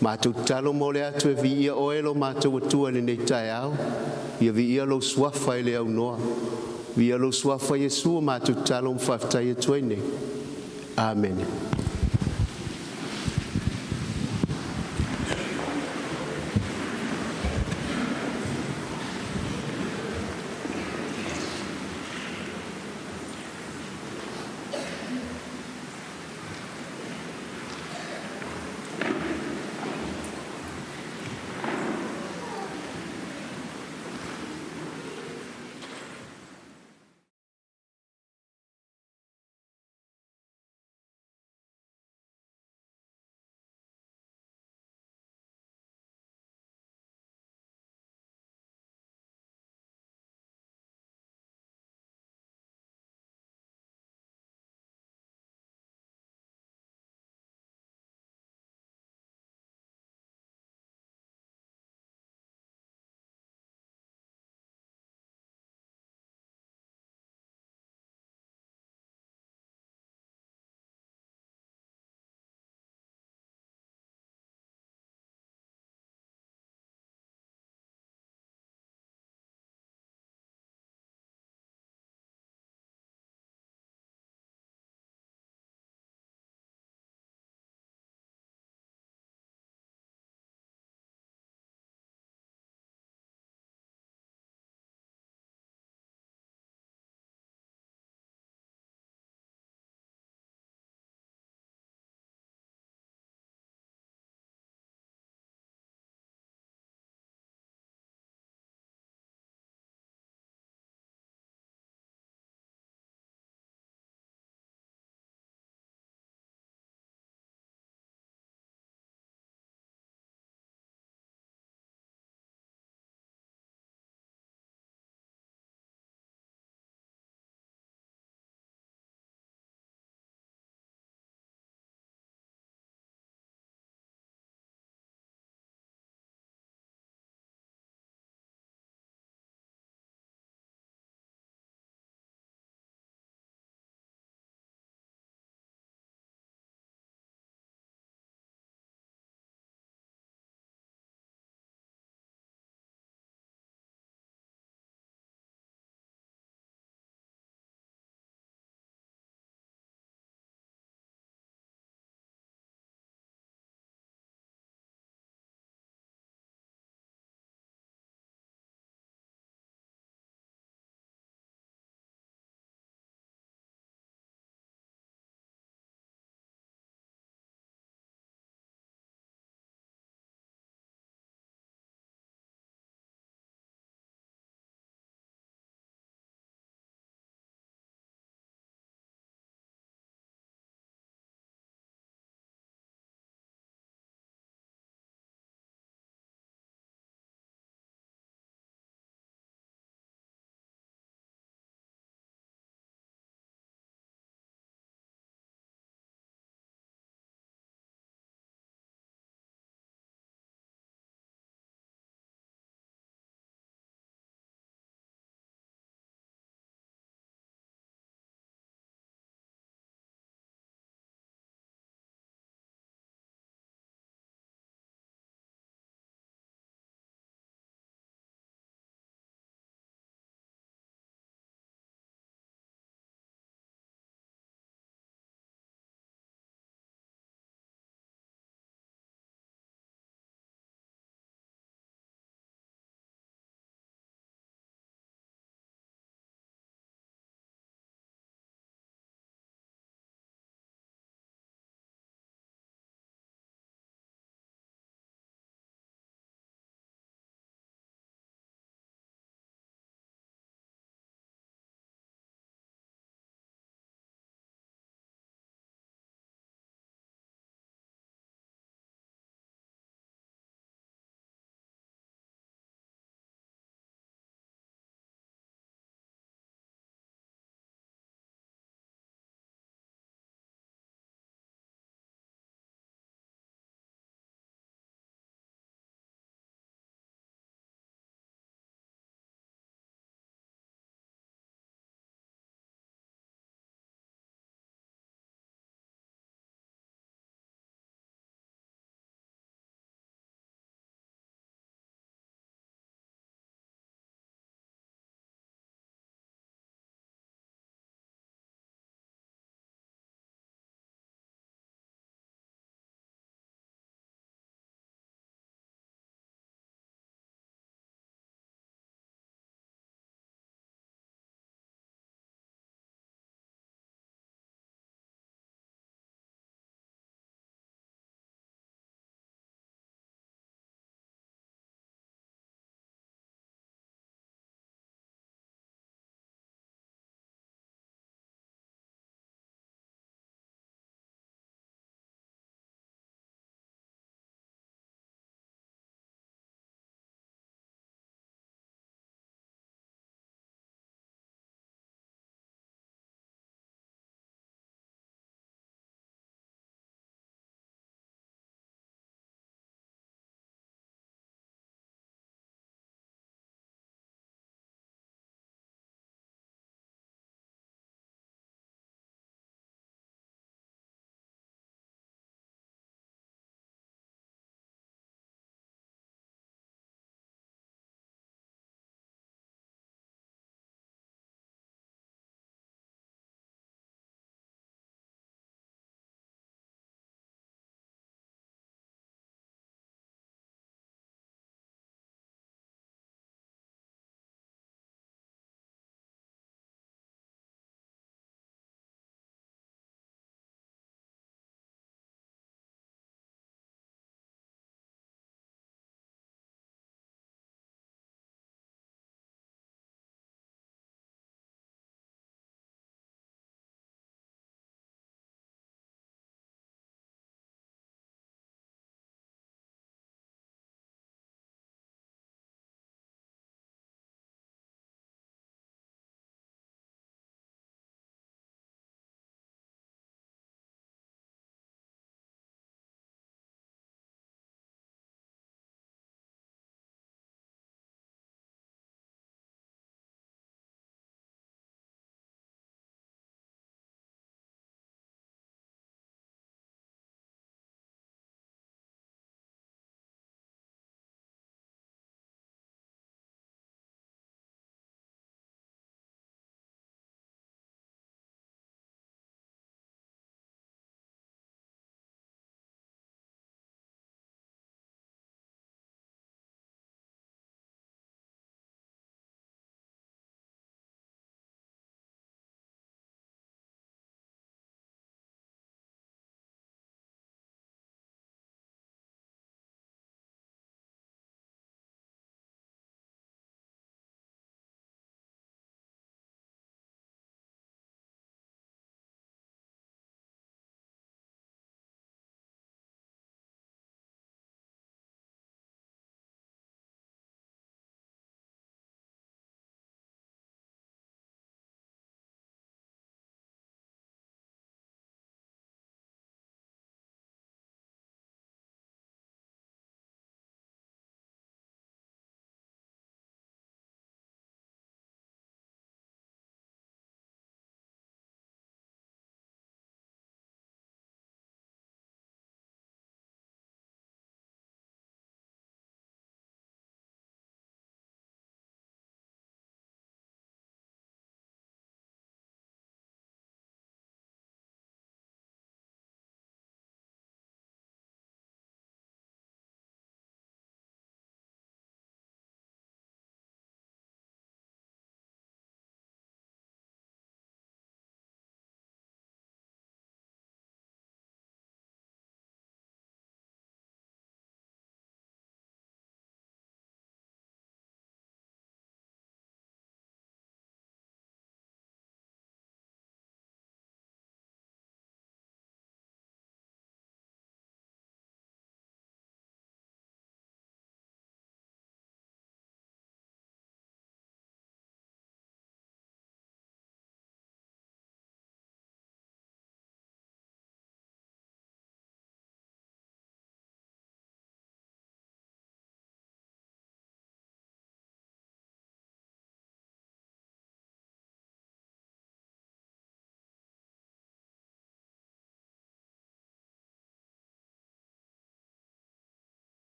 [SPEAKER 6] Matou tatalo momoli atu e viia Oe lo matou Atua i lenei taeao, ia viia lou Suafa e le aunoa, viia lou Suafa Iesu, matou tatalo ma faafetai atu ai nei. Amene.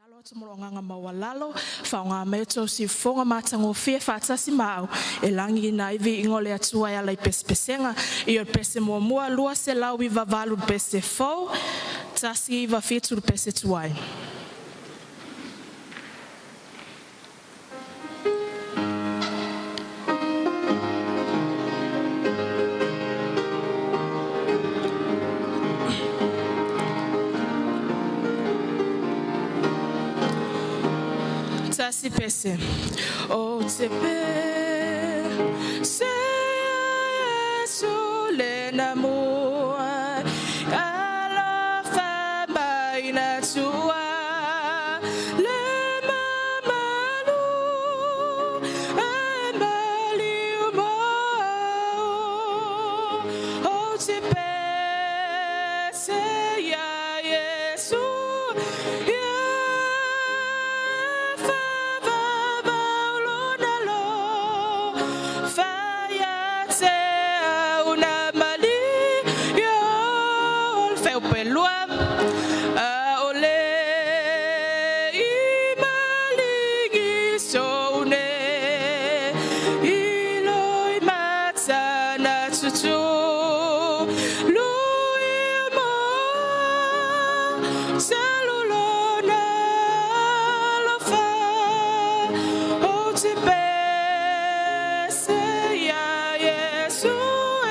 [SPEAKER 7] Tatalo atu mo lou agaga maualalo, faaaoga mai outou siufofoga matagofie faatasi ma au e lagiina ai viiga o le Atua e ala i pesepesega. I o le pese muamua 298 le pese fou, 197 le pese tuai. Tasi pese. Ou te pese Iesu le namua alofa mai na tua le mamalu e maliu mo au. Ou te pese ia Iesu ia faavavau lona alofa ia te au na maliu o le feupelua a o le i maligi soune i loi matana tutu lui mo salulona alofa ou te pese ia Iesu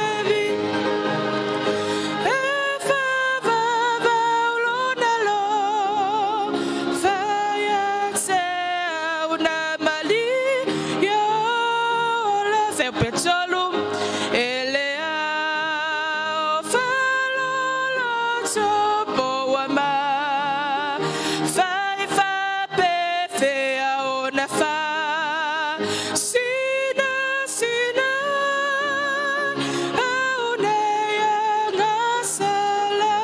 [SPEAKER 7] e vi e faavavau lona alofa ia te au na maliu o le feupetolu e le ao faloloto po ua ma fai faapefea ona fa sinasina au nei agasala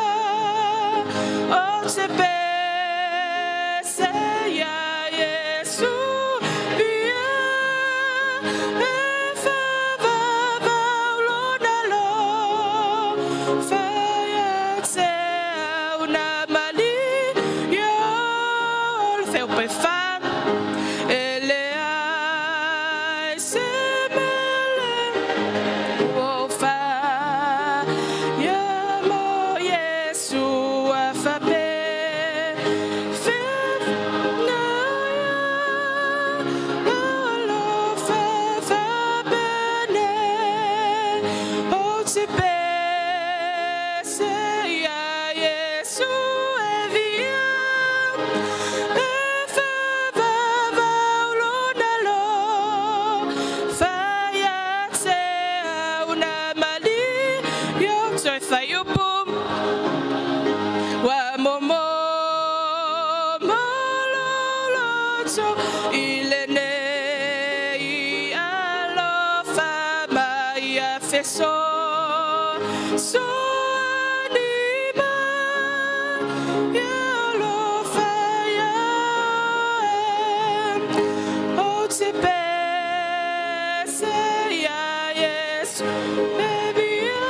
[SPEAKER 7] ou te pese ia Iesu ia e faavavau lona alofa ia te au na maliu o le feupefa e leai se mele ua fa ia mo Iesu a fape fe na ia alofa fapene ou te pese ia Iesu e via e faavavau lona alofa ia te au na maliu toe faiupu ua momo maloloto i lenei alofa mai a feso soani mai alofa ia ou te pese ia Iesu e via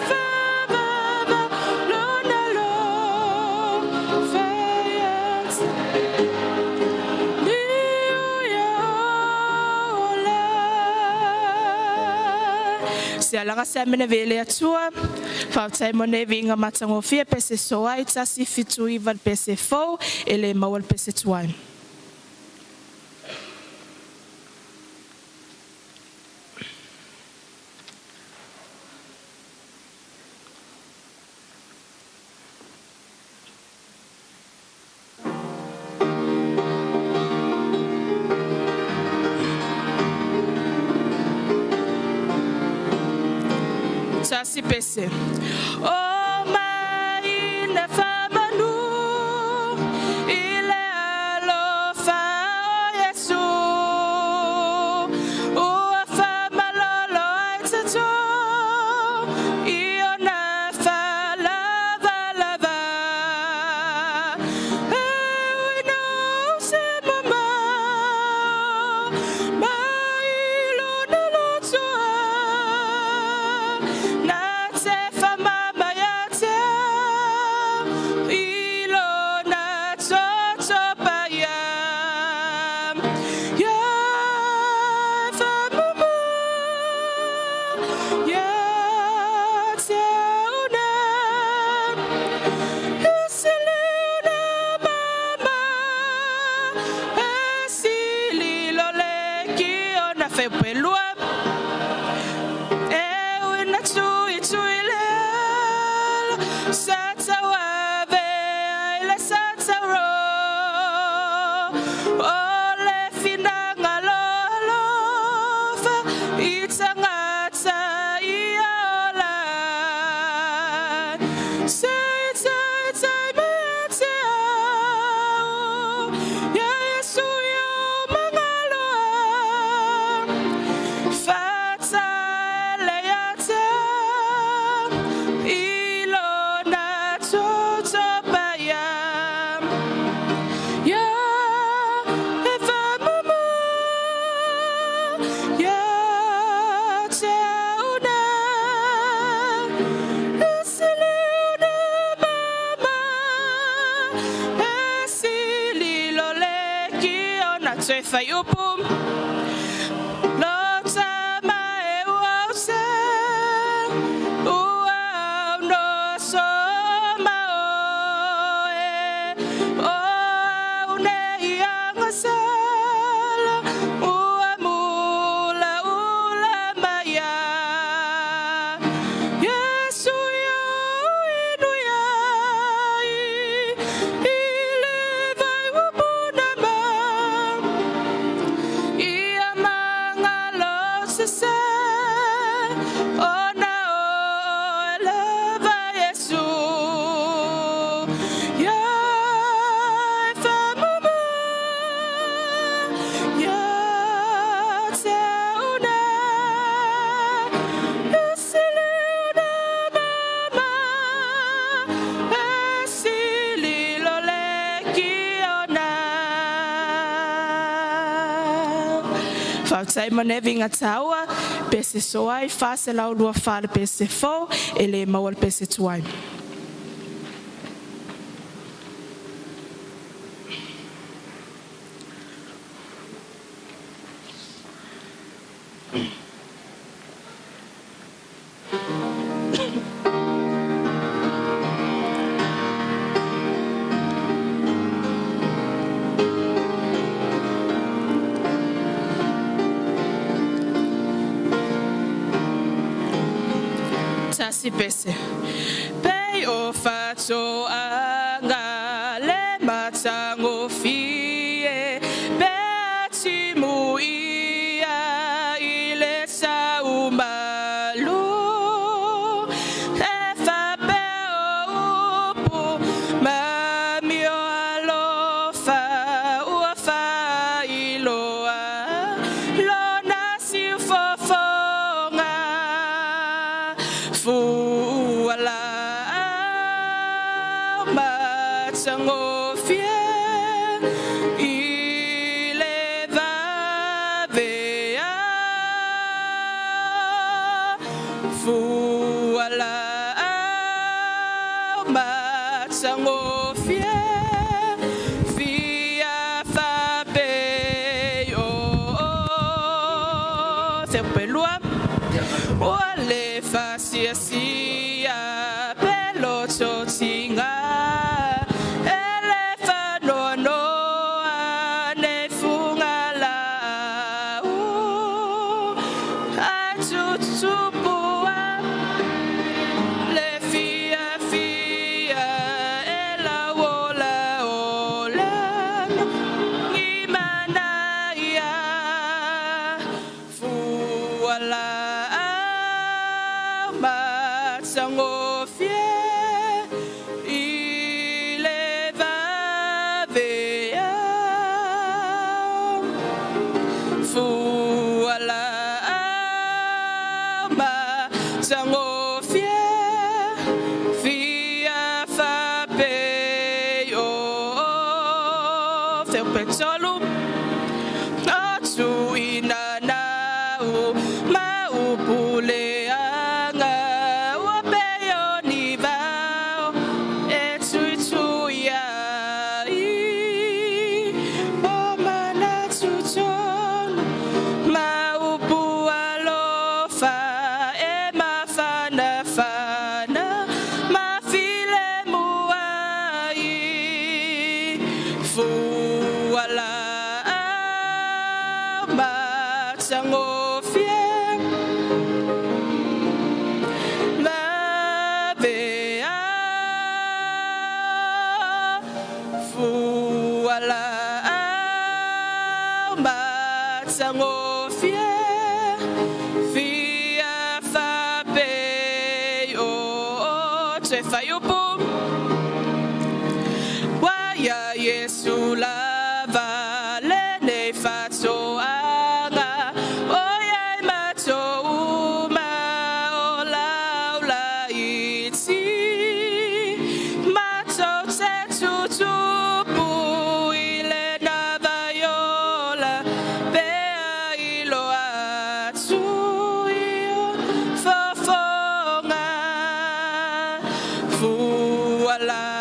[SPEAKER 7] faavavau lona alofa ia te liu ia ola. Se alaga se amene vele atua, faafetai mo nei viiga matagofie pese soai 179 le pese fou e le maua le pese tuai. Tasi pese. O mai na faamanu i le alofa o Iesu ua faamalolo ai tatou i ona faalavalava e ui nō se mamao mai lona lotoa na te faamama ia te au.
[SPEAKER 2] Sa tauave ai le sa tauro O le finagalo alofa I tagata ia ola Se i taitai mai ia te au Ia Iesu i ou magaloa Fataele ia te au I lona toto paia Ia e faamumu Ia te au nei E sili ona mama E sili lo lekiona Toe fuaiupu Lo tama e ua use Ua aunoa soma oe O au nei agasala Ua mulaula mai ia Iesu ia ou inu ai I le vai ua puna mai Ia magalo sese Ona o oe lava Iesu Ia e faamumu Ia te au nei E sili ona mama E sili lo lekiona Faafetai mo lea viiga taua pese soai 424 le pese fou e le maua le pese tuai. Tasi pese. Pei o fatoaga le matagofie pe timu ia i le saumalu e faapea o upu ma amio alofa ua faailoa lona siufofoga fualaau matagofie i le vaveao fualaau matagofie fia faapei o seupelua ua le faasiasia pe lototiga e le faanoanoa nei fugalaau ae tutupua le fiafia e lauolaola i manaia fualaau matagofie i le vaveao fualaau matagofie fia faapei o feupetolu o tuinanau ma upu leaga ua pei o ni vao e tuitui ai o manatu tonu ma upu alofa e mafanafana ma filemu ai fualaau Fualaau matagofie, fia faapei o toe faiupu. Ua ia Iesu lava lenei faatoaga, oi ai matou uma o laulaiti. Matou te tutupu i lena vaiola, pea iloa atu i o fofoga. Fualaau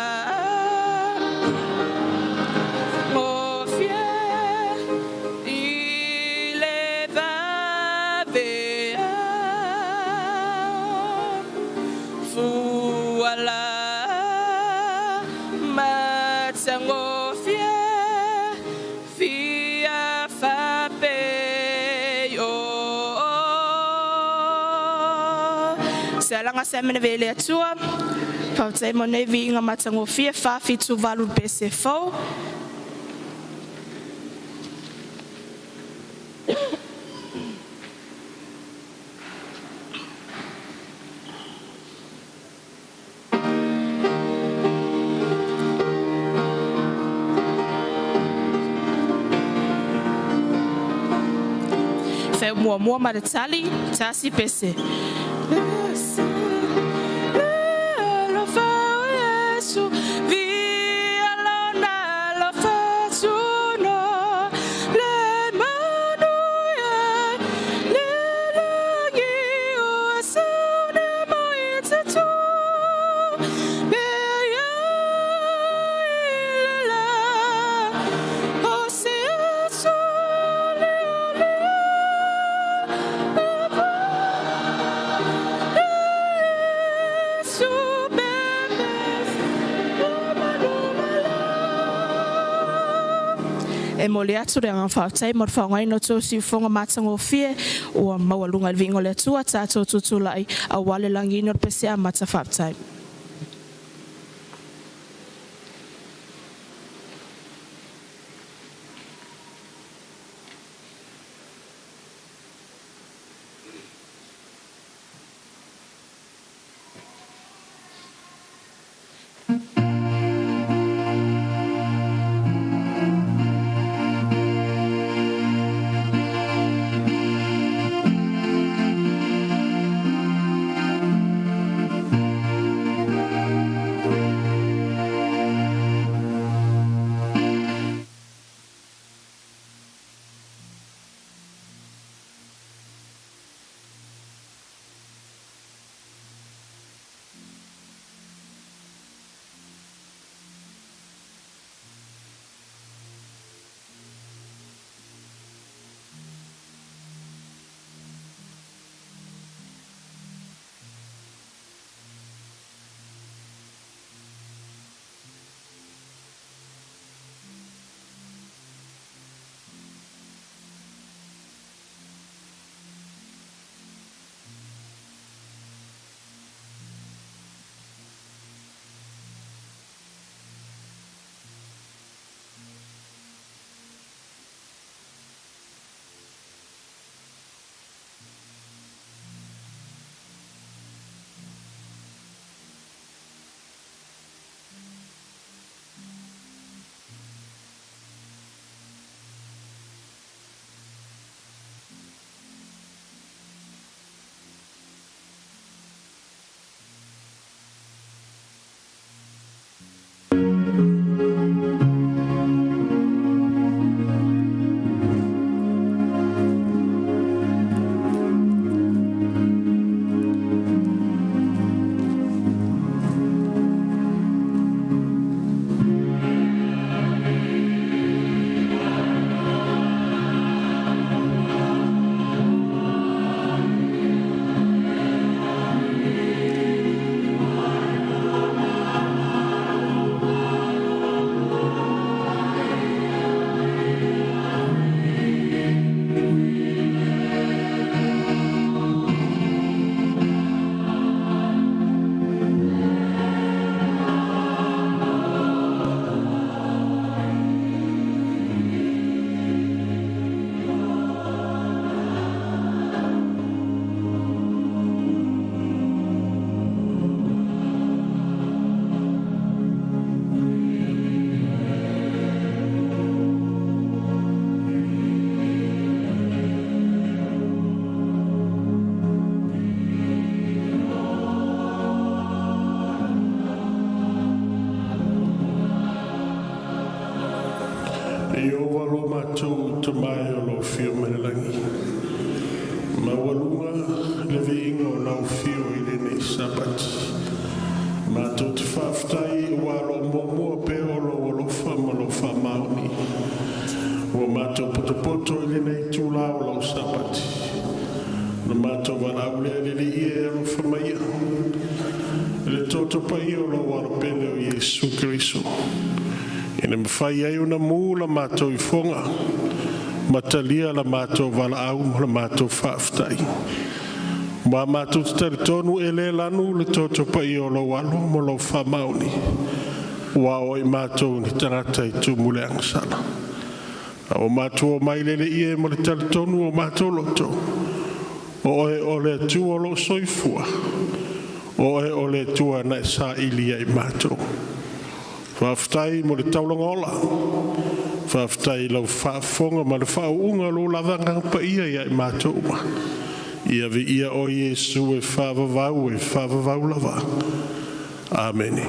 [SPEAKER 2] gofie i le vaveao. Fualaau matagofie, fia faapei o. Se alaga sa mene vele atua, faafetai mo nei viiga matagofie 478 le pese fou. Fe muamua ma le tali, tasi pese. Alofa o Iesu, via lona alofa tuno, le manuia, le lagi o saune mai te tu, me ia i le la, o se aso le ole E momoli atu le agaga faafetai mo le faaaogaina o tou siufofoga matagofie ua maualuga i le viiga o le Atua. Tatou tutulai aua le lagiina o le pese amata. Faafetai.
[SPEAKER 8] Atua lo matou Tama e o lo o afio mai le lagi, maualuga le viiga o lau afio i lenei Sapati. Matou te faafetai ua o lo o muamua pea o lou alofa ma lou faamaoni. Ua matou potopoto i lenei itula o lau Sapati, na matou valaau lea le Alii e alofa mai ia, i le toto paia o lou Alo pele o Iesu Keriso, ina mafai ai ona mu la matou ifoga ma talia la matou valaau ma la matou faafetai. Ma matou te talitonu e le lanu le toto paia o lou Alo ma lou faamaoni, ua oo i matou ni tagata i tumu le agasala. A ua matou omai le le ie ma le talitonu o matou loto, o oe o le Atua o loo soifua, o oe o le Atua na e saili ia i matou. Faafetai mo le taulaga ola, faafetai i lau faafofoga ma le faauuga o lou lava Agaga Paia ia i matou uma. Ia viia oe Iesu e faavavau, e faavavau lava. Amene.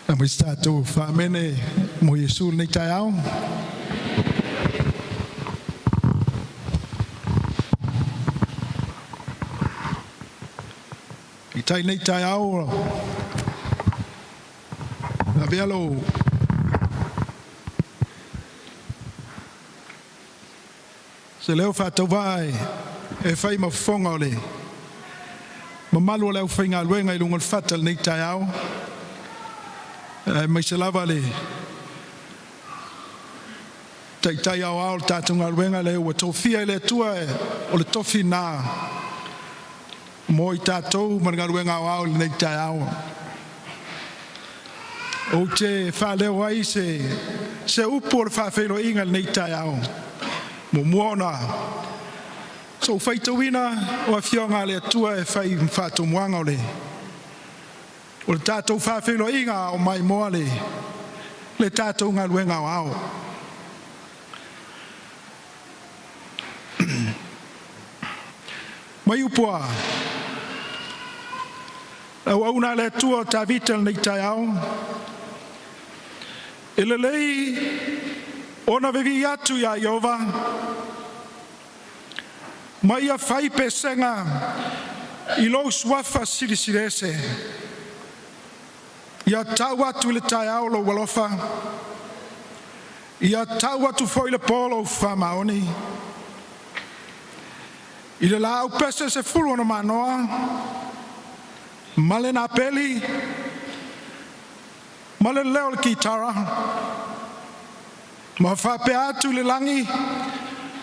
[SPEAKER 9] Aumai se tatou Faamene mo Iesu i lenei taeao. Peitai i lenei taeao ua avea lou se leo faatauvaa e fai ma fofoga o le mamalu o le aufaigaluega i luga o le fata i lenei taeao, aemaise lava le Taitai aoao o le tatou galuega, le ua tofia e le Atua o le tofi lena mo i tatou ma le galuega aoao i lenei taeao. Ou te faaleo ai se upu o le faafeiloaiga i lenei taeao. Muamua ona sou faitauina o Afioga a le Atua e fai ma faatomuaga o le tatou faafeiloaiga a o maimoa le tatou galuega aoao. Mai upu a, le auauna a le Atua o Tavita i lenei taeao, e lelei ona vivii atu ia Ieova, ma ia fai pesega i lou Suafa Silisili Ese. Ia tau atu i le taeao lou alofa, ia tau atu foi i le po lou faamaoni. I le laau pese 10 ona manoa ma le napeli ma le leo o le kitara ma faapea atu i le lagi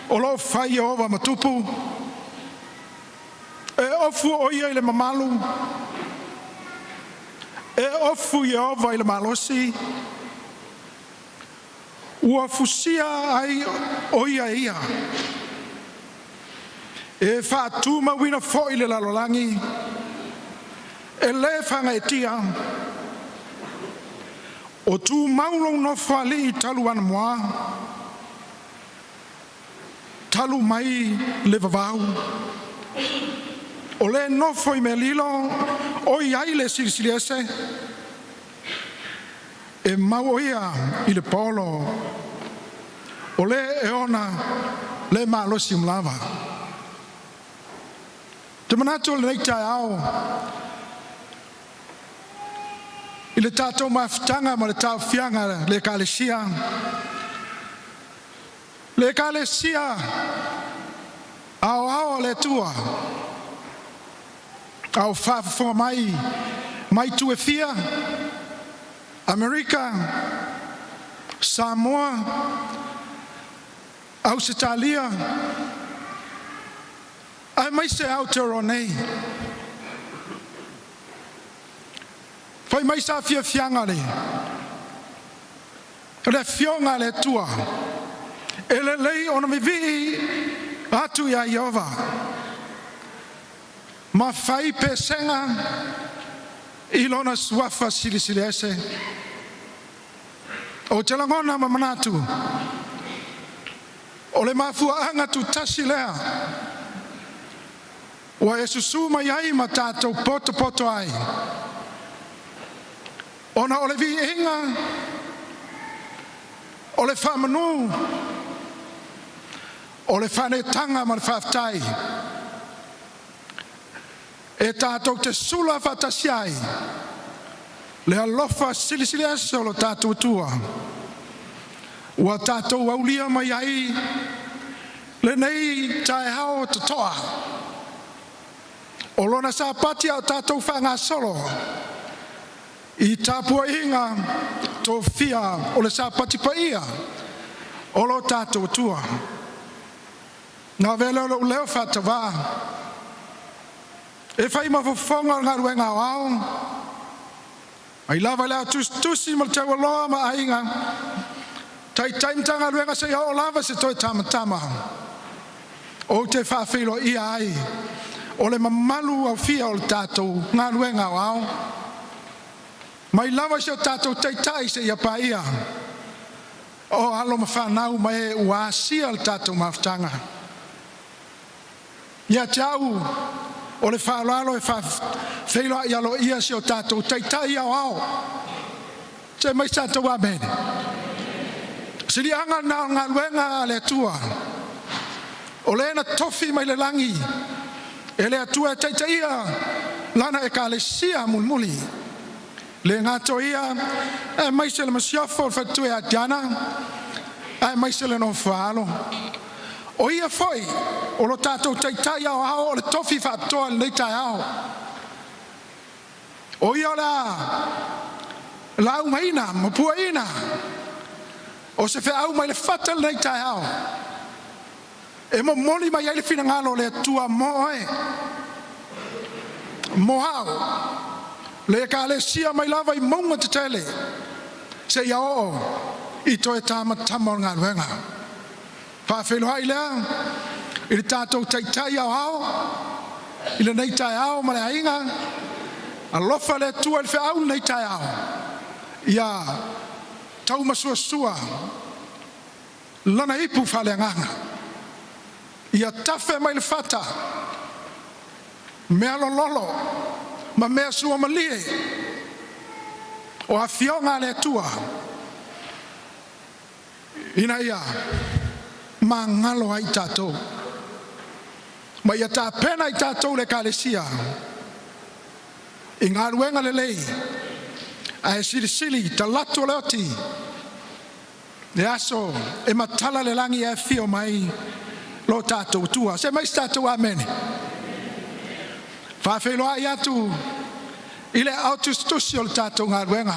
[SPEAKER 9] o lo o fai Ieova ma tupu, e ofu o ia i le mamalu, e ofu Ieova i le malosi, ua fusia ai o ia e ia, e faatumauina foi le lalolagi, e le faagaeetia. O tumau lou Nofoalii talu anamua, talu mai le vavau. O le nofo i mea lilo, o i ai le Silisili Ese, e mau o ia i le paolo, o le e ona le malosi umulava. Te Te manatu o lenei taeao i le tatou mafutaga ma le tauaofiaga a le Ekalesia Aoao a le Atua, a o faafofoga mai mai itu e fia, Amerika, Samoa, Ausetalia aemaise Aotearoa nei. Fai mai saafiafiaga le Afioga a le Atua, e lelei ona vivii atu ia Ieova, ma fai pesega i Lona Suafa Silisili Ese. Ou te lagona ma manatu, o le mafuaaga tutasi lea ua e susu mai ai ma tatou potopoto ai, ona o le viiga o le faamanu o le faaneetaga ma le faafetai e tatou te sula faatasi ai le alofa silisili ese o lo tatou Atua ua tatou aulia mai ai lenei taeao totoa o Lona Sapati a o tatou faagasolo i tapuaiga tofia o le Sapati paia o lo tatou Atua. Na avea lea o lou leo faatavā e fai ma fofoga o le galuega aoao mai lava i le au tusitusi ma le taualoa ma aiga, taitai Matagaluega seia oo lava i se toe tamatama. Ou te faafeiloaia ai o le mamalu aofia o le tatou galuega aoao, mai lava i si o tatou Taitai seia paia o alo ma fanau ma e ua asia le tatou mafutaga. Ia te au o le faaaloalo e faafeiloai aloaia si o tatou Taitai Aoao. Se i fai mai se tatou amene. Siliaga lena o le galuega a le Atua, o le na tofi mai le lagi e le Atua e taitaia Lana Ekalesia mulimuli. Le gato ia aemaise le masiofo, le faletua ia Tiana aemaise le nofo a alo. O ia foi o lo tatou Taitai Aoao o le tofi faapitoa i lenei taeao. O ia o le a laugaina ma puaina o se feau mai le fata i lenei taeao e momoli mai ai le finagalo o le Atua mo oe, mo au, le Ekalesia mai lava i mauga tetele seia oo i toe tamatama o le galuega. Faafeiloai lea i le tatou Taitai Aoao i lenei taeao ma le aiga. Alofa le Atua i le feau i lenei taeao, ia taumasuasua Lana ipu faaleagaga, ia tafe mai le fata mea lololo ma mea suamalie o afioga a le Atua ina ia magalo ai tatou ma ia tapena i tatou le Ekalesia i galuega lelei ae silisili talaatu o le oti le aso e matala le lagi e afio mai lo tatou Atua. Se mai se tatou amene. Faafeiloai atu i le au tusitusi o le tatou galuega,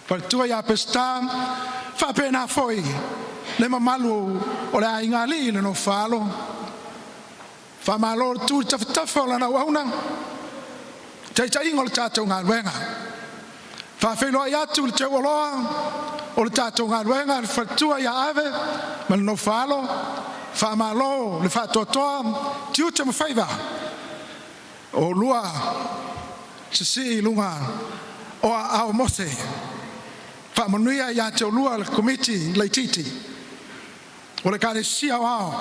[SPEAKER 9] faletua ia Peseta faapena foi le mamalu o le aiga alii le nofo a alo. Faamalo le tu i le tafatafa o lana auauna, taitaiga o le tatou galuega. Faafeiloai atu i le teualoa o le tatou galuega le faletua ia Ave ma le nofo a alo, faamalo le faatoatoa, tiute ma faiva o oulua sisii i luga o aao o Mose. Faamanuia ia te oulua le Komiti laitiiti o le Ekalesia Aoao.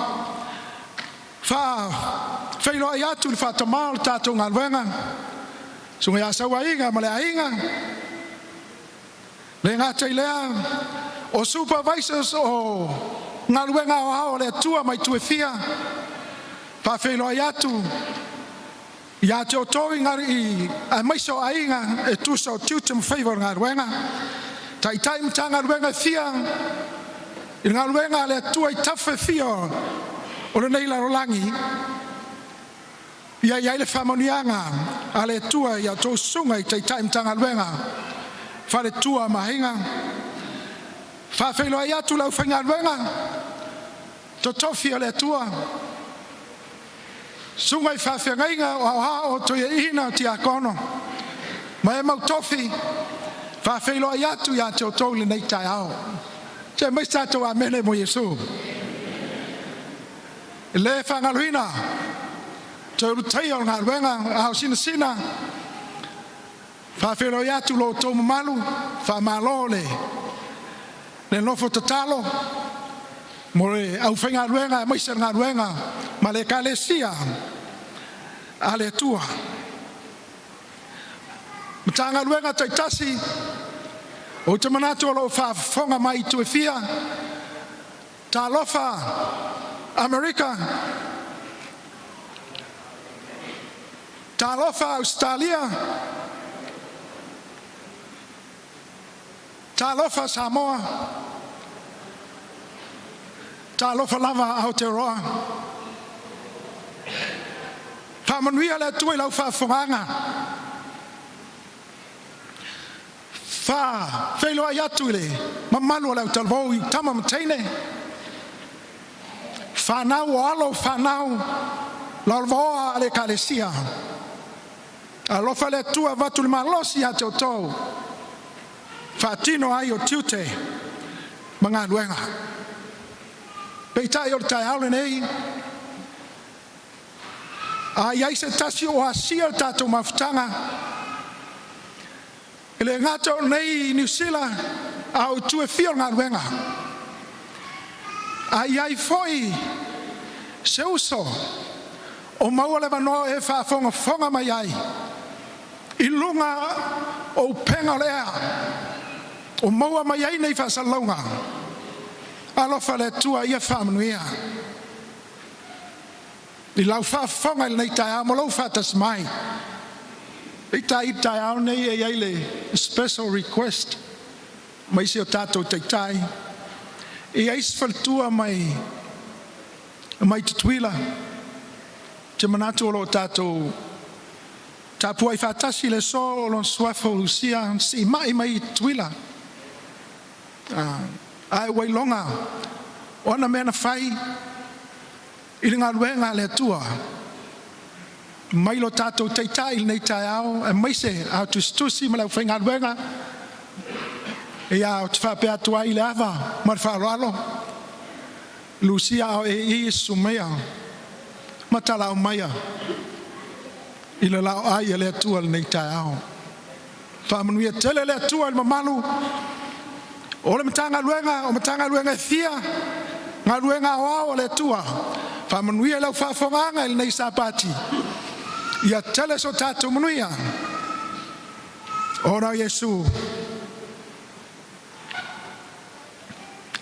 [SPEAKER 9] Faafeiloai atu i le faatama o le tatou galuega, susuga ia Sauaiga ma le aiga, le gata i lea o supervisors o galuega aoao a le Atua mai itu e fia. Faafeiloai atu Ia te outou i aemaise o aiga e tusa o tiute ma faiva o le galuega, Taitai o Matagaluega e fia i le galuega a le Atua i tafa e fia o lenei lalolagi, ia i ai le faamanuiaga a le Atua i a outou susuga i Taitai Matagaluega, faletua ma aiga. E faafeiloai atu le aufaigaluega totofi a le Atua, susuga i faafeagaiga o aoao, toeaiina, tiakono ma e mautofi, e faafeiloai atu ia te outou i lenei taeao. Se aumai se tatou amene mo Iesu. E le faagaloina le toe ulutaia o le galuega a o sinasina. E faafeiloai atu i lo outou mamalu, faamalo le nofo tatalo mo le aufaigaluega aemaise o le galuega ma le Ekalesia a le Atua. O Matagaluega taitasi ou te manatu o lo o faafofoga mai i itu e fia, talofa Amerika, talofa Ausetalia, talofa Samoa, talofa lava Aotearoa. Faamanuia le Atua i lau faafofogaaga. E faafeiloai atu i le mamalu o le autalavou i tama ma teine, fanau o alo o fanau lalovaoa a le Ekalesia. Alofa le Atua e avatu le malosi ia te outou e faatino ai tiute ma galuega. Peitai o le taeao lenei, a i ai se tasi ua asia le tatou mafutaga, e le gata o i inei i Niu Sila a o itu e fia o le galuega. A i ai foi se uso o maua le avanoa o e faafogafoga mai ai i luga o upega o le ea o maua mai ai nei faasalalauga, alofa le Atua ia faamanuia i lau faafofoga i lenei taeao ma lou faatasi mai. Peitai o le taeao lenei e i ai le special request mai si o tatou Taitai. E i ai si faletua mai Tutuila, ou te manatu o lo o tatou tapuai faatasi i le aso, o lona suafa o Lucia na siimai mai Tutuila. Ae ua iloga o ana mea na fai i le galuega a le Atua mai lo tatou Taitai i lenei taeao aemaise ao tusitusi ma le aufaigaluega. Ia ou te faapea atu ai i le ava ma le faaaloalo, Lucia AoEi susu maia ma talaau maia i le laoai a le Atua i lenei taeao. Faamanuia tele le Atua i le mamalu o le Matagaluega o Matagaluega e fia, galuega aoao a le Atua. Faamanuia i lau faafofogaaga i lenei Sapati, ia tele so tatou manuia ona o Iesu.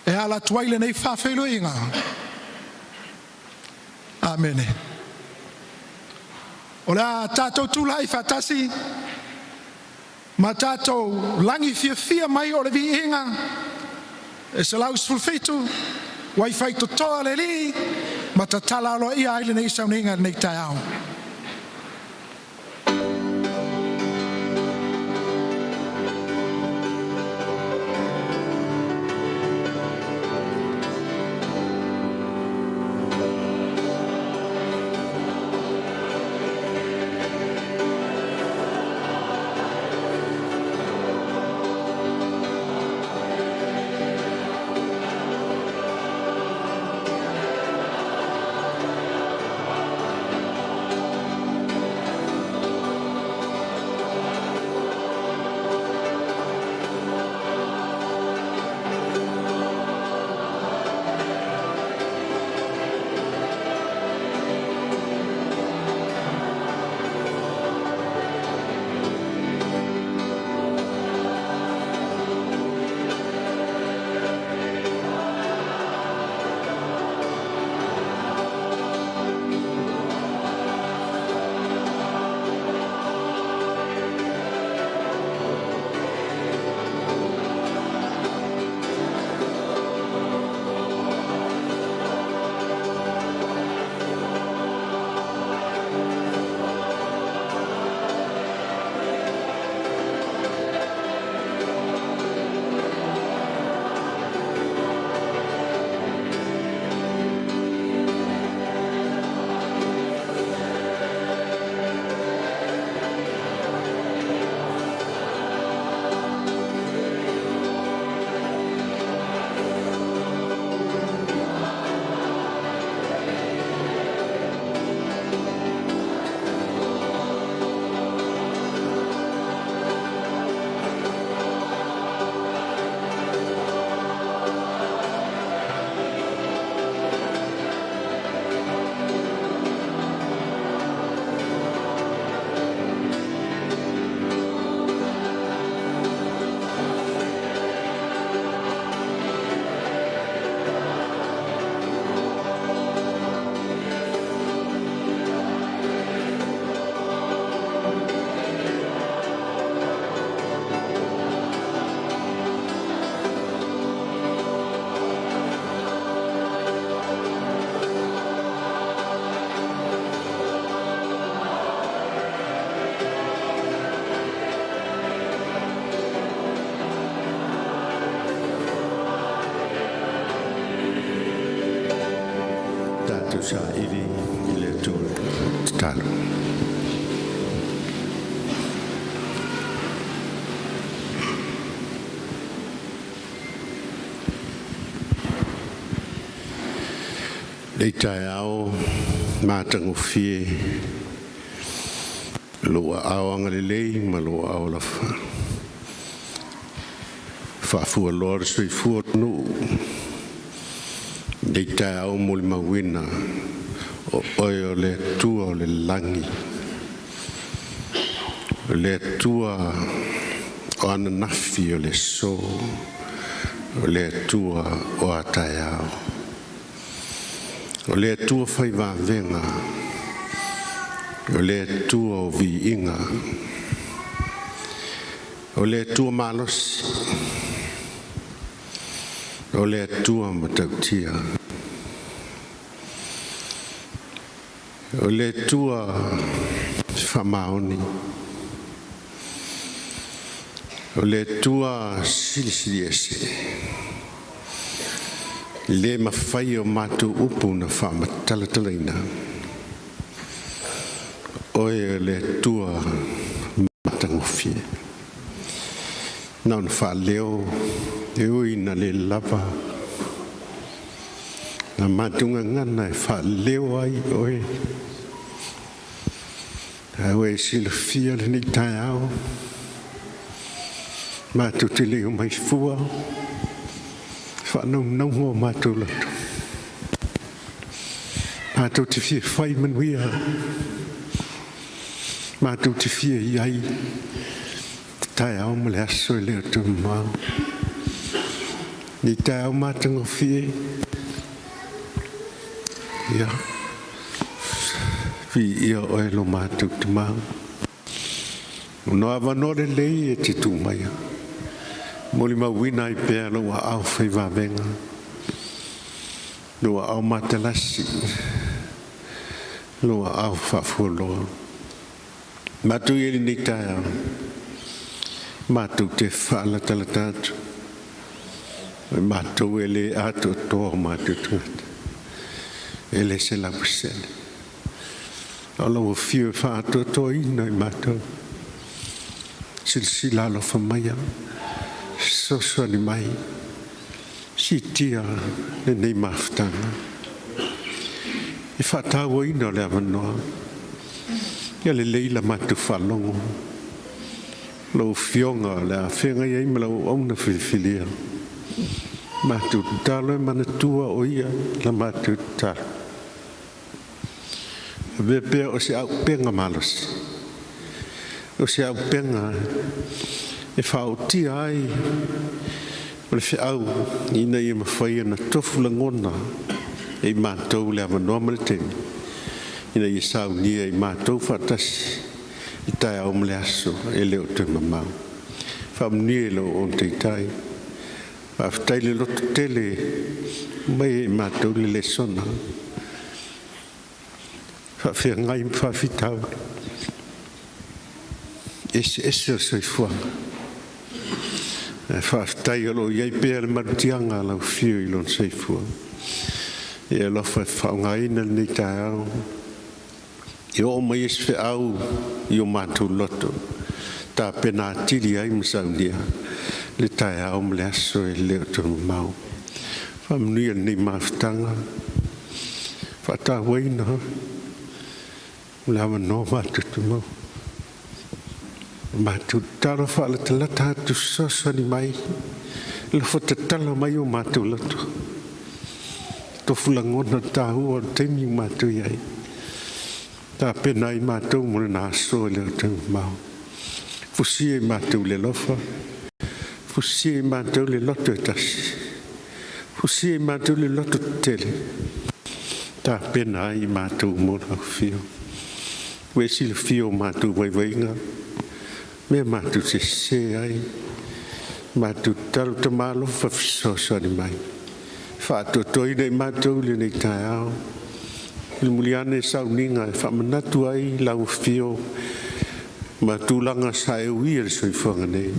[SPEAKER 9] E ala atu ai lenei faafeiloaiga. Amene. O le a tatou tulai faatasi ma tatou lagi fiafia mai o le viiga e 117 ua i faitotoa le Alii ma tatala aloaia ai lenei sauniga i lenei taeao.
[SPEAKER 5] Tatou saili i le Atua le tatalo. Lenei taeao matagofie lou aao agalelei ma lou aao alofa, faafualoa le soifua o le atunuu i lenei taeao molimauina, o Oe o le Atua o le lagi, o le Atua o ananafi, o le aso, o le Atua o a taeao, o le Atua fai vavega, o le Atua o viiga, o le Atua malosi, o le Atua matautia, o le Atua faamaoni, o le Atua silisili ese. E le mafai e o matou upu ona faamatalatalaina, Oe o le Atua matagofie. Na ona faaleo e ui ina le lava la matou gagana e faaleo ai Oe, ae ua e silafia lenei taeao, matou te le omai fua faanaunauga o matou loto, matou te fia fai manuia, matou te fia iai le taeao ma le aso e le o toe mamao. Lenei taeao matagofie, ia viia Oe lo matou Tama, ona o avanoa lelei e te tuu maia, molimauina ai pea lou aao fai vavega, lou aao matalasi, lou aao faafualoa. Matou i lenei taeao, matou te faalatalata atu, o matou e le atoatoa o matou tagata, e le 100%. O lau afio e faaatoatoaina i matou, silasila alofa maia, fesoasoani mai, siitia lenei mafutaga. E faatauaina o le avanoa, ia lelei la matou faalogo, lau Afioga o le a feagai ai ma lau auauna filifilia. Matou tatalo e manatua o ia la matou tatalo. Avea pea o se auupega malosi, o se auupega e faaotia ai o le feau ina ia mafai ona tofu lagona e i matou le avanoa ma le taimi, ina ia saunia e i matou faatasi i taeao ma le aso e le o toe mamao. Faamanuia i lau on taitai, faafetai le lototele mai e i matou le lesona, faafeagai ma faafitauli eseese o le soifuaga. Ae faafetai o lo o i ai pea le malutiaga a lau Afio i lona soifua. Ia e alofa e faaaogaina lenei taeao, e oo mai ai se feau i o matou loto, tapena atili ai ma saunia le taeao ma le aso e le o toe mamao. Faamanuia lenei mafutaga, faatauaina le avanoa matou te maua. Matou tatalo faalatalata atu fesoasoani mai, lafo tatala mai o matou loto. Tofu lagona taua o le taimi ua matou i ai. Tapena ai matou mo lena aso e le o toe mamao. Fusia i matou le alofa, fusia i matou le loto e tasi, fusia i matou le loto tetele, tapena ai i matou mo lau afio. Ua e silafia o matou vaivaiga, mea matou te sese ai, matou tatalo Tama alofa fesoasoani mai. Faatoatoaina i matou i lenei taeao, mulimuli ane sauniga e faamanatu ai lau afio ma tulaga sa e uia i le soifuaga nei.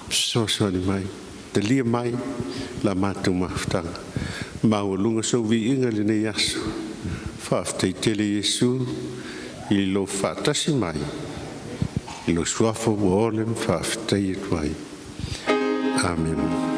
[SPEAKER 5] Fesoasoani mai, talia mai la matou mafutaga. Maualuga sou viiga i lenei aso. Faafetai tele Iesu i lou faatasi mai, i lou suafa ua ole ma faafetaia atu ai. Amene.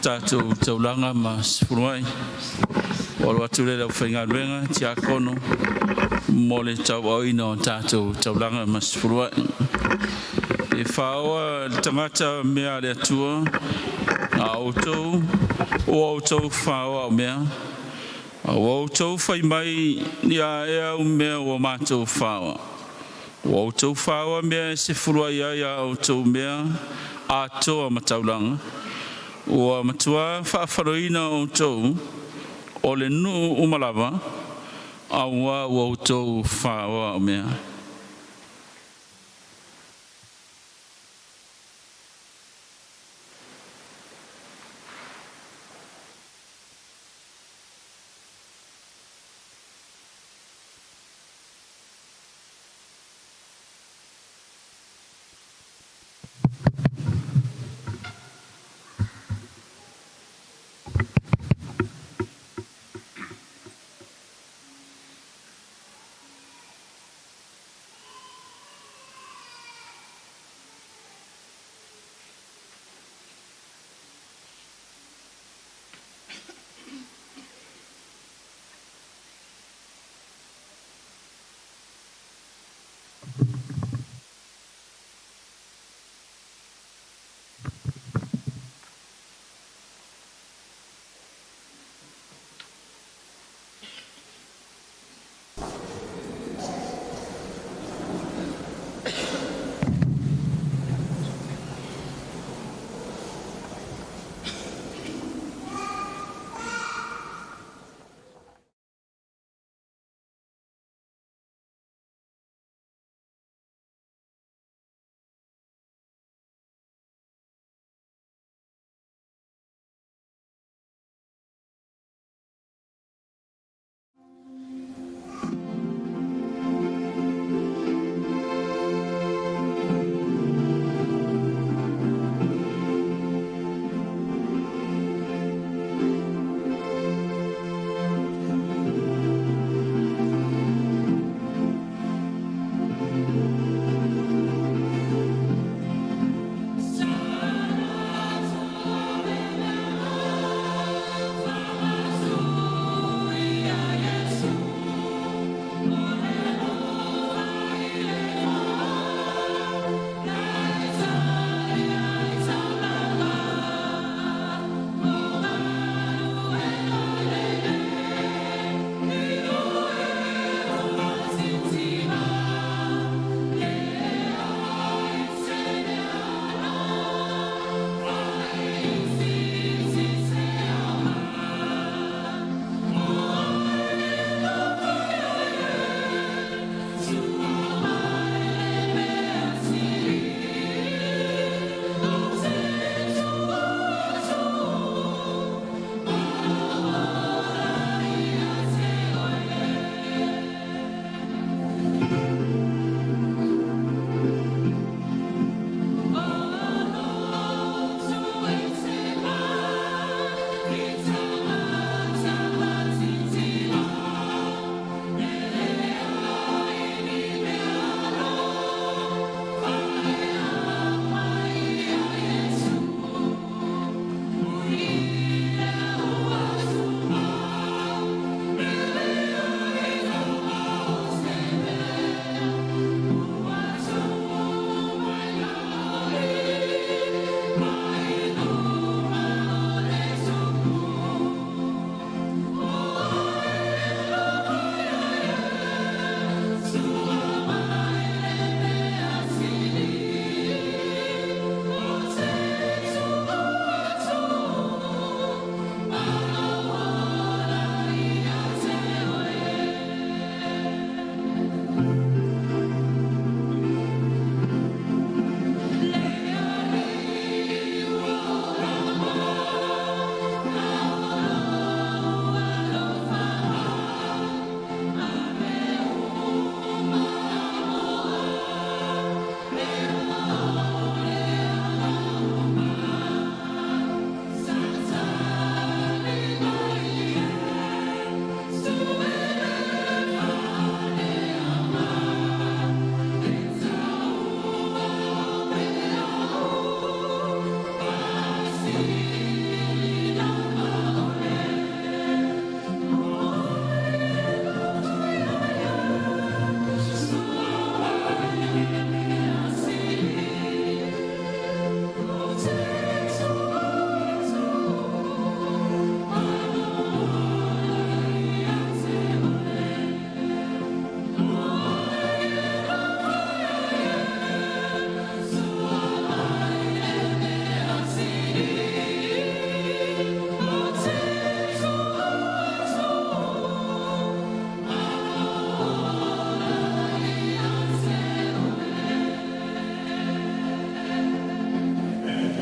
[SPEAKER 10] Tatou taulaga ma sefuluai o alo atu lea i le aufaigaluega tiakono mo le tauaaoina o tatou taulaga ma sefuluai. E faoa le tagata mea a le Atua, a o outou ua outou faoa au mea, a ua outou fai mai, ni a ea au mea ua matou faoa? Ua outou faoa mea e sefuluai ai a outou mea atoa ma taulaga. Ua matua faafaloina outou o le nuu uma lava, auā ua outou faoa au mea.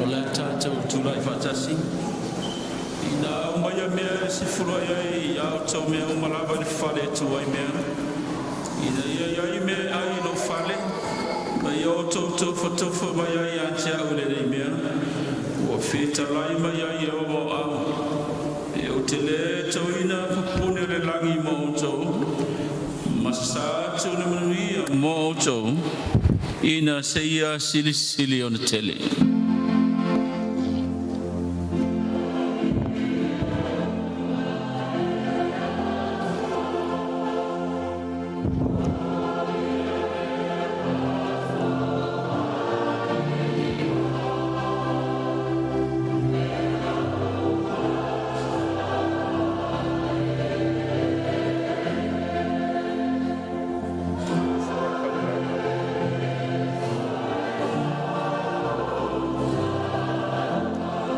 [SPEAKER 10] O le a tatou tulai faatasi ina aumaia mea e sefuluai ai ia outou mea uma lava i le fale e tuu ai mea, ina ia i ai mea e ai i lou fale, ma ia outou tofotofa mai ai ia te au i lenei mea, ua fetalai mai ai Ieova o amu, e ou te lē toina pupuni o le lagi mo outou, ma sasā atu le manuia mo outou, ina seia silisili ona tele.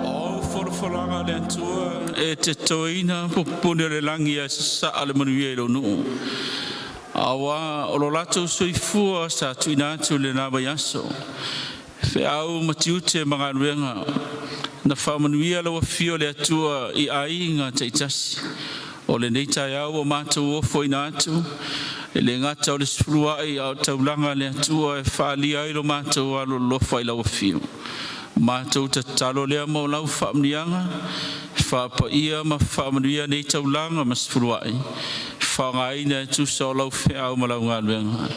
[SPEAKER 10] O folafolaga a le Atua e te toina pupuni o le lagi ae sasaa le manuia i lou nuu. Auā o lo latou soifua sa tuuina atu i lena vaiaso, feau ma tiute ma galuega, na faamanuia lau afio o le Atua i aiga taitasi. O lenei taeao ua matou ofoina atu, e le gata o le sefuluai a o taulaga a le Atua e faaalia ai lo matou alolofa i lau afio. Matou tatalo lea mo lau faamanuiaga, faapaia ma faamanuia nei taulaga ma sefuluai, faaaogaina e tusa o lau feau ma lau galuega.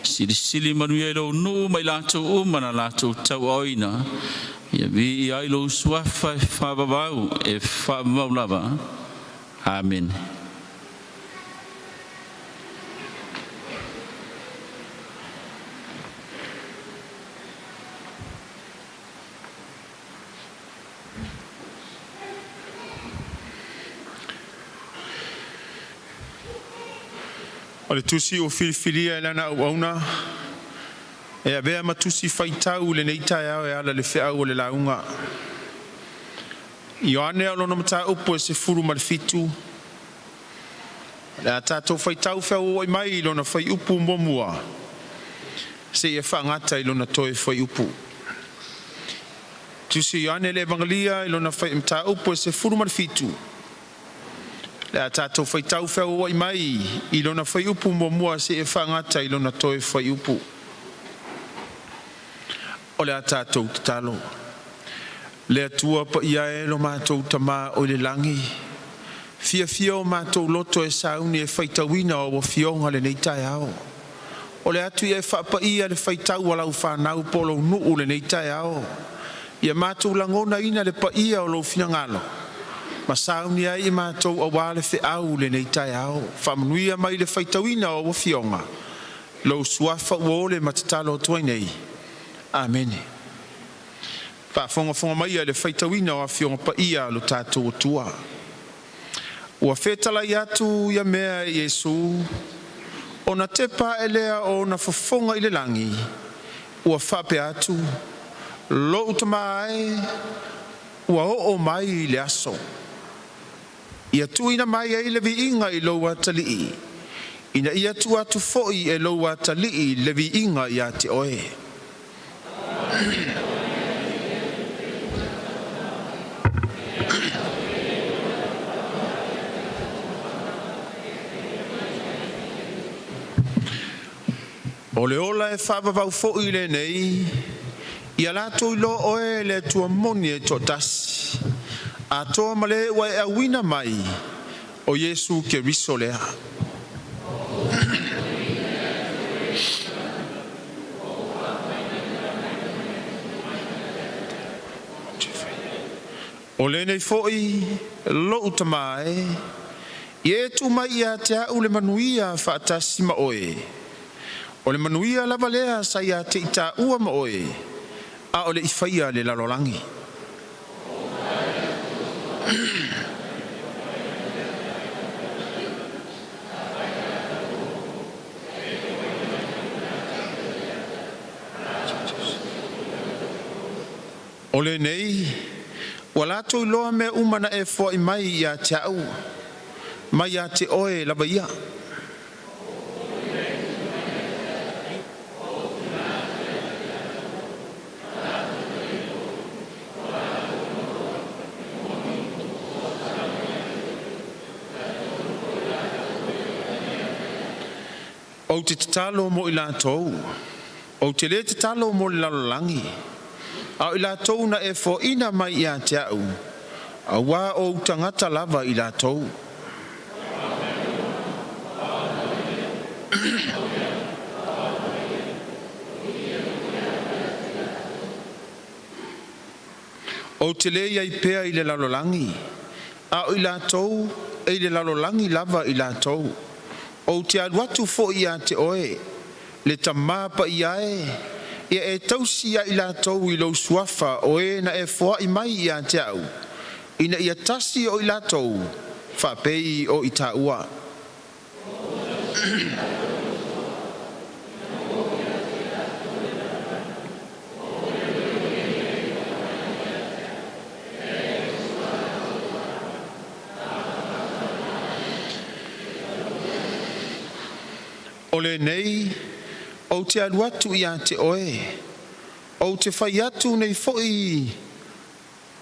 [SPEAKER 10] Silisili manuia i lou nuu ma i latou uma na latou tauaaoina, ia viia ai lou suafa e faavavau e faavavau lava. Amene.
[SPEAKER 1] O le tusi ua filifilia e lana auauna e avea ma tusi faitau i lenei taeao e ala i le feau a le lauga Ioane o lona mataupu e 17, o le a tatou faitau feauauai mai i lona fuaiupu 1 seia faagata i lona toe fuaiupu. Tusi Ioane le Evagela i lona mataupu e 17, le a tatou faitau feauauai mai i lona fuaiupu 1 seia faagata i lona toe fuaiupu. O le a tatou tatalo. Le Atua paia e lo matou Tama oi le lagi, fiafia o matou loto e sauni e faitauina o Afioga lenei taeao. O le atu ia e faapaia le faitau a lau fanau po o lou nuu lenei taeao. Ia matou lagonaina le paia o lou finagalo ma saunia ai i matou aua le feau lenei taeao. Faamanuia mai le faitauina o au afioga, lou suafa ua ole ma tatalo atu ai nei. Amene. Faafogafoga maia i le faitauina o Afioga Paia a lo tatou Atua. Ua fetalai atu ia mea e Iesu, ona tepa ae lea o ona fofoga i le lagi, ua faapea atu, Lou Tama e, ua oo mai le aso. Ia tuuina mai ai le viiga i lou Atalii, ina ia tuu atu foi e lou Atalii le viiga ia te oe. O le ola e faavavau foi lenei, ia latou iloa oe le Atua moni e toatasi, atoa ma le ua e auina mai, o Iesu Keriso lea. O lenei foi lou Tama e, ia e tuu mai ia te a'u le manuia faatasi ma oe. O le manuia lava lea sa ia te i tāua ma oe, a o le i faia le lalolagi. O lenei, ua latou iloa mea uma na e foai mai ia te a'u, mai ia te oe lava ia. Ou te tatalo mo i latou, ou te lē tatalo mo le lalolagi, a o i latou na e foaina mai ia te a'u, auā o ou tagata lava i latou. Ou te le i ai pea i le lalolagi, a o i latou e i le lalolagi lava i latou. Ou te alu atu foi ia te Oe, le Tamā Paia e, ia e tausi ia i latou i lou Suafa o e na e foai mai ia te a'u, ina ia tasi o i latou, faapei o i tāua. O lenei, ou te alu atu ia te Oe, ou te fai atu nei foi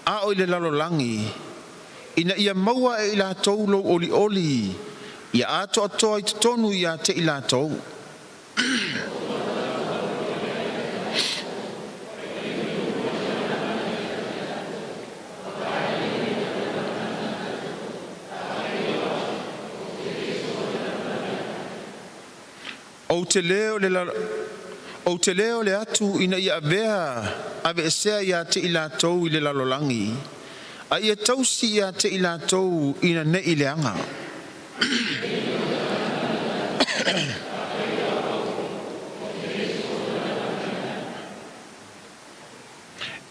[SPEAKER 1] a o i le lalolagi, ina ia maua e i latou lou olioli, ia atoatoa i totonu ia te i latou. Ou te le ole atu ina ia aveesea ia te i latou i le lalolagi, a ia tausi ia te i latou ina ne i leaga.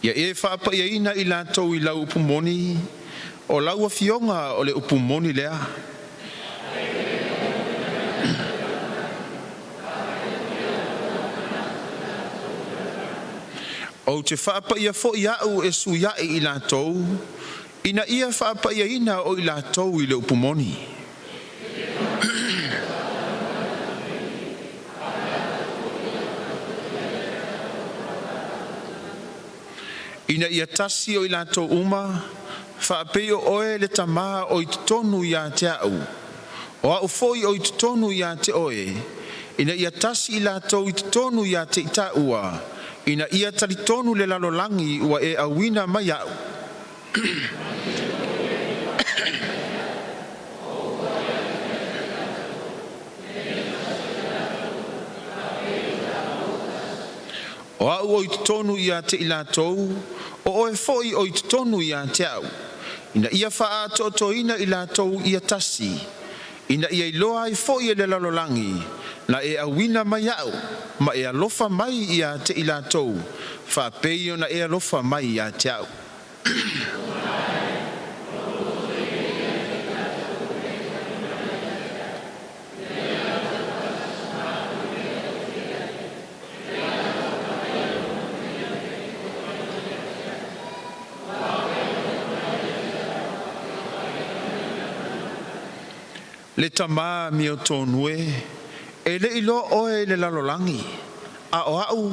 [SPEAKER 1] Ia e faapaiaina i latou i lau upu moni, o lau Afioga o le upu moni lea. Ou te faapaia foi A'u e sui a'i i latou, ina ia faapaiaina o i latou i le upu moni. Ina ia tasi o i latou uma, faapei o Oe le Tamā o i totonu ia te a'u, o A'u foi oi totonu ia te Oe, ina ia tasi i latou i totonu ia te i tāua, ina ia talitonu le lalolagi ua e auina mai A'u. O A'u oi totonu ia te i latou, o Oe foi o i totonu ia te A'u, ina ia faaatoatoaina i latou ia tasi, ina ia iloa ai foi e le lalolagi, na e auina mai A'u, ma e alofa mai ia te i latou, faapei ona e alofa mai ia te A'u. Le Tamā amiotonu e, e le'i iloa oe e le lalolagi, a o A'u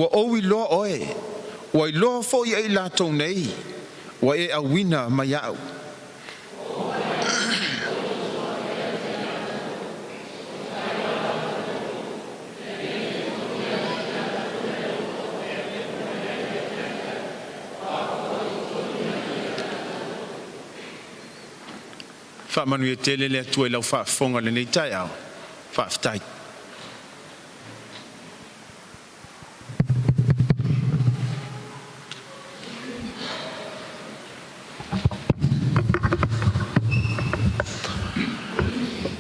[SPEAKER 1] ua ou iloa oe, ua iloa foi e i latou nei, ua e auina mai A'u. Faamanuia tele le Atua i lau faafofoga i lenei taeao. Faafetai.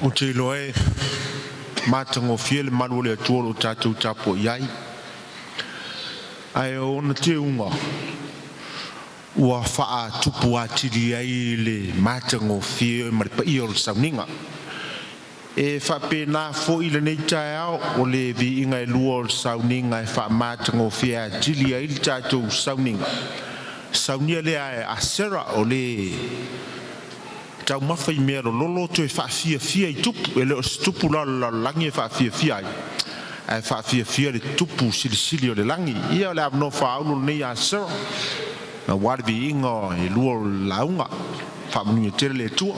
[SPEAKER 5] Ou te iloa e matagofie le malu o le Atua o lo o tatou tapuai ai, ae o ona teuga ua faatupu atili ai le matagofie ma le paia o le sauniga. E faapena foi lenei taeao o le viiga e lua o le sauniga e faamatagofie atili ai le tatou sauniga. Saunia lea e Asera o le taumafa i mea lololo toe faafiafia i tupu. E le o se tupu la o le lalolagi e faafiafia ai, ae faafiafia le tupu silisili o le lagi. Ia o le avanoa faaauro lenei Asera aua le viiga e lua o le lauga. Faamanuia tele le Atua.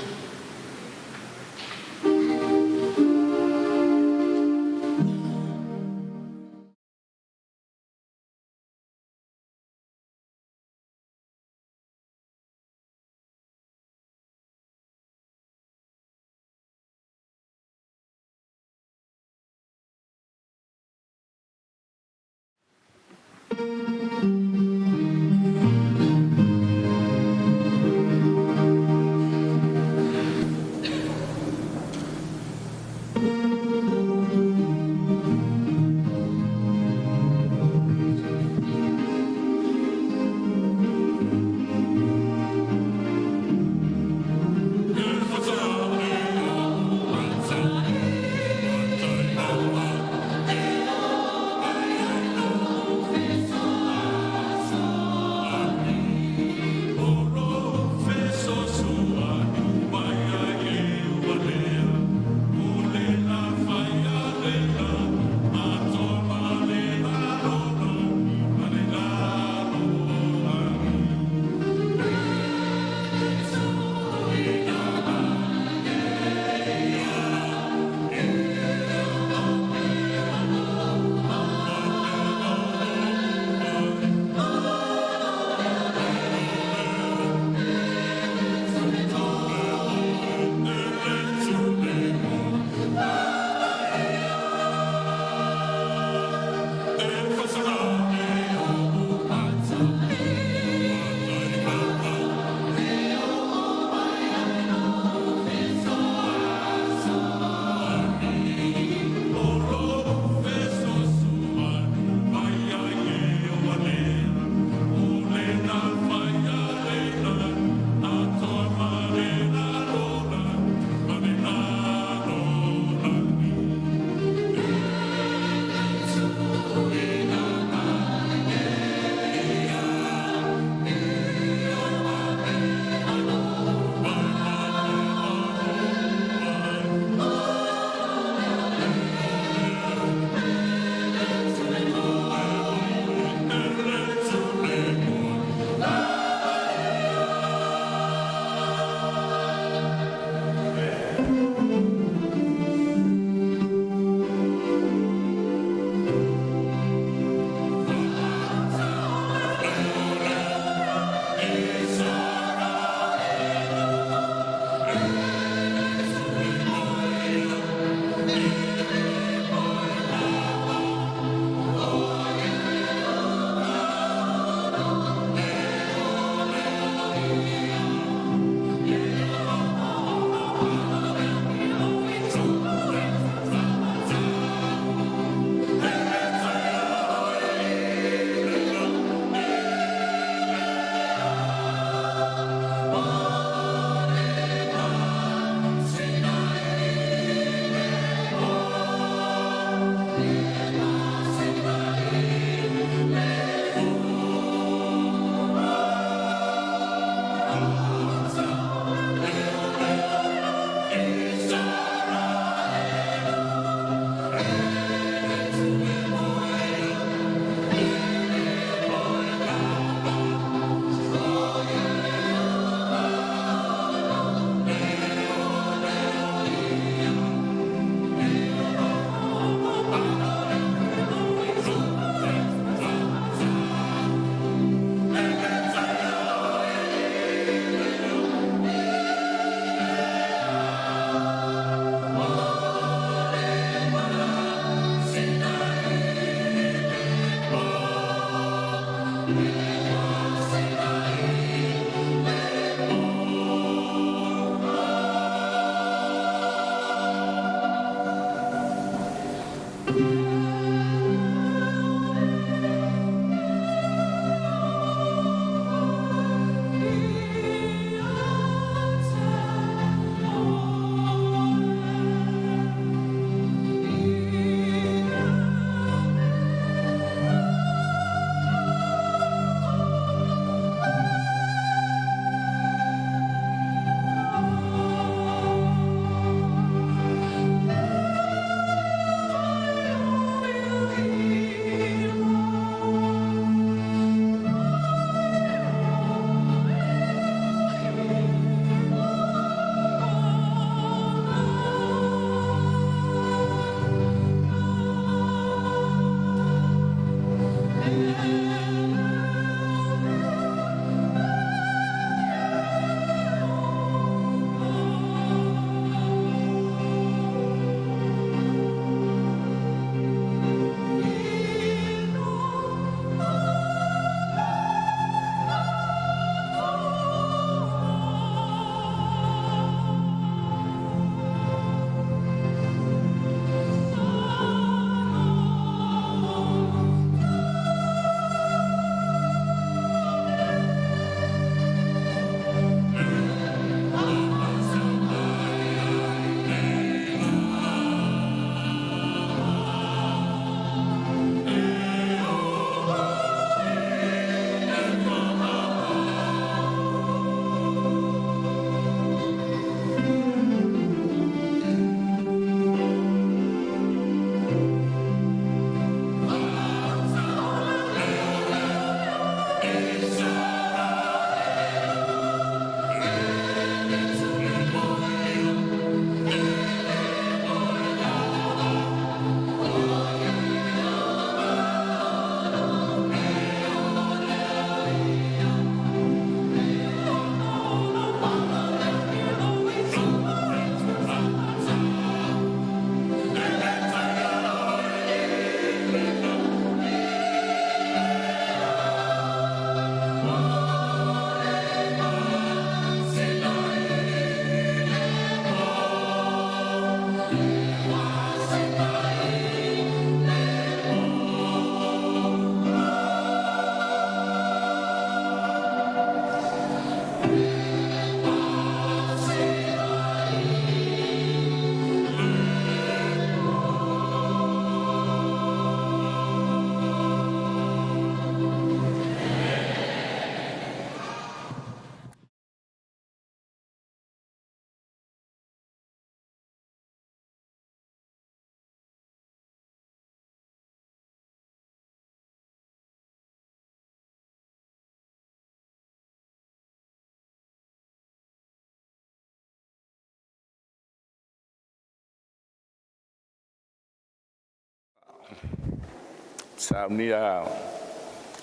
[SPEAKER 11] Saunia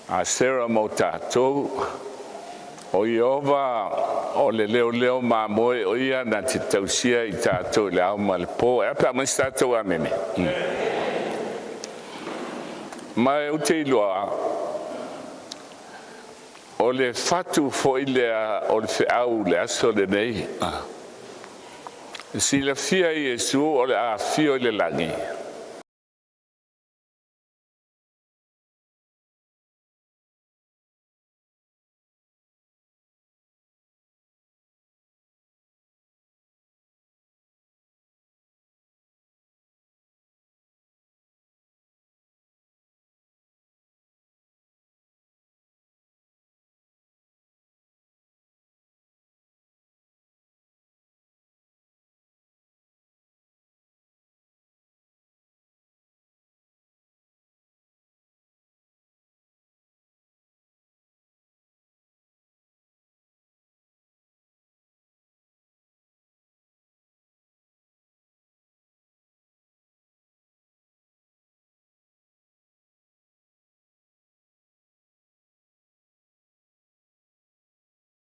[SPEAKER 11] a Sarah mo tatou, o Ieova o le leoleo mamoe o ia na te tausia i tatou i le ao ma le po. E a pe a aumai se tatou amene. Ma ou te iloa, o le fatu foi lea o le feau i le aso lenei. E silafia e Iesu o le a afio i le lagi.